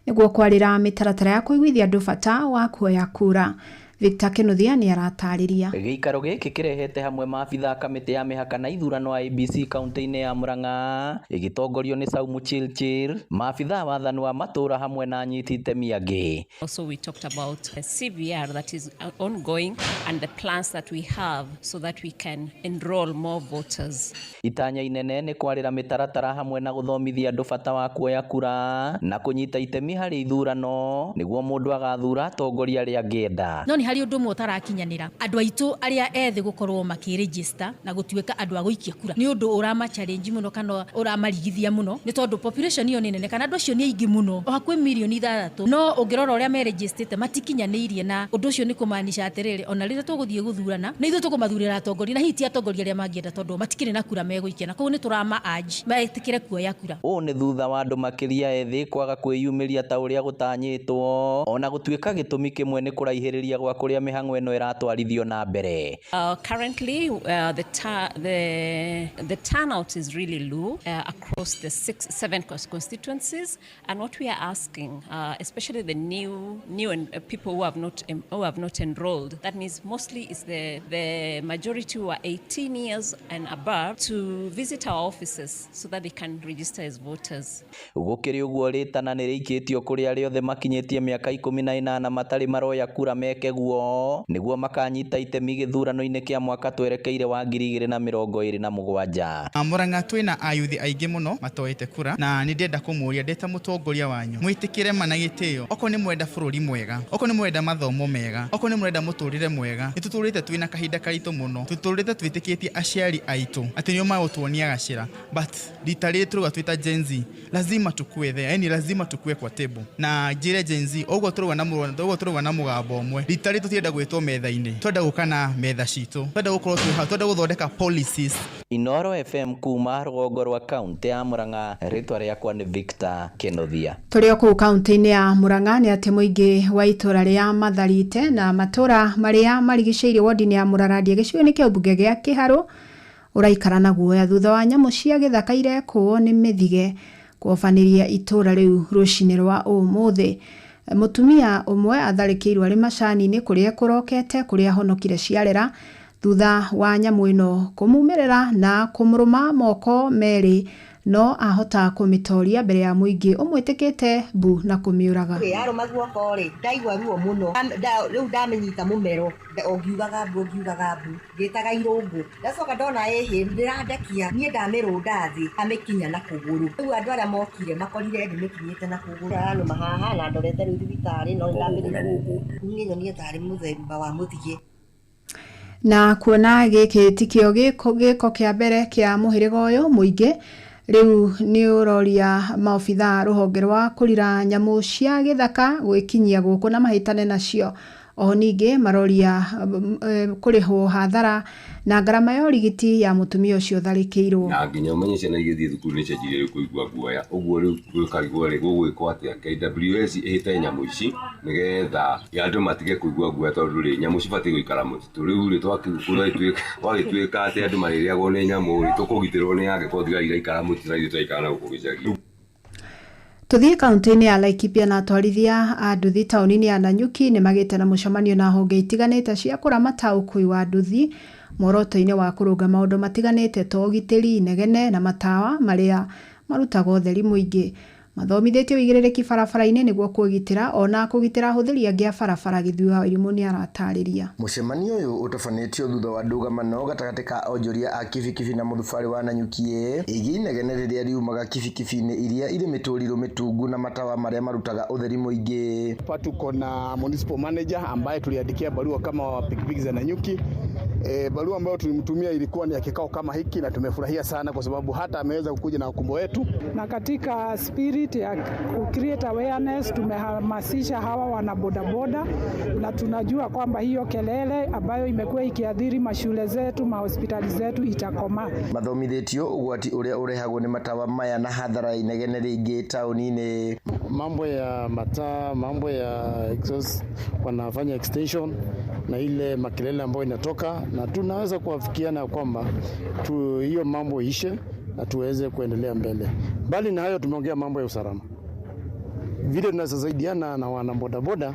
nĩguo kwarĩra mĩtaratara ya kũiguithia andũ bata wa kuoya kura. Victor Kinuthia nĩ aratarĩria. Gĩikaro gĩkĩ kĩrehete hamwe maabithaa kamĩtĩ ya mĩhaka na ithurano IEBC kaunti-inĩ ya Murang'a ĩgĩtongorio nĩ Saumu Chirchir, maabithaa wathani wa matũũra hamwe na anyiti itemi angĩ. Also, we talked about CVR that is ongoing and the plans that we have so that we can enroll more voters. Itanya inene nĩ kwarĩra mĩtaratara hamwe na gũthomithia andũ bata wa kuoya kura na kũnyita itemi harĩ ithurano nĩguo mũndũ agathura atongoria arĩa angĩenda. No nĩ harĩ ũndũ ũmwe ũtarakinyanĩra, andũ aitũ arĩa ethĩ gũkorwo makĩregister na gũtuĩka andũ a gũikia kura nĩ ũndũ ũrama challenge mũno kana ũramarigithia mũno, nĩ tondũ population ĩyo nĩ nene kana andũ acio nĩ aingĩ mũno, o hakuhĩ mirioni 6, no ũngĩrora ũrĩa merejistĩte matikinyanĩirie, na ũndũ ũcio nĩ kũmaanisha atĩrĩrĩ, ona rĩrĩa tũgũthiĩ gũthurana nĩ ithuĩ tũkũmathurĩra atongoria na hihi ti atongoria arĩa mangĩenda tondũ matikĩrĩ na kura megũikia, na koguo nĩ tũrama urge metĩkĩre kuoya kura. Ũũ nĩ thutha wa andũ makĩria ethĩ kwaga kwĩyumĩria ta ũrĩa gũtanyĩtwo, ona gũtuĩka gĩtũmi kĩmwe nĩ kũraihĩrĩria gwa kũrĩa mĩhang'o ĩno ĩratwarithio na mbere. Currently, the turnout is really low across the 6, 7 constituencies, and what we are asking, especially the new and people who have not enrolled, that means mostly it's the majority who are 18 years and above, to visit our offices so that they can register as voters. Gũkĩrĩ ũguo, rĩtana nĩ rĩikĩtio kũrĩ arĩa othe makinyĩtie mĩaka 18 matarĩ maroya kura meke guo nĩguo makanyita itemi gĩthurano-inĩ kĩa mwaka twerekeire wa 2027. Murang'a twĩna ayuthi aingĩ mũno matoete kura, na nĩ ndĩrenda kũmũria ndĩ ta mũtongoria wanyu mwĩtĩkĩre ma na gĩtĩo, okorwo nĩ mwenda bũrũri mwega, okorwo nĩ mwenda mathomo mega, okorwo nĩ mũrenda mũtũrĩre mwega. Nĩ tũtũrĩte twĩna kahinda karitũ mũno, tũtũrĩte twĩtĩkĩtie aciari aitũ atĩ nĩo magũtuonia gacĩra, but rita rĩrĩ tũrauga twĩ ta Gen Z lazima tukue there, yani lazima tukue kwa table. Na njĩre Gen Z ũguo tũrauga na ũguo tũrauga na mũgambo ũmwe, rita rĩrĩ tũtirenda gwĩtwo metha-inĩ, twenda gũka na metha citũ, twenda gũkorwo twĩ hau, twenda gũthondeka policies. Inoro FM kuma rũgongo rwa kaunti ya Murang'a, rĩtwa rĩakwa nĩ Victor Kinuthia. Tũrĩ o kũu kaunti-inĩ ya Murang'a nĩ atĩ mũingĩ wa itũra rĩa Matharite na matũra marĩa marigicĩirie wodi-inĩ ya Mũrarandia gĩcigo-inĩ kĩa mbunge gĩa Kĩharũ ũraikara na guoya thutha wa nyamũ cia gĩthaka irekũo nĩ mĩthige kũobanĩria itũra rĩu rũcinĩ rwa ũmũthĩ. Mũtumia ũmwe atharĩkĩirwo arĩ macani-inĩ kũrĩa kũrokete kũrĩa ahonokire ciarera thutha wa nyamũ ĩno kũmumĩrĩra na kũmũrũma moko merĩ, no ahota kũmĩtoria mbere ya mũingĩ ũmwĩtĩkĩte mbu na kũmĩũraga. Yarũma guoko rĩ, ndaigua ruo mũno. Rĩu ndamĩnyita mũmero, o ngiugaga mbu, ngĩtaga irũngũ. Ndacoka ndona ĩhĩ ndĩrandekia, niĩ ndamĩrũnda thĩ, amĩkinya na kũgũrũ. Rĩu andũ arĩa mokire makorire ndĩmĩkinyĩte na kũgũrũ. Aranũma haha na ndorete rĩu thibitarĩ, no nĩndamĩrũnda. Niĩ nyonire tarĩ mũthemba wa mũthigĩ. Na kuona gĩkĩ tikĩo gĩko kĩa mbere kĩa mũhĩrĩga ũyũ, mũingĩ rĩu nĩ ũroria maobithaa rũhonge rwa kũrira nyamũ cia gĩthaka gwĩkinyia gũkũ na mahĩtane nacio. Oho ningĩ maroria kũrĩhwo hathara na ngarama ya ũrigiti ya mũtumia ũcio ũtharĩkĩirwo. Na nginya ũmenye ciana igĩthiĩ thukuru nĩ cianjirie rĩu kũigua guoya, ũguo rĩu gũkarigwo rĩ gũgwĩkwo atĩa KWS ĩhĩte nyamũ ici nĩgetha andũ matige kũigua guoya, tondũ rĩ nyamũ cibatiĩ gũikara mũtitũ. Rĩu rĩ twagĩtuĩka atĩ andũ marĩrĩagwo nĩ nyamũ rĩ, tũkũgitĩrwo nĩ angĩkorwo thigari iraikara mũtitũ na ithuĩ tũraikara na gũkũ gĩcagi. Tũthiĩ kaunti-inĩ ya Laikipia na atwarithia a nduthi taũni-inĩ ya Nanyuki nĩ magĩte na mũcemanio na honge itiganĩte cia kũramata ũkui wa nduthi muoroto-inĩ wa kũrũnga maũndũ matiganĩte ta ũgitĩri, inegene na matawa marĩa marutaga ũtheri mũingĩ. Mathomithĩtio ũigĩrĩrĩki barabara-inĩ nĩguo kwĩgitĩra ona kũgitĩra ahũthĩri angĩ a barabara. Gĩthuĩ wa Irimũ nĩaratarĩria. Mũcemanio ũyũ ũtabanĩtio thutha wa ndũgamano gatagatĩ ka onjoria a kibikibi na mũthubarĩ wa Nanyuki ĩgiĩ inegene rĩrĩa riumaga kibikibi-inĩ iria irĩ mĩtũrirũ mĩtungu na matawa marĩa marutaga ũtheri mũingĩ. Hapa tuko na municipal manager ambaye tuliandikia barua kama pikipiki za Nanyuki Barua ambayo tulimtumia ilikuwa ni ya kikao kama hiki, na tumefurahia sana kwa sababu hata ameweza kukuja na wakumbo wetu. Na katika spirit ya create awareness tumehamasisha hawa wana bodaboda, na tunajua kwamba hiyo kelele ambayo imekuwa ikiathiri mashule zetu, mahospitali zetu itakoma. Mathomithĩtio ũgwati ũrĩa ũrehagwo nĩ matawa maya na hathara inegene rĩingĩ taũni-inĩ. Mambo ya mataa, mambo ya exhaust, wanafanya extension na ile makelele ambayo inatoka, na tunaweza kuafikiana kwamba hiyo mambo ishe na tuweze kuendelea mbele. Mbali na hayo, tumeongea mambo ya usalama, vile tunasaidiana na wanabodaboda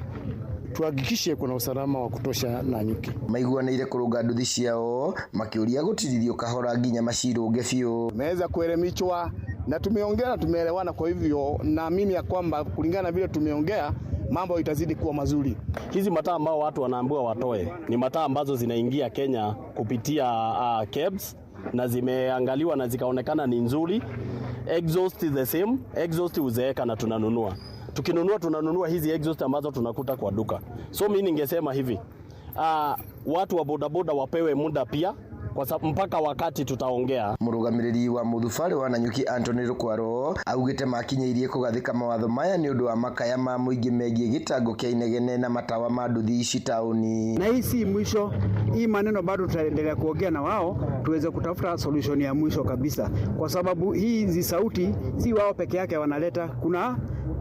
tuhakikishe kuna usalama wa kutosha Nanyuki. Maiguanĩire kũrũnga nduthi ciao makĩũria gũtirithio kahora nginya macirũnge biũ. Tumeweza kuelimishwa na tumeongea na tumeelewana, kwa hivyo naamini ya kwamba kulingana na vile tumeongea mambo itazidi kuwa mazuri. Hizi mataa ambao watu wanaambiwa watoe ni mataa ambazo zinaingia Kenya kupitia KEBS na zimeangaliwa na zikaonekana ni nzuri. Exhaust is the same, exhaust huzeeka na tunanunua. Tukinunua tunanunua hizi exhaust ambazo tunakuta kwa duka. So mimi ningesema hivi, watu wa bodaboda wapewe muda pia kwa sababu mpaka wakati tutaongea. Mũrũgamĩrĩri wa mũthubarĩ wa Nanyuki Anthony Rukwaro augĩte makinyĩirie kũgathĩka mawatho maya nĩ ũndũ wa makaya ma mũingĩ megiĩ gĩtango kĩa inegene na matawa ma nduthi ici taũni. Na hii si mwisho, hii maneno bado tutaendelea kuongea na wao tuweze kutafuta solution ya mwisho kabisa, kwa sababu hizi sauti si wao peke yake wanaleta, kuna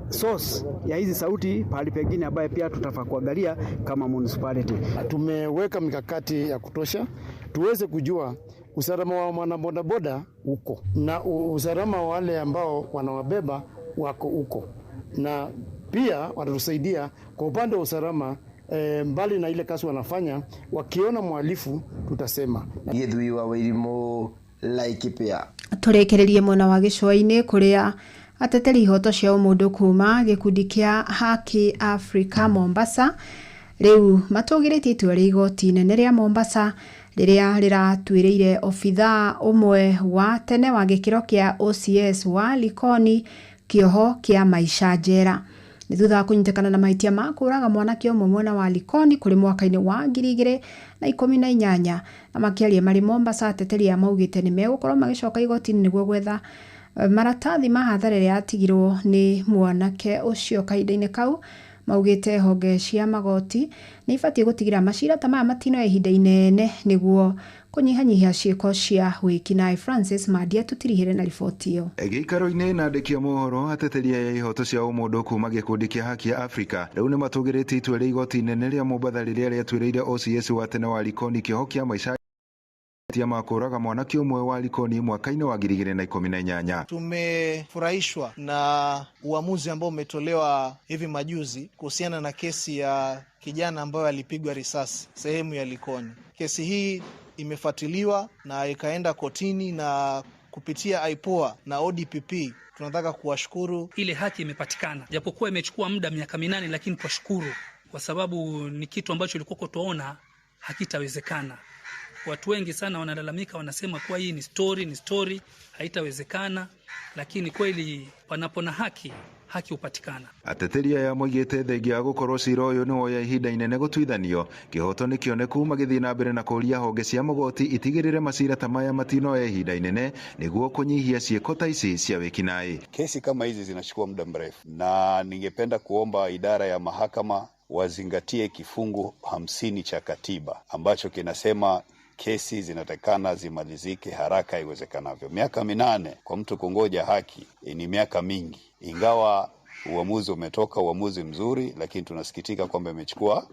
source ya hizi sauti pahali pengine ambaye pia tutafaa kuangalia kama municipality. Tumeweka mikakati ya kutosha tuweze kujua usalama wa mwanabodaboda uko na usalama wa wale ambao wanawabeba wako uko, na pia watatusaidia kwa upande wa usalama. Mbali na ile kazi wanafanya, wakiona mhalifu tutasema. Githui wa Wairimu, Laikipia. Tũrĩkĩrĩrie mwena wa gĩcũa-inĩ kũrĩa ateteri ihoto cia ũmũndũ kuma gĩkundi kĩa Haki Africa Mombasa rĩu matũgĩrĩtie itua rĩa igoti inene rĩa Mombasa rĩrĩa rĩratuĩrĩire obithaa ũmwe wa tene wa gĩkĩro kĩa OCS wa Likoni kĩoho kĩa maica njera. Nĩ thutha wa kũnyitĩkana na mahĩtia ma kũũraga mwanake ũmwe mwena wa Likoni kũrĩ mwaka-inĩ wa 2018 na makĩaria marĩ Mombasa ateteri aya maugĩte nĩ megũkorwo magĩcoka igoti-inĩ nĩguo gwetha maratathi ma hathara ĩrĩa yatigirwo nĩ mwanake ũcio kahinda-inĩ kau. Maugĩte honge cia magoti nĩ ibatiĩ gũtigĩrĩra macira ta maya matinoya ihinda inene nĩguo kũnyihanyihia ciĩko cia wĩkinaĩ. Francis Mandia tũtirihĩre na riboti ĩyo. Gĩikaro-inĩ na andĩki a mohoro ateteri aya ihoto cia ũmũndũ kuma gĩkundi kĩa Haki ya Afrika rĩu nĩ matũgĩrĩtie itua rĩa igoti inene rĩa Mombatha rĩrĩa rĩatuĩrĩire OCS wa tene wa Likoni kĩoho kĩa maica ma kũũraga mwanake ũmwe wa Likoni mwaka-inĩ wa 2018. Tumefurahishwa na uamuzi ambao umetolewa hivi majuzi kuhusiana na kesi ya kijana ambayo alipigwa risasi sehemu ya Likoni. Kesi hii imefuatiliwa na ikaenda kotini, na kupitia IPOA na ODPP tunataka kuwashukuru. Ile haki imepatikana, japokuwa imechukua muda miaka 8, lakini twashukuru kwa sababu ni kitu ambacho ilikuwa tuona hakitawezekana. Watu wengi sana wanalalamika, wanasema kuwa hii ni story, haitawezekana, lakini kweli panapo na haki, haki hupatikana. Ateteri aya moigĩte thengia gũkorwo cira ũyũ nĩ woya ihinda inene gũtuithanio, kĩhoto nĩ kĩoneku magĩthiĩ na mbere na kũũria honge cia magoti itigĩrĩre macira ta maya matinoya ihinda inene nĩguo kũnyihia ciĩko ta ici cia wĩkinaĩ. Kesi kama hizi zinachukua muda mrefu, na ningependa kuomba idara ya mahakama wazingatie kifungu 50 cha katiba ambacho kinasema kesi zinatakana zimalizike haraka iwezekanavyo. Miaka 8 kwa mtu kungoja haki ni miaka mingi. Ingawa uamuzi umetoka, uamuzi mzuri, lakini tunasikitika kwamba imechukua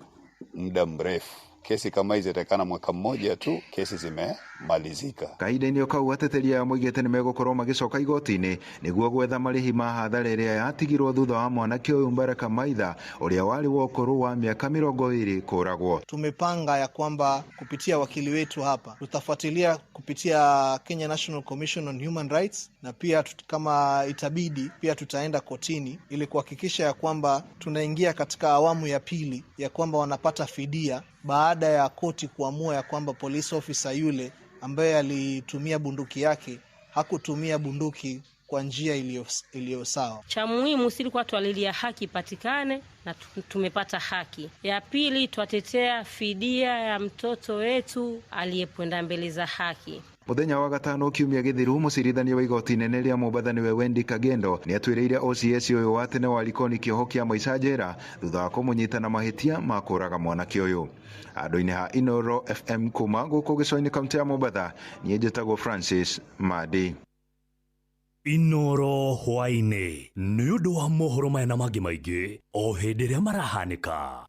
muda mrefu. Kesi kama hizi zitakana mwaka mmoja tu kesi zimemalizika. Kahinda-inĩ o kau ateteri aya moigĩte nĩmegũkorwo magĩcoka igoti-inĩ nĩguo gwetha marĩhi ma hathara ĩrĩa yatigirwo thutha wa mwanake ũyũ Mbaraka Maitha ũrĩa warĩ wa ũkũrũ wa miaka 20 kũragwo. Tumepanga ya kwamba kupitia wakili wetu hapa tutafuatilia kupitia Kenya National Commission on Human Rights, na pia kama itabidi pia tutaenda kotini ili kuhakikisha ya kwamba tunaingia katika awamu ya pili ya kwamba wanapata fidia baada ya koti kuamua ya kwamba police officer yule ambaye alitumia bunduki yake hakutumia bunduki kwa njia iliyo sawa. Cha muhimu silikuwa twalilia haki ipatikane na tumepata haki. Ya pili, twatetea fidia ya mtoto wetu aliyekwenda mbele za haki. Muthenya wa gatano kiumia githiru mucirithania wa igoti inene ria Mombatha niwe Wendy Kagendo ni atwiriire OCS uyu wa tene wa Likoni kioho kia maica njera thutha wa kumunyita na mahitia ma kuraga mwanake uyu. Andu-ini ha Inoro FM kuma guku gico-ini kaunti ya Mombatha, niĩ njĩtagwo Francis Madi. Inoro hwaĩ-inĩ nĩ ũndũ wa mohoro maya na mangĩ maingĩ o hĩndĩ ĩrĩa marahanĩka.